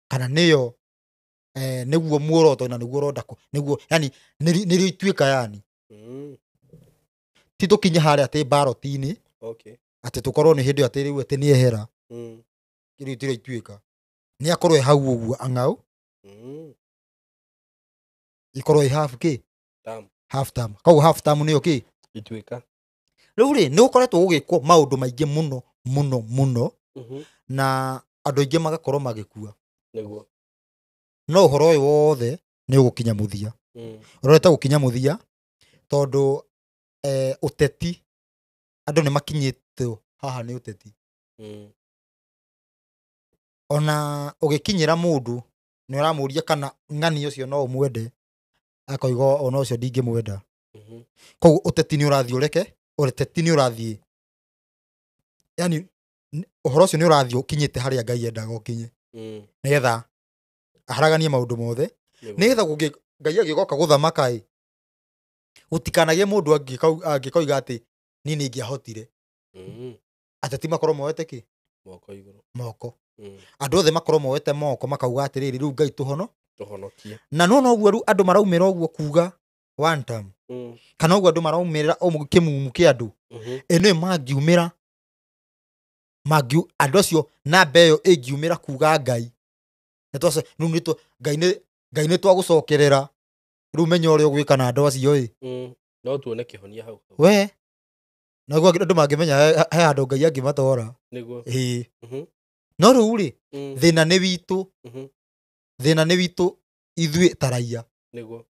kana nĩyo nĩguo muoroto na nĩguo ũronda nĩguo yani nĩrĩo ituĩka yani. Ti tũkinye harĩa atĩ ballot-inĩ. Atĩ tũkorwo nĩ hĩndĩ ĩyo atĩ rĩu atĩ nĩ ehera. Rĩu tirĩ ituĩka, nĩ akorwo e hau ũguo ang'au. Ikorwo ĩ half kĩ? Term. Half term. Koguo half term nĩyo kĩ? Ituĩka. Rĩu rĩ, nĩ gũkoretwo gũgĩkwo maũndũ maingĩ mũno mũno mũno, na andũ aingĩ magakorwo magĩkua. Nĩguo. No ũhoro ũyũ wothe nĩ ũgũkinya mũthia. Ũrorete gũkinya mũthia tondũ ũteti, andũ nĩ makinyĩtwo haha nĩ ũteti. Ona ũgĩkinyĩra mũndũ nĩ ũramũria kana ng'ani ũcio no ũmwende, akoiga ona ũcio ndingĩmwenda. Koguo ũteti nĩ ũrathiĩ ũreke, ũteti nĩ ũrathiĩ, yani ũhoro ũcio nĩ ũrathiĩ ũkinyĩte harĩa Ngai endaga ũkinye. Nĩgetha aharaganie maũndũ mothe. Nĩgetha Ngai agĩgoka gũthamaka ĩ, gũtikanagĩe mũndũ angĩkoiga atĩ niĩ nĩ ingĩahotire. Ateti makorwo moete kĩ? Moko igũrũ. Moko. Andũ othe makorwo moete moko makauga atĩrĩrĩ, rĩu Ngai tũhono. Tũhonokie. Na no noguo rĩu andũ maraumĩra ũguo kuga one term. Kana ũguo andũ maraumĩra ũguo kĩmumu kĩa andũ. Ĩ nĩ mangiumĩra, andũ acio namba ĩyo ĩngiumĩra kuga Ngai. Nĩ rĩu nĩ Ngai nĩ, Ngai nĩ twagũcokerera. Rĩu menya ũrĩa ũgwĩka na andũ acio ĩ. No tuone kĩhonia hau. We. Naguo andũ mangĩmenya he handũ Ngai angĩmatwara. Nĩguo. Ĩĩ. No rĩu rĩ, thĩna nĩ witũ. Thĩna nĩ witũ ithuĩ ta raia. Nĩguo.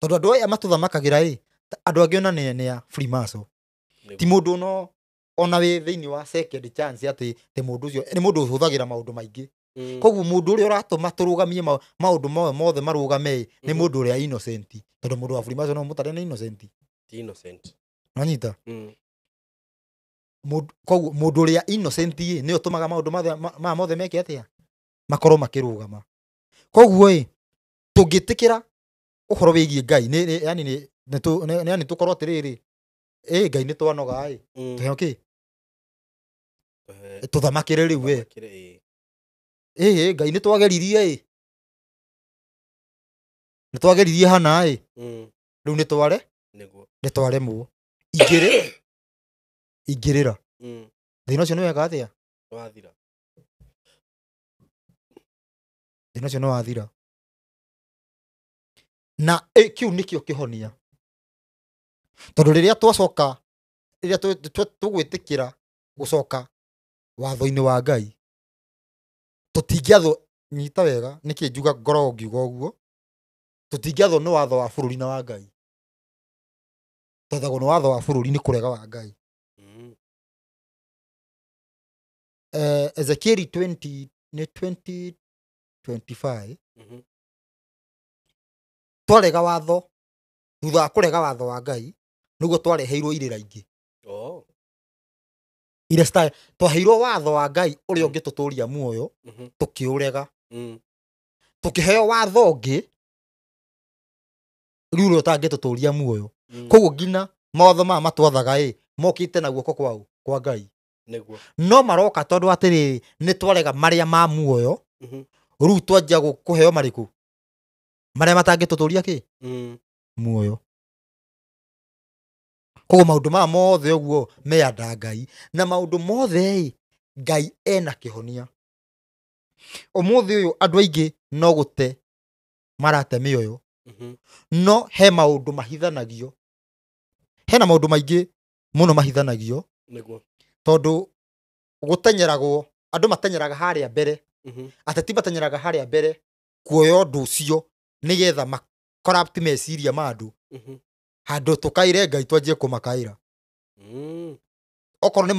Tondũ andũ aya matũthamakagĩra ĩ, andũ angĩ ona nĩ a Freemason. Nĩguo. Ti mũndũ no ona wĩ thĩinĩ wa second chance atĩ ti mũndũ ũcio nĩ mũndũ ũhũthagĩra maũndũ maingĩ. Koguo mũndũ ũrĩa ũratũma tũrũgamie maũndũ mothe marũgame ĩ, nĩ mũndũ ũrĩa innocent. Tondũ mũndũ wa Freemason no mũtare nĩ innocent. Ti innocent. Nanyita? Koguo mũndũ ũrĩa innocent ĩ, nĩwe ũtũmaga maũndũ maya mothe meke atĩa? Makorwo makĩrũgama. Koguo ĩ, tũngĩtĩkĩra Ũhoro wĩgiĩ Ngai yani yani tũkorwo atĩrĩrĩ, ĩ Ngai nĩ twanoga ĩ, tũheo kĩ, tũthamakĩre rĩu we, ĩ Ngai nĩ twageririe ĩ, nĩ twageririe hana ĩ, rĩu nĩ tware nĩ twaremwo, ingĩrĩra thĩna ũcio nĩ weka atĩa, thĩna ũcio nĩ wathira. Na kĩu nĩkĩo kĩhonia, tondũ rĩrĩa twacoka, rĩrĩa tũgwĩtĩkĩra gũcoka watho-inĩ wa Ngai, tũtingĩathwo. Nyita wega nĩkĩ njuga ngoragwo ngiuga ũguo, tũtingĩathwo nĩ watho wa bũrũri na wa Ngai. Twathagwo nĩ watho wa bũrũri nĩ kũrega wa Ngai. Ezekieli 20 nĩ 20:25. Twarega watho, thutha wa kũrega watho wa Ngai nĩguo twareheirwo irĩra ingĩ. Iria twaheirwo watho wa Ngai ũrĩa ũngĩtũtũria muoyo, tũkĩũrega. Tũkĩheo watho ũngĩ rĩu ũrĩa ũtangĩtũtũria muoyo. Koguo nginya mawatho maya matwathaga ĩ, mokĩte na guoko kwao kwa Ngai. No maroka tondũ atĩrĩrĩ, nĩ twarega marĩa ma muoyo, rĩu twanjia kũheo marĩkũ, marĩa matangĩtũtũria kĩ muoyo. Koguo maũndũ maya mothe ũguo meanda Ngai, na maũndũ mothe ĩ, Ngai ena kĩhonia. Ũmũthĩ ũyũ andũ aingĩ no gũte marate mĩoyo, no he maũndũ mahithanagio, hena maũndũ maingĩ mũno mahithanagio, tondũ gũtenyeragwo, andũ matenyeraga harĩa mbere, ateti matenyeraga harĩa mbere kuoya ũndũ ũcio nĩgetha ma corrupt meciria ma andũ, handũ tũkaire Ngai twanjie kũmakaĩra. Okorwo nĩ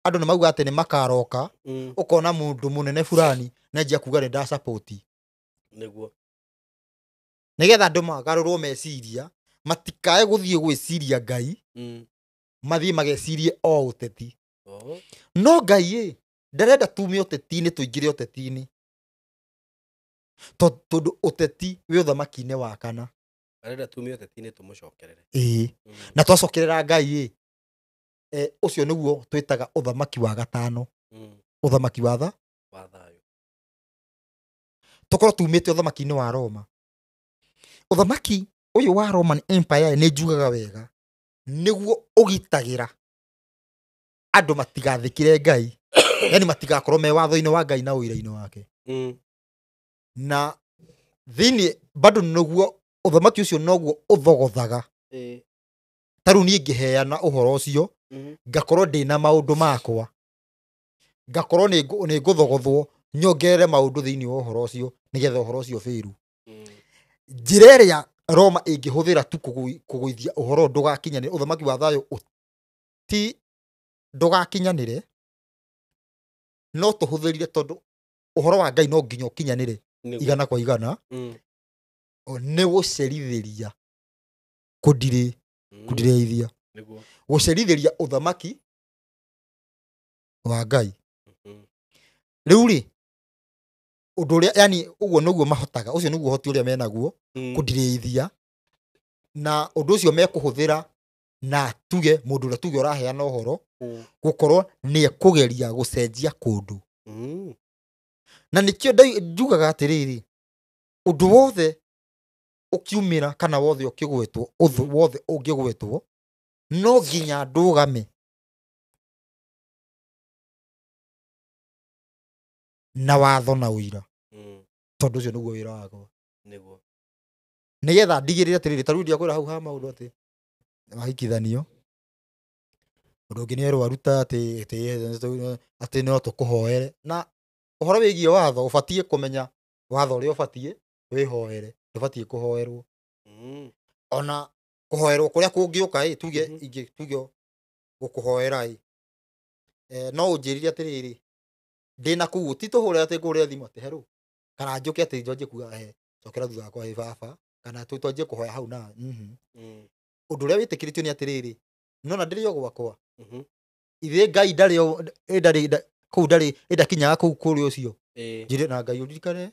andũ nĩ mauga atĩ nĩ makaroka, ũkona mũndũ mũnene fulani nĩanjia kuga nĩ ndasupport, nĩgetha andũ magarũrwo meciria, matikae gũthiĩ gwĩciria Ngai, mathiĩ magecirie o ũteti. No Ngai ĩ, ndarenda tume ũteti-inĩ tũingĩre ũteti-inĩ, tondũ ũteti wĩ ũthamaki-inĩ wa kana. Arenda tume ũteti-inĩ tũmũcokerere. Ĩĩ, na twacokerera Ngai ĩ, ũcio nĩguo twĩtaga ũthamaki wa gatano, ũthamaki wa tha wa thayũ. Tũkorwo tumĩte ũthamaki-inĩ wa Roma. Ũthamaki ũyũ wa Roman Empire nĩ njugaga wega, nĩguo ũgitagĩra andũ matigathĩkĩre Ngai, yani matigakorwo me watho-inĩ wa Ngai na ũira-inĩ wake. Na thĩinĩ bado nĩguo ũthamaki ũcio noguo ũthogothaga. Ta rĩu niĩ ngĩheana ũhoro ũcio, ngakorwo ndĩna maũndũ makwa, ngakorwo nĩ ngũthogothwo nyongerere maũndũ thĩinĩ wa ũhoro ũcio nĩgetha ũhoro ũcio bĩru. Njĩra ĩrĩa Roma ĩngĩhũthĩra tu kũgũithia ũhoro ndũgakinyanĩre, ũthamaki wa thayũ ti ndũgakinyanĩre, no tũhũthĩrire tondũ ũhoro wa Ngai no nginya ũkinyanĩre igana kwa igana, nĩ gũcerithĩria kũndirĩithia, gũcerithĩria ũthamaki wa Ngai. Rĩu rĩ, ũndũ ũrĩa yani ũguo nĩguo mahotaga, ũcio nĩguo ũhoti ũrĩa menaguo, kũndirĩithia, na ũndũ ũcio mekũhũthĩra na tuge mũndũ ũrĩa tuge ũraheana ũhoro, gũkorwo nĩ ekũgeria gũcenjia kũndũ. Na nĩkĩo njugaga atĩrĩrĩ, ũndũ wothe ũkiumĩra kana wothe ũkĩgwetwo, ũndũ wothe ũngĩgwetwo, no nginya ndũgame na watho na ũira, tondũ ũcio nĩguo wĩra wakwa. Nĩgetha ndigĩrĩre atĩrĩrĩ, ta rĩu ndiakwĩra hau ha maũndũ atĩ wahikithanio, ũndũ ũngĩ nĩ erwo aruta atĩ no tũkũhoere. Na ũhoro wĩgiĩ watho, ũbatiĩ kũmenya watho ũrĩa ũbatiĩ wĩhoere, ndũbatiĩ kũhoerwo. Ona kũhoerwo kũrĩa kũngĩũka ĩ, tuge ingĩ, tuge gũkũhoera ĩ, no ũnjĩrire atĩrĩrĩ, ndĩna kũu, ti tũhũre atĩ ngũhũre thimũ atĩ herũ, kana njũke atĩ njanjie kuga he, cokera thutha wakwa ĩ baba, kana twanjie kũhoya hau na. Ũndũ ũrĩa wĩtĩkĩrĩtio nĩ atĩrĩrĩ, nona ndĩrĩ o gwakwa, ithe Ngai ndarĩ ndarĩ kũu, ndarĩ ndakinyaga kũu kũrĩ ũcio, njĩre na Ngai ũririkane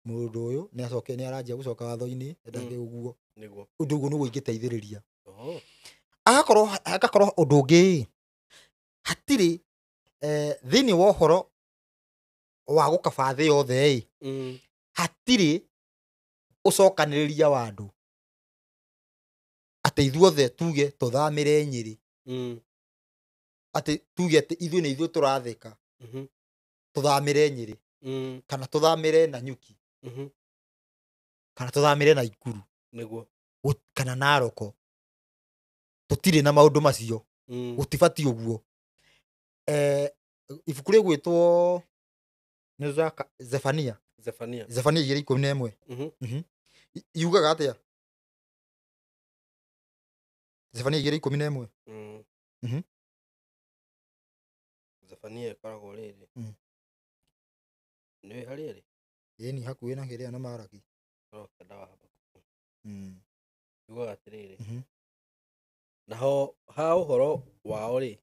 Mũndũ ũyũ nĩ acoke nĩ aranjia gũcoka watho-inĩ endage ũguo. Nĩguo. Ũndũ ũguo nĩguo ingĩteithĩrĩria. Oh. Agakorwo ũndũ ũngĩ hatirĩ thĩinĩ wa ũhoro wa gũkaba thĩ yothe ĩ, hatirĩ ũcokanĩrĩria wa andũ atĩ ithuothe tuge tũthamĩre Nyĩrĩ, atĩ tuge atĩ ithuĩ nĩ ithuĩ tũrathĩka, tũthamĩre Nyĩrĩ, kana tũthamĩre Nanyuki, kana tũthamĩre Naikuru. Nĩguo. Kana Naroko. Tũtirĩ na maũndũ macio. Gũtibatiĩ ũguo. Ibuku rĩgwĩtwo nĩ Zefania. Zefania. Zefania 2:11. Yugaga atĩa? Zefania 2:11. Zefania ĩkoragwo rĩrĩ. Nĩ harĩa ĩrĩ? Ĩni hakuhĩ na kĩrĩa na Maraki. Kenda wa Habakuku. Yugaga atĩrĩrĩ. Naho ha ũhoro wao rĩ,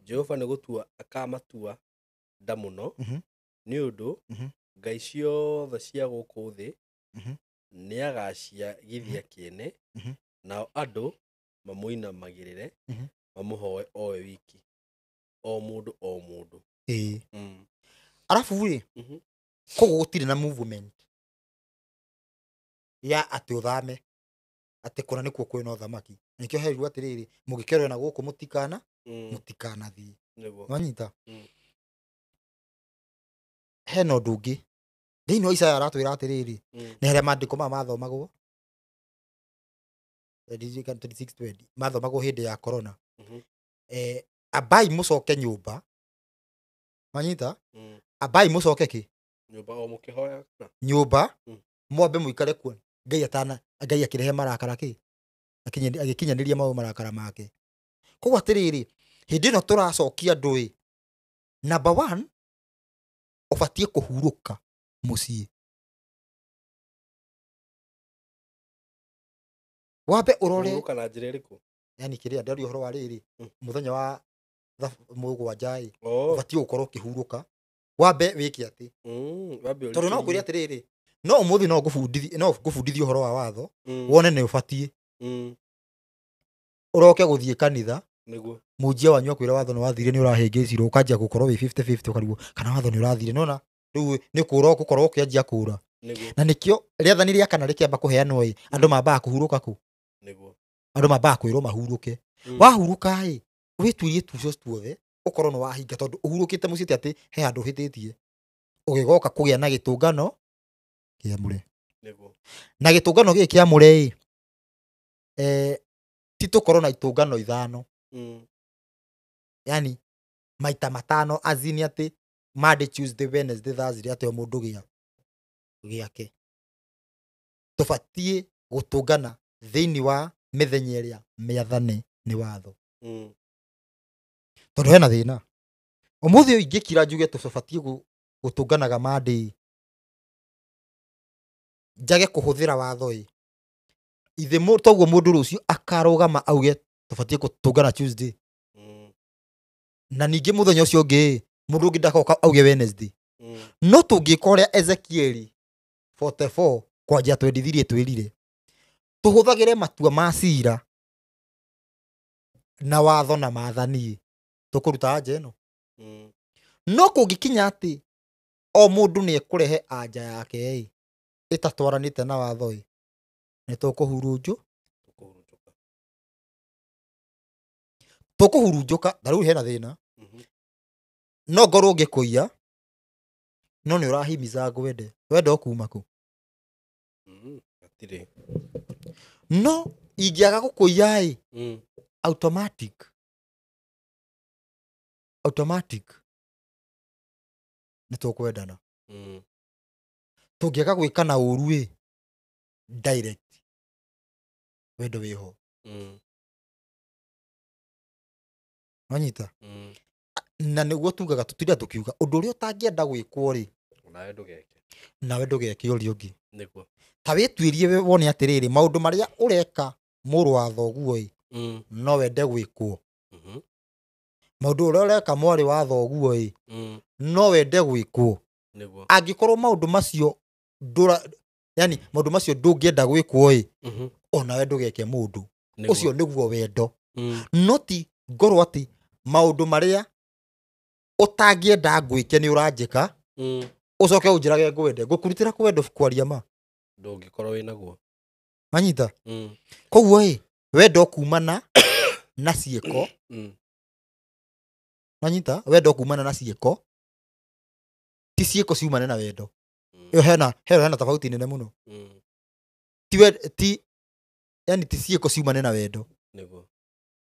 Jehova nĩ gũtua akamatua nda mũno, nĩ ũndũ ngai ciothe cia gũkũ thĩ nĩagaciagithia kĩene, nao andũ mamũinamagĩrĩre, mamũhoe o we wiki, o mũndũ o mũndũ. Ĩĩ. Arabu rĩ, koguo gũtirĩ na movement ya atĩ ũthame atĩ kũna nĩkuo kwĩna ũthamaki. Nĩkĩo herirwo atĩrĩrĩ, mũngĩkerwo na gũkũ mũtikana mũtikanathiĩ. Nĩguo. Nwanyita? Hena ũndũ ũngĩ thĩinĩ wa Isaya aratwĩra atĩrĩrĩ, nĩ harĩa maandĩko maya mathomagwo 26:20 mathomagwo hĩndĩ ya corona. Ambai mũcoke nyũmba. Nwanyita? Ambai mũcoke kĩ? Nyũmba o mũkĩhoya kana? Nyũmba mwambe mũikare kuo Ngai atana Ngai akĩrehe marakara kĩ? Agĩkinyanĩria maũndũ marakara make. Koguo atĩrĩrĩ, hĩndĩ ĩno tũracokia andũ ĩ, number 1 ũbatiĩ kũhurũka mũciĩ. Wambe ũrore. Kũhurũka na njĩra ĩrĩkũ? Yani kĩrĩa ndaria ũhoro wa rĩrĩ, mũthenya wa mũgwanja ĩ, ũbatiĩ gũkorwo ũkĩhurũka. Wambe wĩke atĩ. Tondũ no ngwĩre atĩrĩrĩ, no ũmũthĩ no ngũbundithie ũhoro wa watho, wone nĩ ũbatiĩ. Ũroke gũthiĩ kanitha. Nĩguo. Mũnjia wanyu akwĩra watho nĩ wathire nĩ ũrahĩngĩcirwo, ũkanjia gũkorwo wĩ 50-50 ũkarigwo kana watho nĩ ũrathire. Nĩwona rĩu nĩ kũra ũgũkorwo ũkĩanjia kũra. Nĩguo. Na nĩkĩo rĩathani rĩa kana rĩkĩamba kũheanwo ĩ, andũ mambaga kũhurũka kũ? Nĩguo. Andũ mambaga kwĩrwo mahurũke. Wahurũka ĩ, wĩtuirie tuco tuothe ũkorwo nĩ wahinga, tondũ ũhurũkĩte mũciĩ ti atĩ he handũ ũhĩtĩtie. Ũgĩgoka kũgĩa na gĩtũngano kĩamũre. Nĩguo. Na gĩtũngano gĩkĩ kĩamũre ĩ, ti tũkorwo na itũngano 5. Yani maita 5 azini atĩ Monday, Tuesday, Wednesday, Thursday atĩ o mũndũ gĩake. Tũbatiĩ gũtũngana thĩinĩ wa mĩthenya ĩrĩa mĩathane nĩ watho. Tondũ hena thĩna. Ũmũthĩ ũyũ ingĩkira njuge tũbatiĩ gũtũnganaga Monday, njage kũhũthĩra watho ĩ, ithe toguo mũndũ rũciũ akarũgama auge tũbatiĩ gũtũngana Tuesday. Na ningĩ mũthenya ũcio ũngĩ mũndũ ũngĩ ndakoka auge Wednesday. No tũngĩka ũrĩa Ezekieli 44 kwanjia 23 twĩrire, tũhũthagĩre matua ma cira na watho na maathani, tũkũruta anja ĩno. No kũngĩkinya atĩ o mũndũ nĩ ekũrehe anja yake ĩ, ĩtatwaranĩte na watho ĩ, nĩ tũkũhurunjũ. Tũkũhurunjũka. Ta rĩu hena thĩna. No ngorwo ngĩkũiya, no nĩ ũrahimiza ngwende. Wenda ũkuma kũ? Hatirĩ. No ingĩaga gũkũiya ĩ, automatic. Automatic. Nĩ tũkwendana. Tũngĩaga gwĩka na ũru ĩ, direct. Wendo wĩho. Wanyita? Na nĩguo tugaga tũtinda tũkiuga ũndũ ũrĩa ũtangĩenda gwĩkwo rĩ, nawe ndũgeke. Nawe ndũgeke ũrĩa ũngĩ. Nĩguo. Ta wĩtuĩrie wone atĩrĩrĩ, maũndũ marĩa ũreka mũrũ wa thoguo ĩ, no wende gwĩkwo. Maũndũ ũrĩa ũreka mwarĩ wa thoguo ĩ, no wende gwĩkwo. Nĩguo. Angĩkorwo maũndũ macio ndũra yani maũndũ macio ndũngĩenda gwĩkwo ĩ, onawe ndũgeke mũndũ. Ũcio nĩguo wendo. No ti ngorwo atĩ maũndũ marĩa ũtangĩenda ngwĩke nĩ ũranjĩka, ũcoke ũnjĩrage ngwende. Ngũkũrutĩra kwendo kwaria ma. Ndũngĩkorwo wĩnaguo. Manyita? Koguo ĩ, wendo kumana na ciĩko. Manyita? Wendo kumana na ciĩko. Ti ciĩko ciumane na wendo. Ĩyo hena tofauti nene mũno. Ti yani ti ciĩko ciumane na wendo. Nĩguo.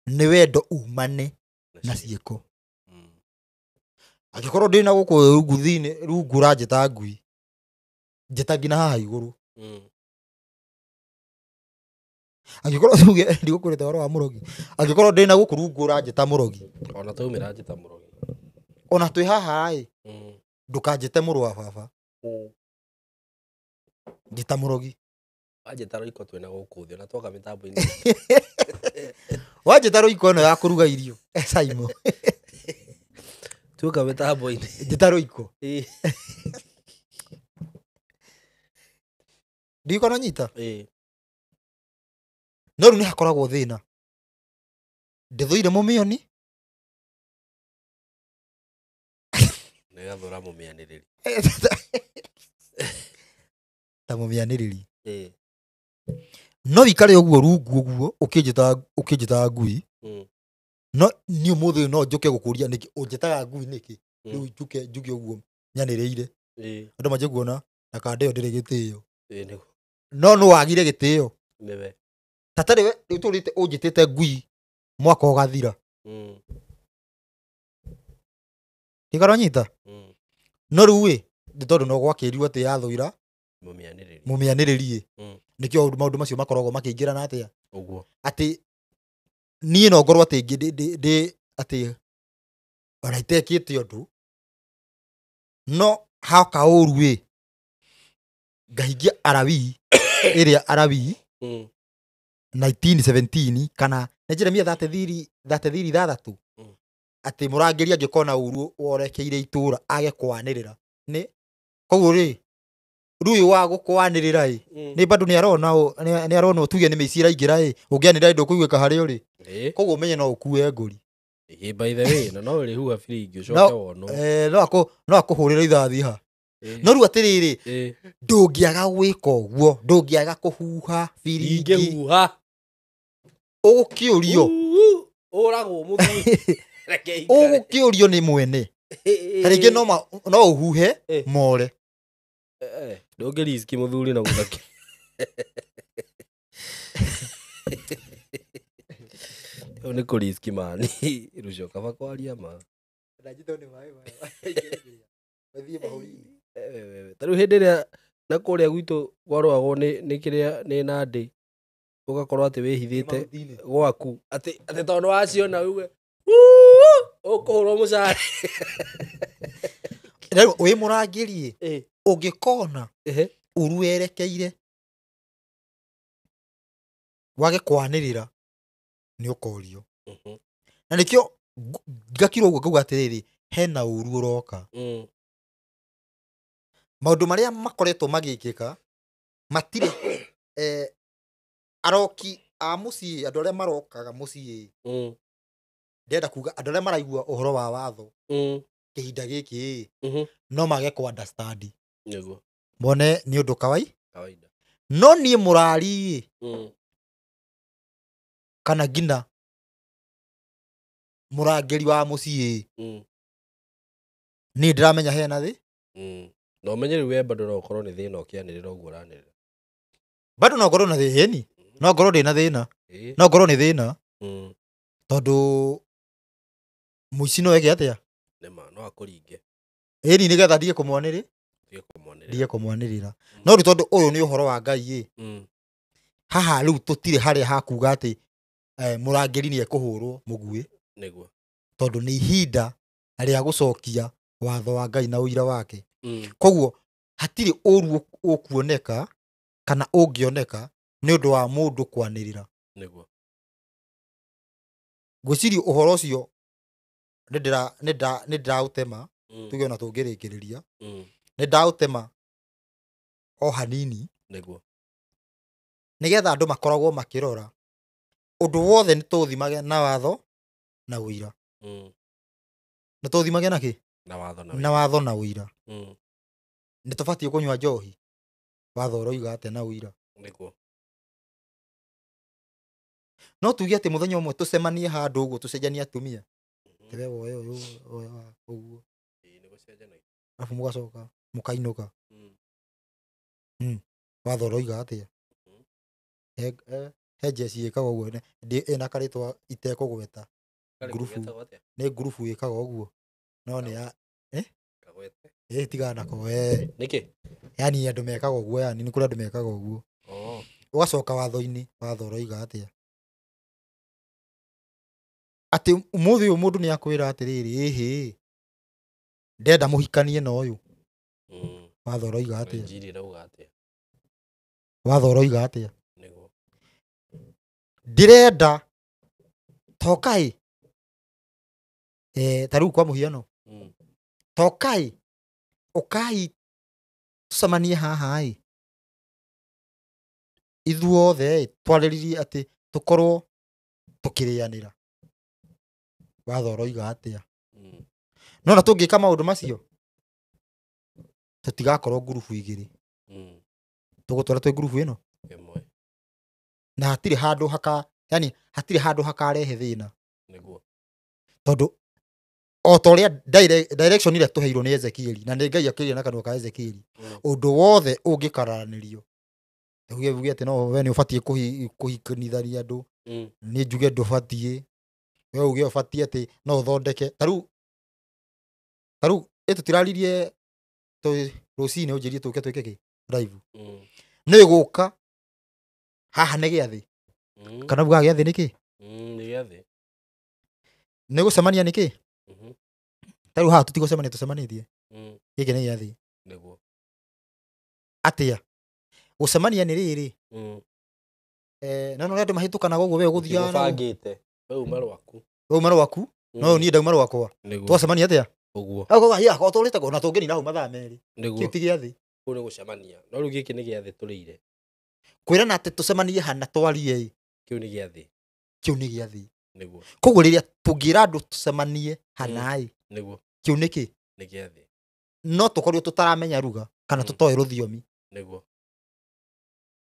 Nĩ wendo umane na ciĩko. Angĩkorwo ndĩna gũkũ rungu thĩinĩ, rungu ũranjĩta ngui, njĩta nginya haha igũrũ. Angĩkorwo tuge ndigũkwĩrĩte ũhoro wa mũrogi, angĩkorwo ndĩna gũkũ rungu ũranjĩta mũrogi, ona twaumĩra njĩta mũrogi, ona twĩ haha ĩ, ndũkanjĩte mũrũ wa baba, njĩta mũrogi. Wanjĩta rũiko twĩna gũkũ thĩ, ona twoka mĩtambo-inĩ. Wanjĩta rũiko ĩno ya kũruga irio, Simon. Tuoka mĩtambo-inĩ. Njĩta rũiko. Ndikona nyita? No rĩu nĩ hakoragwo thĩna. Ndĩthũire mũmĩoni. Nĩgathũra mũmĩanĩrĩri. Ta mũmĩanĩrĩri. No wikare ũguo rungu ũguo ũkĩnjĩtaga ngui. No niĩ ũmũthĩ ũyũ no njũke gũkũria nĩkĩ ũnjĩtaga ngui nĩkĩ? Rĩu njuke njuge ũguo nyanĩrĩire. Andũ manjie kuona na kanda ĩyo ndĩrĩ gĩtĩo. No nũ wagire gĩtĩo? Nĩwe. Tata rĩwe rĩu tũrĩte ũnjĩtĩte ngui mwaka ũgathira. Nĩkaronyita? No rĩu ĩ, nĩ tondũ no gwakĩrirwo atĩ yathũira mũmĩanĩrĩri. Mũmĩanĩrĩri ĩ. Nĩkĩo maũndũ macio makoragwo makĩingĩrana atĩa? Ũguo. Atĩ niĩ no ngorwo atĩ ndĩ atĩ ona itekĩte ũndũ, no haka ũru ĩ, ngahingia Arawii ĩrĩa Arawii 1917 kana nĩ Jeremia 33:6 atĩ mũrangĩri angĩkona ũru worekeire itũra age kwanĩrĩra. Nĩ koguo rĩ, rĩu ũyũ wa gũkwanĩrĩra ĩ, nĩ bado nĩ arona nĩ arona tuge nĩ mĩici ĩraingĩra ĩ, ũngĩanĩrĩra ndũkũiguĩka harĩa ũrĩ. Koguo ũmenye no ũkue ngũri. By the way, na no ũrĩhuha biringi ũcoke wonwo. No akũhũrĩre ithathi ha. No rĩu atĩrĩrĩ, ndũngĩaga gwĩka ũguo, ndũngĩaga kũhuha biringi. Ingĩhuha. Ũgũkĩũrio. Ũragwo mũthuri. Ũgũkĩũrio nĩ mwene. Ta rĩngĩ no ũhuhe more. Ndũngĩriski mũthuri na gũthaki. Ũyũ nĩ kũriski mani. Rũcio kaba kwaria ma. Ta rĩu hĩndĩ ĩrĩa na kũrĩa gwitũ kwarũagwo nĩ kĩrĩa nĩ Nandĩ, ũgakorwo atĩ wĩhithĩte gwaku atĩ tondũ waciona uge ũkũhũrwo mũcara. Rĩu wĩ mũrangĩri ĩ, ũngĩkona ũru werekeire wage kwanĩrĩra nĩ ũkorio. Na nĩkĩo ngakirwo ũguo ngauga atĩrĩrĩ, hena ũru ũroka. Maũndũ marĩa makoretwo magĩkĩka matirĩ aroki a mũciĩ, andũ arĩa marokaga mũciĩ, ndĩrenda kuga andũ arĩa maraigua ũhoro wa watho kĩhinda gĩkĩ no mage kũ understand. Nĩguo. Mone nĩ ũndũ kawaida. No niĩ mũrari ĩ, kana nginya mũrangĩri wa mũciĩ, niĩ ndĩramenya hena thĩ. No ũmenye rĩu we bado no ũkorwo nĩ thĩna ũkĩanĩrĩra ũguo ũranĩrĩra. Bado no ngorwo na thĩna, no ngorwo ndĩna thĩna. No ngorwo nĩ thĩna. Tondũ mũici no eke atĩa? Nĩma, no akũringe. Ĩni nĩgetha ndige kũmwanĩrĩra. Ndige kũmwanĩrĩra. No rĩu tondũ ũyũ nĩ ũhoro wa Ngai ĩ, haha rĩu tũtirĩ harĩa hakuga atĩ mũrangĩri nĩ ekũhũrwo mũguĩ. Nĩguo. Tondũ nĩ ihinda rĩa gũcokia watho wa Ngai na ũira wake. Koguo hatirĩ ũru ũkuoneka kana ũngĩoneka nĩ ũndũ wa mũndũ kwanĩrĩra. Nĩguo. Ngwĩciria ũhoro ũcio nĩ ndĩraũtema, tuge ona tũngĩrĩkĩrĩria. Nĩ ndaũtema O hanini. Nĩguo. Nĩgetha andũ makoragwo makĩrora ũndũ wothe, nĩ tũũthimage na watho na ũira. Nĩ tũũthimage na kĩ? Na watho na Na watho na ũira. Nĩ tũbatiĩ kũnyua njohi? Watho ũroiga atĩa na ũira? Nĩguo. No tuge atĩ mũthenya ũmwe tũcemanie handũ ũguo, tũcenjanie atumia, we woe ũyũ, woe ũguo. Ĩĩ, nĩ gũcenjanagia. Arabu mũgacoka mũkainũka. Watho ũroiga atĩa? He njeci ĩkaga ũguo, ĩna karĩtwa itekũgweta. Karĩ Ngurubu. getagwo atĩa? Nĩ ngurubu ĩkaga ũguo, no nĩ ya Kagwete. Ĩ, tigana nako we. Nĩkĩ? Yani andũ mekaga ũguo, yani nĩ kũrĩ andũ mekaga ũguo. Oh. Ũgacoka watho-inĩ, watho ũroiga atĩa? Atĩ ũmũthĩ ũyũ mũndũ nĩ akwĩra atĩrĩrĩ, ĩhĩ, ndenda mũhikanie na ũyũ. Watho ũroiga atĩa? Injiri ĩrauga atĩa? Watho ũroiga atĩa? Nĩguo. Ndĩrenda tokai, ta rĩu kwa mũhiano, tokai, ũkai tũcemanie haha ĩ, ithuothe ĩ, twarĩrĩrie atĩ tũkorwo tũkĩrĩanĩra. Watho ũroiga atĩa? No na tũngĩka maũndũ macio, tũtigakorwo ngurubu igĩrĩ. Tũgũtwara twĩ ngurubu ĩno. Ĩmwe. Na hatirĩ handũ haka, yani hatirĩ handũ hakarehe thĩna. Nĩguo. Tondũ o ta ũrĩa direction ĩrĩa tũheirwo nĩ Ezekieli, na nĩ Ngai akĩria na kanua ka Ezekieli, ũndũ wothe ũngĩkararanĩrio, uge uge atĩ no we nĩ ũbatiĩ kũhikanithania andũ, nĩ njuge ndũbatiĩ, we uge ũbatiĩ, atĩ no ũthondeke. Ta rĩu ĩ tũtiraririe rũcinĩ, ũnjĩrie tũke twĩke kĩ live. Nĩ gũka haha nĩ gĩathĩ. Kana ugaga gĩathĩ nĩ kĩ? Nĩ gĩathĩ. Nĩ gũcemania nĩ kĩ? Ta rĩu haha tũtigũcemania, tũcemanĩtie. Gĩkĩ nĩ gĩathĩ. Nĩguo. Atĩa gũcemania nĩ rĩrĩ? No no andũ mahĩtũkanaga ũguo, we ũgũthiaga Ũbangĩte we uma rwaku. We uma rwaku, no niĩ ndauma rwakwa. Twacemania atĩa? Ũguo. Auga ya ko tũrĩte na tũngĩnina hau mathaa 2. Nĩguo. Kĩu ti gĩathĩ. Kũu nĩ gũcemania, no rĩu gĩkĩ nĩ gĩathĩ tũrĩire. Kwĩrana atĩ tũcemanie hana twarie ĩ. Kĩu nĩ gĩathĩ. Kĩu nĩ gĩathĩ. Nĩguo. Koguo rĩrĩa tũngĩra andũ tũcemanie hana ĩ, Nĩguo. kĩu nĩ kĩ? Nĩ gĩathĩ. No tũkorirwo tũtaramenya ruga kana tũtoĩ rũthiomi. Nĩguo.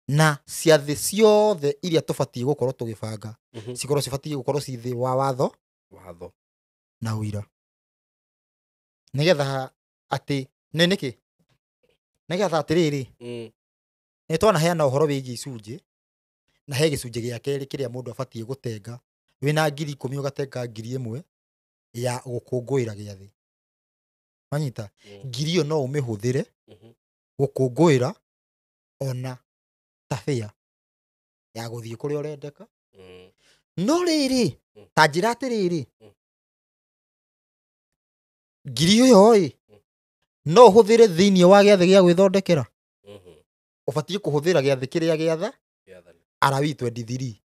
Na ciathĩ ciothe iria tũbatiĩ gũkorwo tũgĩbanga, cikorwo cibatiĩ gũkorwo ci thĩ wa watho Watho. na ũira, nĩgetha atĩ nĩ nĩkĩ, nĩgetha atĩrĩrĩ, nĩ twanaheana ũhoro wĩgiĩ icunjĩ, na he gĩcunjĩ gĩa kerĩ kĩrĩa mũndũ abatiĩ gũtenga. Wĩna 10,000, ũgatenga 1,000 ya gũkũngũĩra gĩathĩ, manyita. Ngiri ĩyo no ũmĩhũthĩre gũkũngũĩra ona tabĩa ya gũthiĩ kũrĩa ũrendeka. No rĩrĩ, ta njĩra atĩrĩrĩ, ngiri ĩyo ĩ, no ũhũthĩre thĩinĩ wa gĩathĩ gĩa gwĩthondekera? Ũbatiĩ kũhũthĩra gĩathĩ kĩrĩa gĩatha Gĩathani. Alawii 23.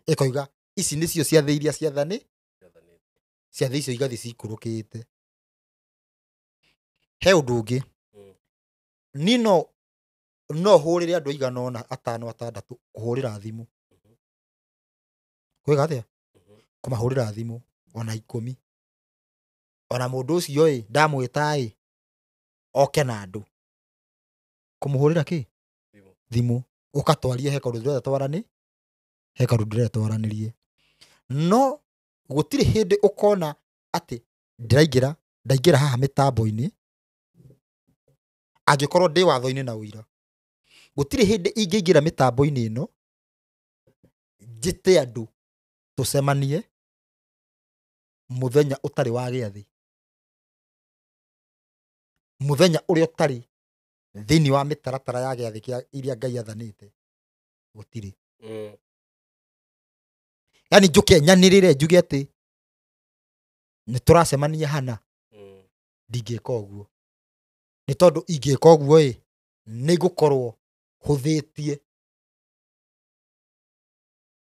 Ĩkoiga ici nĩcio ciathĩ iria ciathani. Gĩathanĩte. Ciathĩ icio igathiĩ cikũrũkĩte. He ũndũ ũngĩ. Niĩ no hũrĩre andũ aigana ũna, atano, atandatũ, kũhũrĩra thimũ. Kwĩga atĩa? Kũmahũrĩra thimũ ona 10, ona mũndũ ũcio ĩ ndamwĩta ĩ oke na andũ kũmũhũrĩra kĩ? Thimũ. Thimũ, ũkatwarie, he kaũndũ ndĩrenda twarani, he kaũndũ ndĩrenda twaranĩrie, no gũtirĩ hĩndĩ ũkona atĩ ndĩraingĩra, ndaingĩra haha mĩtambo-inĩ, angĩkorwo ndĩ watho-inĩ na ũira, gũtirĩ hĩndĩ ingĩingĩra mĩtambo-inĩ ĩno njĩte andũ tũcemanie mũthenya ũtarĩ wa gĩathĩ, mũthenya ũrĩa ũtarĩ thĩinĩ wa mĩtaratara ya gĩathĩ kĩa iria Ngai athanĩte. Gũtirĩ. Yani njũke nyanĩrĩre njuge atĩ nĩ tũracemania hana, ndingĩka ũguo, nĩ tondũ ingĩka ũguo ĩ, nĩ ngũkorwo hũthĩtie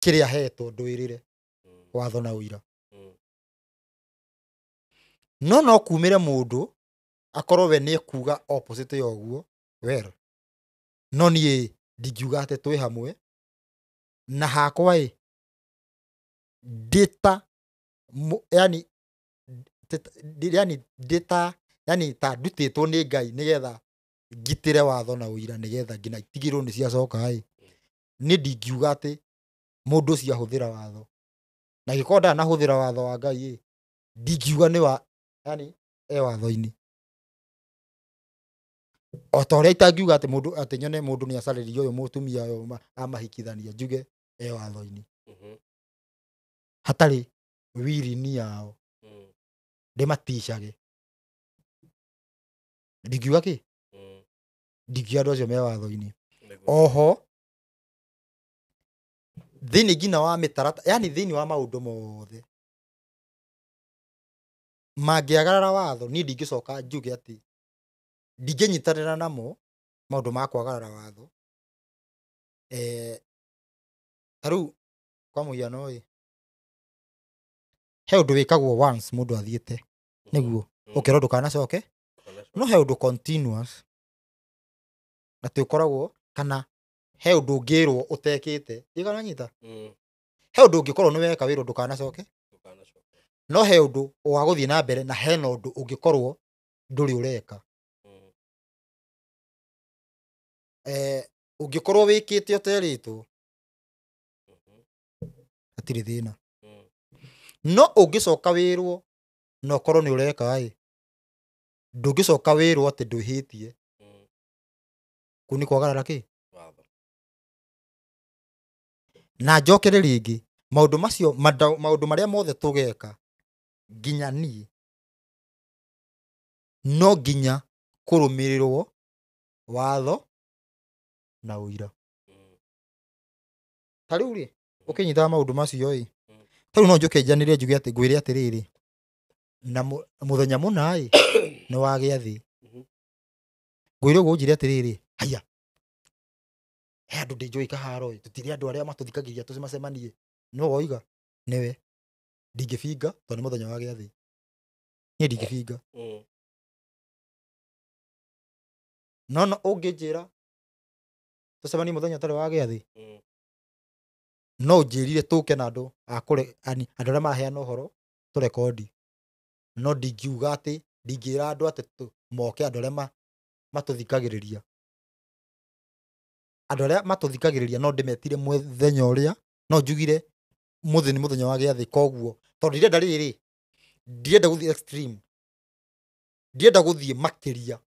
kĩrĩa hetwo ndwĩrĩre, watho na ũira. No kumĩre mũndũ akorwo we nĩ ekuga opposite ya ũguo, well. No niĩ ndingiuga atĩ twĩ hamwe na hakwa ĩ ndĩta yani yani ndĩta yani ta ndutĩtwo nĩ Ngai nĩgetha ngitĩre watho na ũira nĩgetha nginya itigĩrwo nĩ ciacoka ĩ, niĩ ndingiuga atĩ mũndũ ũcio ahũthĩra watho, na angĩkorwo ndanahũthĩra watho wa Ngai ĩ, ndingiuga nĩ wa yani e watho-inĩ. O ta ũrĩa itangiuga atĩ mũndũ atĩ nyone mũndũ nĩ acarĩria ũyũ mũtumia ũyũ amahikithania njuge e watho-inĩ hatarĩ wirini yao, ndĩmaticage, ndingiuga kĩ, ndingiuga andũ acio me watho-inĩ. Oho thĩinĩ nginya wa mĩtaratara, yani thĩinĩ wa maũndũ mothe mangĩagarara watho, niĩ ndingĩcoka njuge atĩ ndingĩnyitanĩra namo maũndũ ma kwagarara watho. Ta rĩu kwa mũhiano ĩ, he ũndũ wĩkagwo once mũndũ athiĩte nĩguo ũkerwo ndũkanacoke, no he ũndũ continuous atĩ ũkoragwo, kana he ũndũ ũngĩrwo ũtekĩte, ndikananyita, he ũndũ ũngĩkorwo nĩ weka wĩrwo ndũkanacoke, no he ũndũ wa gũthiĩ na mbere, na hena ũndũ ũngĩkorwo ndũrĩ ũreka. Ũngĩkorwo wĩkĩte ũterĩtwo hatirĩ thĩna, no ũngĩcoka wĩrwo na ũkorwo nĩ ũreka ĩ, ndũngĩcoka wĩrwo atĩ ndwĩhĩtie, kũu nĩ kwagarara kĩ na njokere rĩngĩ maũndũ macio, maũndũ marĩa mothe tũgeka nginya niĩ no nginya kũrũmĩrĩrwo watho na ũira. Ta rĩu rĩ ũkĩnyitaga maũndũ macio ĩ, ta rĩu no njũke njanĩre njuge atĩ ngwĩre atĩrĩrĩ, na mũthenya mũna ĩ nĩ wa gĩathĩ, ngwĩre ũguo ũnjĩre atĩrĩrĩ, haiya he andũ ndĩnjũĩ kaharo ĩ, tũtirĩ andũ arĩa matũthikagĩrĩria tũcemanie, no woiga nĩwe, ndingĩbinga tondũ nĩ mũthenya wa gĩathĩ, niĩ ndingĩbinga. No no ũngĩnjĩra tũcemanie mũthenya ũtarĩ wa gĩathĩ, no ũnjĩrire tũke na andũ a kũre, yani andũ arĩa maraheana ũhoro tũrekondi, no ndingiuga atĩ ndingĩra andũ atĩ moke andũ arĩa matũthikagĩrĩria, andũ arĩa matũthikagĩrĩria no ndĩmetire mũthenya ũrĩa, no njugire mũthĩ nĩ mũthenya wa gĩathĩ, koguo tondũ ndirenda rĩrĩ, ndirenda gũthiĩ extreme, ndirenda gũthiĩ makĩria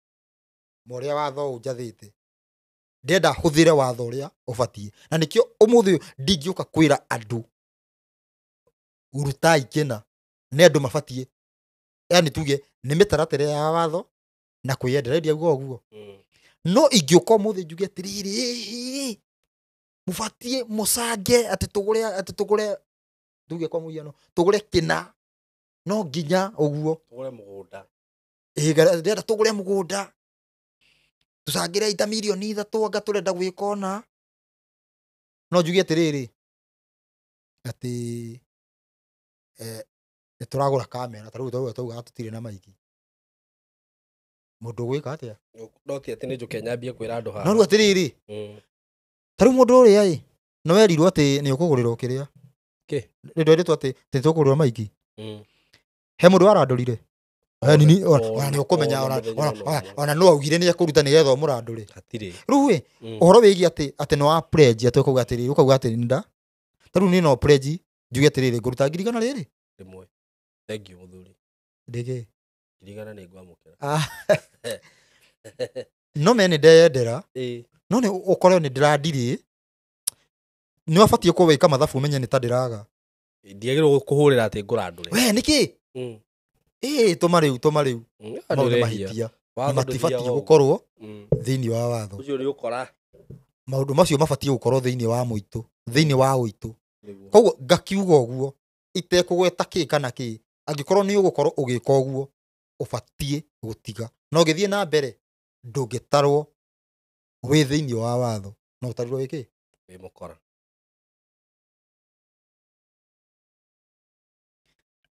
ma ũrĩa watho ũnjathĩte, ndĩrenda hũthĩre watho ũrĩa ũbatiĩ, na nĩkĩo ũmũthĩ ũyũ ndingĩũka kwĩra andũ rutai kĩna, nĩ andũ mabatiĩ, yani tuge nĩ mĩtaratara ya watho na kwĩyendera, ndiauga ũguo. No ingĩũka ũmũthĩ njuge atĩrĩrĩ, mũbatiĩ mũcange atĩ tũgũre, atĩ tũgũre, tuge kwa mũhiano tũgũre kĩna, no nginya ũguo tũgũre mũgũnda, ndĩrenda tũgũre mũgũnda, tũcangĩre ita mirioni 3 anga tũrenda gwĩka ũna, no njuge atĩrĩrĩ atĩ nĩ tũragũra kamera, ta rĩu taugaga tũtirĩ na maiki, mũndũ ũgwĩka atĩa? No ti atĩ nĩ njũke nyambie kwĩra andũ haha. No rĩu atĩrĩrĩ, ta rĩu mũndũ ũrĩa ĩ, nĩ werirwo atĩ nĩ ũkũgũrĩrwo kĩrĩa Kĩ? Nĩ ndwerirwo atĩ tũkũgũrĩrwo maiki. He mũndũ warandũrire, ona nĩ ũkũmenya, ona no augire nĩ ekũruta nĩgetha ũmũrandũre. Hatirĩ. Rĩu ĩ, ũhoro wĩgiĩ atĩ atĩ nĩ wa pledge, atĩ ũkauga atĩrĩrĩ, ũkauga atĩ nda, ta rĩu niĩ no pledge njuge atĩrĩrĩ, ngũruta 1,000 rĩrĩ rĩmwe. Thank you mũthuri. Ndĩkĩ? 1,000 nĩ ngwamũkĩra. No me nĩ ndeyendera, no nĩ ũkorwo nĩ ndĩrandirĩ, nĩ wabatiĩ gũkorwo wĩka mathabu ũmenye nĩ ta ndĩraga. Ndiagĩrĩirwo kũhũrĩra atĩ ngũrandũre. We nĩkĩ? Tũma rĩu, tũma rĩu. Mau nĩ mahĩtia. Na matibatiĩ gũkorwo thĩinĩ wa watho. Ũcio nĩ ũkora. Maũndũ macio mabatiĩ gũkorwo thĩinĩ wa mũitũ, thĩinĩ wa ũitũ. Koguo ngakiuga ũguo itekũgweta kĩ kana kĩ, angĩkorwo nĩ ũgũkorwo ũgĩka ũguo ũbatiĩ gũtiga, na ũgĩthiĩ na mbere ndũngĩtarwo wĩ thĩinĩ wa watho, no ũtarirwo wĩ kĩ? Wĩ mũkora.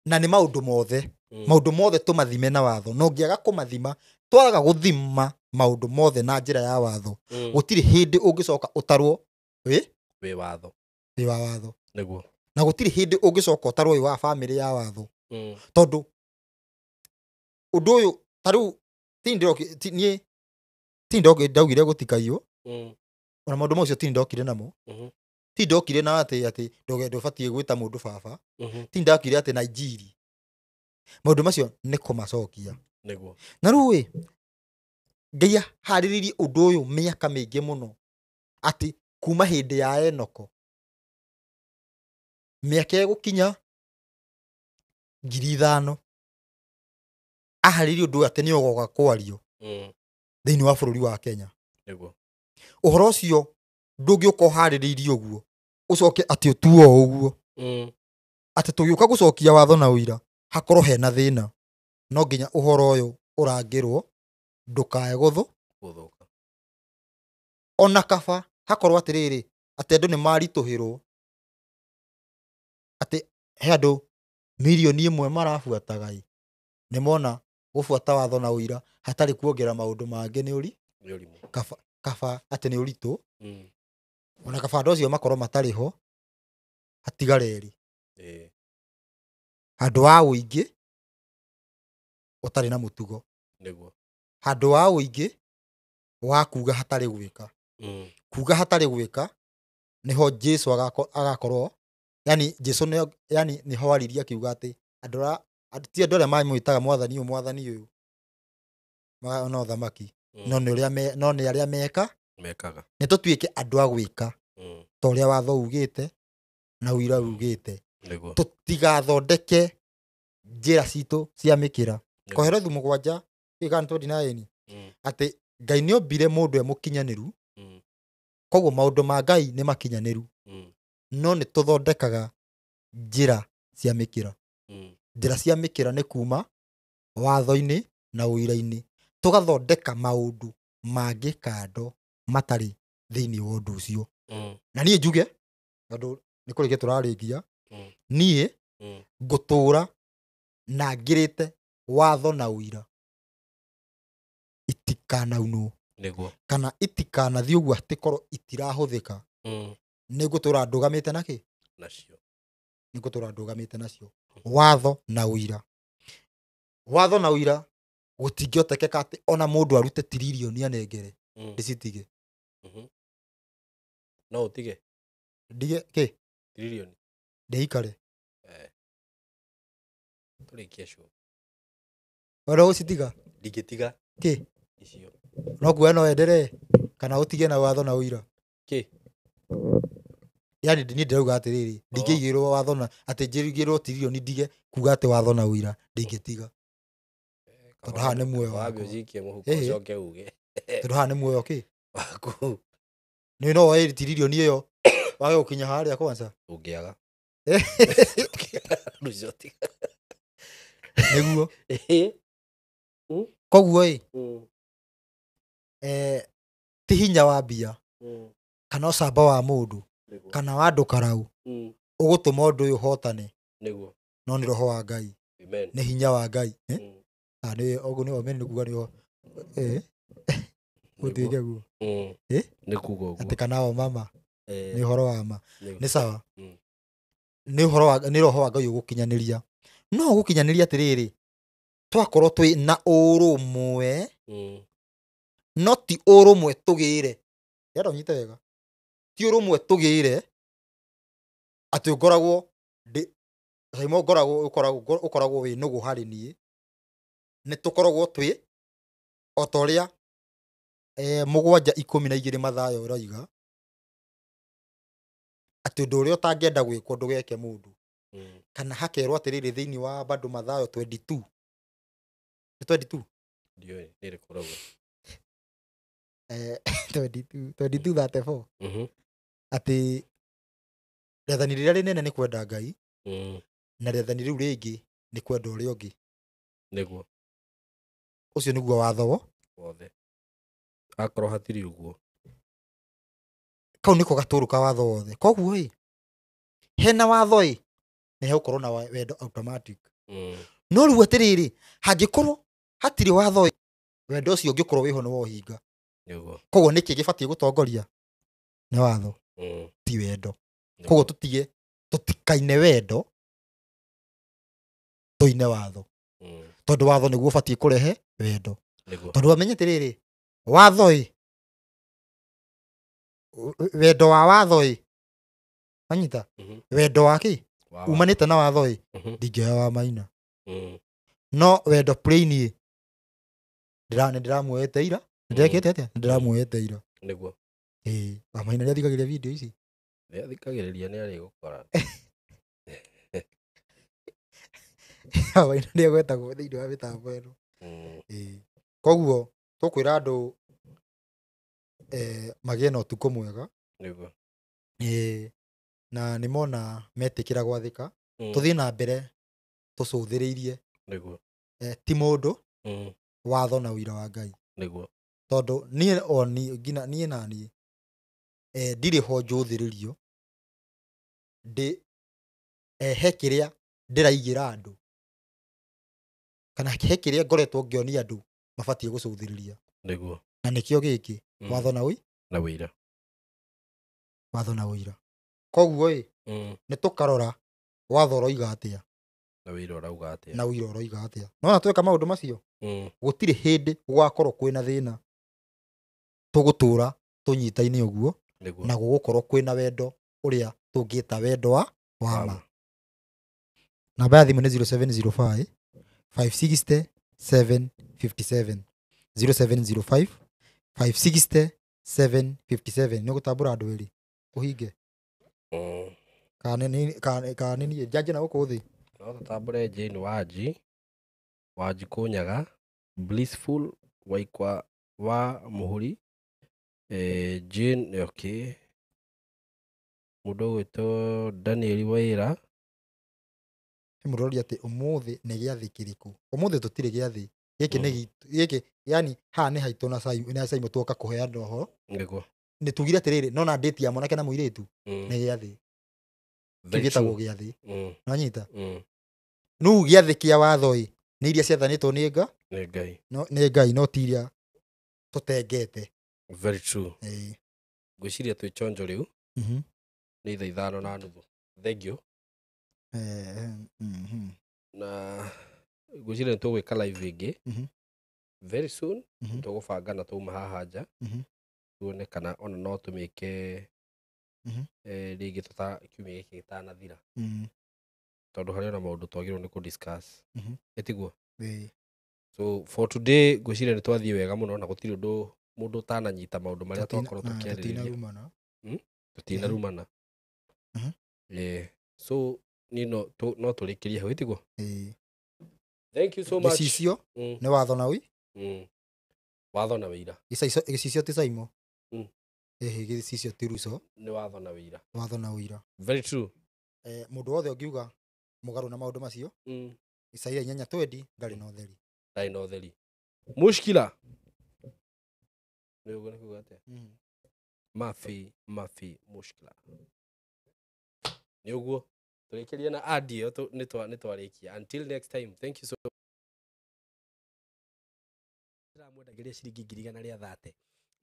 Na nĩ maũndũ mothe, maũndũ mothe tũmathime na watho, na ũngĩaga kũmathima, twaga gũthima Maũndũ mothe na njĩra ya watho, gũtirĩ hĩndĩ ũngĩcoka ũtarwo wĩ watho. Wĩ wa watho. Nĩguo. Na gũtirĩ hĩndĩ ũngĩcoka ũtarwo wĩ wa bamĩrĩ ya watho. Tondũ ũndũ ũyũ ta rĩu niĩ ti ndaugire gũtikaiywo, ona maũndũ macio ti ndokire namo. Ti ndokire na atĩ ndũbatiĩ gwĩta mũndũ baba. Ti ndokire atĩ na injiri. Maũndũ macio nĩ kũmacokia. Nĩguo. Na rĩu ĩ, Ngai aharĩrĩirie ũndũ ũyũ mĩaka mĩingĩ mũno, atĩ kuma hĩndĩ ya Enoko mĩaka ĩgũkinya 5,000 aharĩrĩirie ũndũ ũyũ atĩ nĩ ũgoka kwario thĩinĩ wa bũrũri wa Kenya. Nĩguo. Ũhoro ũcio ndũngĩũka ũharĩrĩirie ũguo ũcoke atĩ ũtuo o ũguo. Atĩ tũgĩũka gũcokia watho na ũira hakorwo hena thĩna, no nginya ũhoro ũyũ ũrangĩrwo ndũkae gũthũka. Ona kaba hakorwo atĩrĩrĩ, atĩ andũ nĩ maritũhĩrwo, atĩ he andũ 1 million marabuataga ĩ, nĩ mona gũbuata watho na ũira hatarĩ kuongerera maũndũ mangĩ nĩ ũri Nĩ ũrimũ. Kaba atĩ nĩ ũritũ. Ona kaba andũ acio makorwo matarĩ ho hatigare erĩ, handũ wa ũingĩ ũtarĩ na mũtugo. Nĩguo. Handũ wa ũingĩ wa kuga hatarĩ gwĩka. Kuga hatarĩ gwĩka nĩho Jesu agakorwo, yani Jesu nĩ, yani nĩho aririe akiuga atĩ andũ ti andũ arĩa mamwĩtaga mwathani ũyũ, mwathani ũyũ no thamaki, no nĩ ũrĩa no nĩ arĩa mekaga. Nĩ tũtuĩke andũ a gwĩka ta ũrĩa watho ugĩte na ũira ugĩte. Nĩguo. Tũtigathondeke njĩra citũ cia mĩkĩra. Koherethu 7:29 atĩ Ngai nĩ ombire mũndũ e mũkinyanĩru, koguo maũndũ ma Ngai nĩ makinyanĩru, no nĩ tũthondekaga njĩra cia mĩkĩra. Njĩra cia mĩkĩra nĩ kuma watho-inĩ na ũira-inĩ, tũgathondeka maũndũ mangĩ kando matarĩ thĩinĩ wa ũndũ ũcio. Na niĩ njuge, tondũ nĩ kũrĩkia tũrarĩkia, niĩ ngũtũra na ngĩrĩte watho na ũira itikanaunwo. Nĩguo. Kana itikanathiĩ ũguo atĩ korwo itirahũthĩka. Nĩ ngũtũra ndũgamĩte nakĩ? Nacio. Nĩ ngũtũra ndũgamĩte nacio. Watho na ũira. Watho na ũira gũtingĩhotekeka atĩ ona mũndũ arute tiririoni anengere ndĩcitige. No ũtige? Ndige kĩ? Tiririoni. Ndĩikare. Tũrĩkie show. Wenda gũcitiga? Ndingĩtiga. Kĩ? Icio. No kuoya no enderee kana ũtige na watho na ũira? Kĩ? Yani niĩ ndĩrauga atĩrĩrĩ, ndingĩigĩrwo watho na atĩ njigĩrwo tiririoni ndige kuga atĩ watho na ũira ndingĩtiga. Tondũ haha nĩ muoyo Wambe wakwa. ũcikie mũhuko ũcoke uge. Tondũ haha nĩ muoyo kĩ? Waku. Nĩ no woe tiririoni ĩyo wage gũkinya harĩa kwanza. Ũngĩaga. Rũcio tiga. Nĩguo. Koguo ĩ, ti hinya wa mbia kana ũcamba wa mũndũ kana wa andũ karau ũgũtũma ũndũ ũyũ ũhotane. Nĩguo. No nĩ roho wa Ngai. Amen. Nĩ hinya wa Ngai. Nĩ ũguo nĩ amen nĩ kuga nĩ gũtuĩke guo. Nĩ kuga ũguo. Atĩ kana o mama nĩ ũhoro wa ma. Nĩ sawa. Nĩ ũhoro wa, nĩ roho wa Ngai ũgũkinyanĩria. No ũgũkinyanĩria atĩrĩrĩ, twakorwo twĩ na ũrũmwe, no ti ũrũmwe tũgĩre. Ndĩrenda ũnyite wega. Ti ũrũmwe tũgĩre atĩ ũngoragwo ndĩ Simon ngoragwo ũkoragwo wĩ nũgũ harĩ niĩ. Nĩ tũkoragwo twĩ o ta ũrĩa 7:12 Mathayo ũroiga atĩ ũndũ ũrĩa ũtangĩenda gwĩkwo ndũgeke mũndũ. Kana hakerwo atĩrĩrĩ thĩinĩ wa bado Mathayo 22. Nĩ 22? Ndiũĩ, nĩ ĩrĩkũ ũrauga? 22:34. Atĩ rĩathani rĩrĩa rĩnene nĩ kwenda Ngai, na rĩathani rĩu rĩngĩ nĩ kwenda ũrĩa ũngĩ. Nĩguo. Ũcio nĩguo watho wothe. Akorwo hatirĩ ũguo. Kau nĩko gatũrũ ka watho wothe. Koguo ĩ, hena watho ĩ, nĩ hegũkorwo na wendo automatic. No rĩu atĩrĩrĩ, hangĩkorwo hatirĩ watho ĩ, Wendo ũcio ũngĩkorwo wĩho nĩ wa ũhinga. Nĩguo. Koguo nĩkĩ gĩbatiĩ gũtongoria? Nĩ watho, ti wendo. Koguo tũtige, tũtikaine wendo, tũine watho. Tondũ watho nĩguo ũbatiĩ kũrehe wendo. Nĩguo. Tondũ wamenye atĩrĩrĩ, watho ĩ, wendo wa watho ĩ, wanyita? Wendo wa kĩ? Umanĩte na watho ĩ, ndingĩoya wa maina. No wendo plain ĩ, nĩ ndĩramuoete ira, nĩ ndĩrekĩte atĩa? Nĩ ndĩramuoete ira. Nĩguo. Ĩĩ, wa maina nĩ athikagĩrĩria video ici. Nĩ athikagĩrĩria, nĩ arĩgũkora. Wa maina nĩ egwetagwo thĩinĩ wa mĩtambo ĩno. Ĩĩ. Koguo tũkwĩra andũ magĩe na ũtukũ mwega. Nĩguo. Ĩĩ, na nĩ mona metĩkĩra gwathĩka. Tũthiĩ na mbere tũcũthĩrĩirie. Nĩguo. Ti mũndũ, watho na ũira wa Ngai. Nĩguo. Tondũ niĩ o niĩ, nginya niĩ na niĩ, ndirĩ ho njũthĩrĩrio, ndĩ, he kĩrĩa ndĩraigĩra andũ, kana he kĩrĩa ngoretwo ngĩonia andũ mabatiĩ gũcũthĩrĩria. Nĩguo. Na nĩkĩo gĩkĩ, watho na na ũira. Watho na ũira. Koguo ĩ, nĩ tũkarora watho ũroiga atĩa, na ũira ũrauga atĩa, na ũira ũroiga atĩa. Nona tweka maũndũ macio, gũtirĩ hĩndĩ gũgakorwo kwĩna thĩna. Tũgũtũra tũnyitaine ũguo, na gũgũkorwo kwĩna wendo ũrĩa tũngĩta wendo wa ma. Namba ya thimũ nĩ 0705 560 757. 0705 560 757. Nĩ ũgũtambũra andũ erĩ ũhinge. Kana nĩ niĩ njanjie na gũkũ thĩ. No tũtambũre Jane Wanji, Wanji Kũnyaga, Blissful Waikwa wa Mũhuri, Jane, okay. Mũndũ ũgwĩtwo Daniel Waira. Nĩ mũrori atĩ ũmũthĩ nĩ gĩathĩ kĩrĩkũ? Ũmũthĩ tũtirĩ gĩathĩ. Gĩkĩ nĩ gĩkĩ, yani haha nĩ haitũ na Simon, na Simon tuoka kũheana ũhoro. Nĩguo. Nĩ tugire atĩrĩrĩ, no na date ya mwanake na mũirĩtu nĩ gĩathĩ. Kĩu gĩtagwo gĩathĩ. Nĩwanyita? Nũ gĩathĩ kĩa watho ĩ, nĩ iria ciathanĩtwo nĩ Nga? Nĩ Ngai. No, nĩ Ngai, no ti iria tũtengete. Very true. Ĩĩ. Ngwĩciria twĩ chonjo rĩu. Nĩ thaa 5:30. Thank you. Na ngwĩciria nĩ tũgwĩka live ĩngĩ. Very soon. Tũgũbanga na twauma haha nja. Tuone kana ona no tũmĩke, rĩngĩ kiumia gĩkĩ gĩtanathira. Tondũ harĩ ona maũndũ twagĩrĩirwo nĩ kũ-discuss. Ĩtiguo? Ĩĩ. So for today ngwĩciria nĩ twathiĩ wega mũno na gũtirĩ ũndũ mũndũ ũtananyita maũndũ marĩa twakorwo tũkĩarĩrĩria. Tũtinarumana. Tũtinarumana. So niĩ no tũrĩkĩrie hau, ĩtiguo? Ĩĩ. Thank you so much. Gĩcicio nĩ watho na ũira. Watho na ũira. Gĩcicio ti Simon. Ĩhĩ, gĩcicio ti Ruco. Nĩ watho na ũira. Watho na ũira. Very true. Mũndũ wothe ũngiuga mũgarũ na maũndũ macio, Isaia inyanya twendi, ndarĩ na ũtheri. Ndarĩ na ũtheri. Mushkila. Nĩ ũguo nĩ kuuga atĩa? Mafi, mafi, mushkila. Nĩ ũguo. Tũrĩkĩrie na ad ĩyo, nĩ twarĩkia. Until next time, thank you so much. Ndĩramwendagĩria ciringi ngiri igana rĩa thate.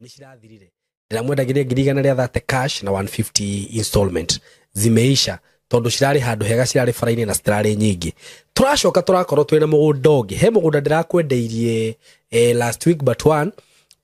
Nĩ cirathirire. Ndĩramwendagĩria ngiri igana rĩa thate cash na 150 installment. Zimeisha. Tondũ cirarĩ handũ hega, cirarĩ bara-inĩ na citirarĩ nyingĩ. Tũracoka tũrakorwo twĩna mũgũnda ũngĩ. He mũgũnda ndĩrakwendeirie, last week but one,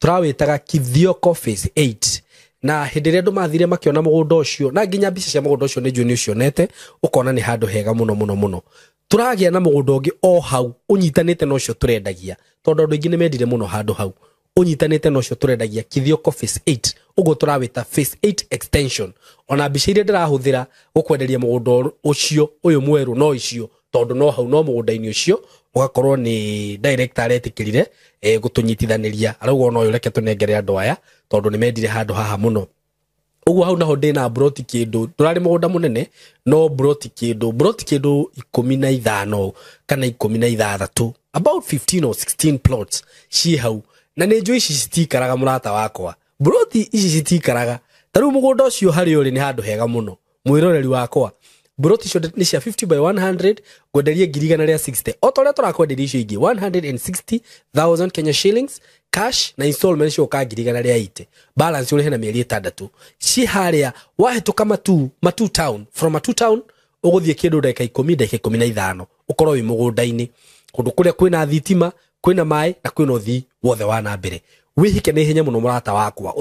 tũrawĩtaga Kithioko Phase 8. Na hĩndĩ ĩrĩa andũ mathire makĩona mũgũnda ũcio, na nginya mbica cia mũgũnda ũcio nĩ njũĩ nĩ ũcionete, ũkona nĩ handũ hega mũno mũno mũno. Tũragĩa na mũgũnda ũngĩ o hau ũnyitanĩte na ũcio tũrendagia, tondũ andũ aingĩ nĩ mendire mũno handũ hau. Ũnyitanĩte na ũcio tũrendagia Kithioko Phase 8, ũguo tũrawĩta Phase 8 extension. Ona mbica iria ndĩrahũthĩra gũkwenderia mũgũnda ũcio ũyũ mwerũ no icio, tondũ no hau no mũgũnda-inĩ ũcio ũgakorwo nĩ director aretĩkĩrire, gũtũnyitithanĩria. Arauga ona ũyũ reke tũnengere andũ aya tondũ nĩ mendire handũ haha mũno. Ũguo hau naho ndĩna broti kĩndũ, ndũrarĩ mũgũnda mũnene, no broti kĩndũ, broti kĩndũ 15 kana 16, about 15 or 16 plots ciĩ hau. Na nĩ njũĩ ici citikaraga mũrata wakwa, broti ici citikaraga. Ta rĩu mũgũnda ũcio harĩa ũrĩ nĩ handũ hega mũno, mwĩroreri wakwa. Mburoti icio nĩ cia 50 by 100, ngwenderie ngiri igana rĩa 60 o ta ũrĩa tũrakwenderia icio ingĩ, 160,000 Kenya shillings cash, na installment cigũka ngiri igana rĩa 80, balance ũrĩhe na mĩeri 6. Ci harĩa wahĩtũka Matu, Matu town, from Matu town ũgũthiĩ kĩndũ ndagĩka 10, ndagĩka 15, ũkorwo wĩ mũgũnda-inĩ kũndũ kũrĩa kwĩna thitima, kwĩna maĩ na kwĩna ũthii wothe wa na mbere. Wĩhike nĩ ihenya mũno mũrata wakwa,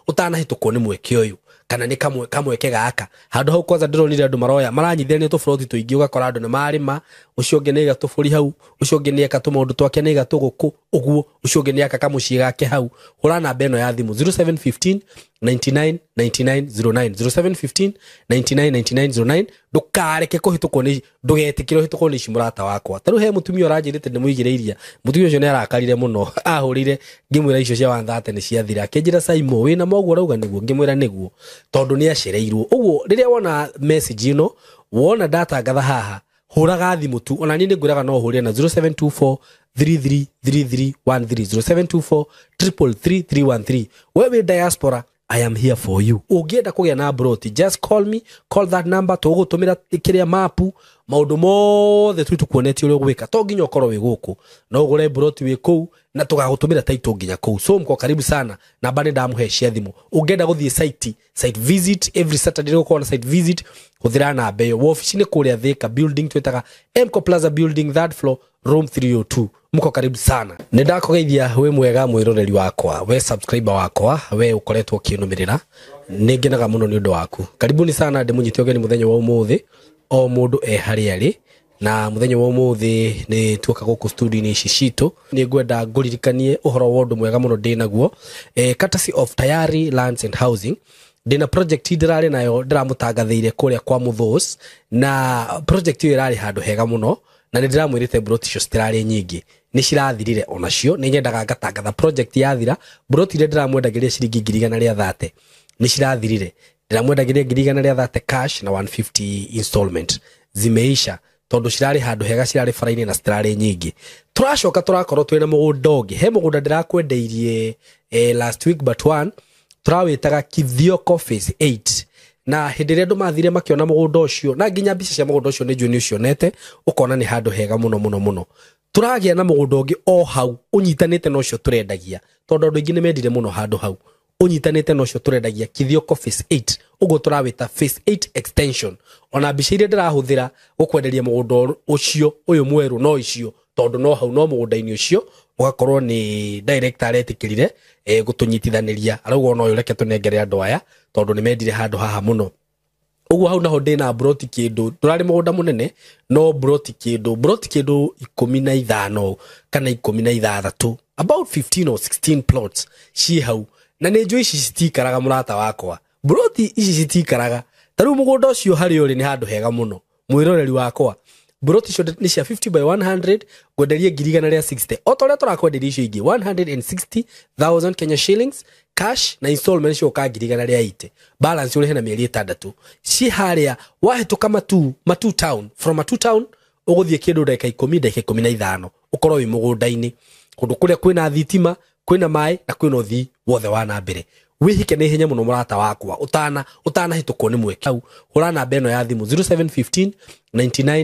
ũtanahĩtũkwo nĩ mweke ũyũ kana nĩ kamweke gaka. Handũ hau kwanza ndĩronire andũ maroya maranyithania tũburoti tũingĩ, ũgakora andũ nĩ marĩma, ũcio ũngĩ nĩ aiga tũbũri hau, ũcio ũngĩ nĩ eka tũmaũndũ twake, nĩ aiga tũgũkũ ũguo, ũcio ũngĩ nĩ aka kamũciĩ gake hau. Hũra namba ĩno ya thimũ 0715 99 99 09, 0715 99 99 09. Ndũkareke kũhĩtũkwo nĩ, ndũgetĩkĩre ũhĩtũkwo nĩ ici mũrata wakwa. Ta rĩu he mũtumia ũranjĩrĩte ndĩmũigĩre iria, mũtumia ũcio nĩ arakarire mũno, ahũrĩire ngĩmwĩra icio cia 130 nĩ ciathira, akĩnjĩra Saimo wĩna moguo ũrauga nĩguo, ngĩmwĩra nĩguo, tondũ nĩ acereirwo. Ũguo rĩrĩa wona message ĩno, wona ndatangatha haha, hũraga thimũ tu, ona niĩ nĩ ngwĩraga no ũhũrĩre na 0724 333313, 0724 333 313. We wĩ diaspora, I am here for you. Ũngĩenda kũgĩa na broti, just call me, call that number, tũgũtũmĩra kĩrĩa mapu, maũndũ mothe tu tukuonetie ũrĩa ũgwĩka. To nginya ũkorwo wĩ gũkũ, no ũgũre broti wĩ kũu na tũgagũtũmĩra title nginya kũu. So mko karibu sana, namba nĩ ndamũhe cia thimũ. Ũngĩenda gũthiĩ site, site visit, every Saturday nĩ gũkorwo na site visit, hũthĩra namba ĩyo. Wabici nĩ kũrĩa Thika building, twĩtaga Mco Plaza building, third floor, room 302. Mko karibu sana. Nĩ ndakũgeithia wĩ mwega mwĩroreri wakwa, we subscriber wakwa, we ũkoretwo ũkĩnũmĩrĩra, nĩ ngenaga mũno nĩ ũndũ waku. Karibuni sana, ndĩmũnyite ũgeni mũthenya wa ũmũthĩ, o mũndũ e harĩa arĩ. Na mũthenya wa ũmũthĩ nĩ tuoka gũkũ studio-inĩ ici citũ, nĩ ngwenda ngũririkanie ũhoro wa ũndũ mwega mũno ndĩ naguo, courtesy of Tayari Lands and Housing. Ndĩna project ndĩrarĩ nayo ndĩramũtangathĩire kũrĩa kwa Mũthũs, na project ĩyo ĩrarĩ handũ hega mũno, na nĩ ndĩramwĩrĩte broti icio citirarĩ nyingĩ, nĩ cirathirire onacio. Nĩ nyendaga ngatangatha project yathira. Broti iria ndĩramwendagĩria ciringi ngiri igana rĩa 30 nĩ cirathirire, ndĩramwendagĩria ngiri igana rĩa 30 cash na 150 installment, zimeisha, tondũ cirarĩ handũ hega, cirarĩ bara-inĩ na citirarĩ nyingĩ. Tũracoka tũrakorwo twĩna mũgũnda ũngĩ, he mũgũnda ndĩrakwendeirie last week but one, tũrawĩtaga Kithioko phase 8. Na hĩndĩ ĩrĩa andũ mathire makĩona mũgũnda ũcio, na nginya mbica cia mũgũnda ũcio nĩ njũĩ nĩ ũcionete, ũkona nĩ handũ hega mũno mũno mũno. Tũragĩa na mũgũnda ũngĩ o hau ũnyitanĩte na ũcio tũrendagia, tondũ andũ aingĩ nĩ mendire mũno handũ hau ũnyitanĩte na ũcio tũrendagia Kithioko phase 8, ũguo tũrawĩta phase 8 extension. Ona mbica iria ndĩrahũthĩra gũkwenderia mũgũnda ũcio ũyũ mwerũ no icio, tondũ no hau no mũgũnda-inĩ ũcio, ũgakorwo nĩ director aretĩkĩrire gũtũnyitithanĩria, arauga ona ũyũ reke tũnengere andũ aya tondũ nĩ mendire handũ haha mũno. Ũguo hau naho ndĩna broti kĩndũ, ndũrarĩ mũgũnda mũnene, no broti kĩndũ, broti kĩndũ 15 kana 16, about 15 or 16 plots ci hau. Na nĩ njũĩ ici citikaraga mũrata wakwa, broti ici citikaraga. Ta rĩu mũgũnda ũcio harĩa ũrĩ nĩ handũ hega mũno mwĩroreri wakwa. Broti icio nĩ cia 50 by 100, ngwenderie ngiri igana rĩa 60 o ta ũrĩa tũrakwenderia icio ingĩ, 160,000 Kenya shillings cash, na installment cigũka ngiri igana rĩa 80, balance ũrĩhe na mĩeri 6. Ci harĩa wahĩtũka Matu, Matu town, from Matu town ũgũthiĩ kĩndũ ndagĩka 10, ndagĩka 15, ũkorwo wĩ mũgũnda-inĩ kũndũ kũrĩa kwĩna thitima, kwĩna maĩ na kwĩna ũthii wothe wa na mbere. Wĩhike nĩ ihenya mũno mũrata wakwa, ũtanahĩtũkwo nĩ mweke. Hau hũra namba ĩno ya thimũ 0715 99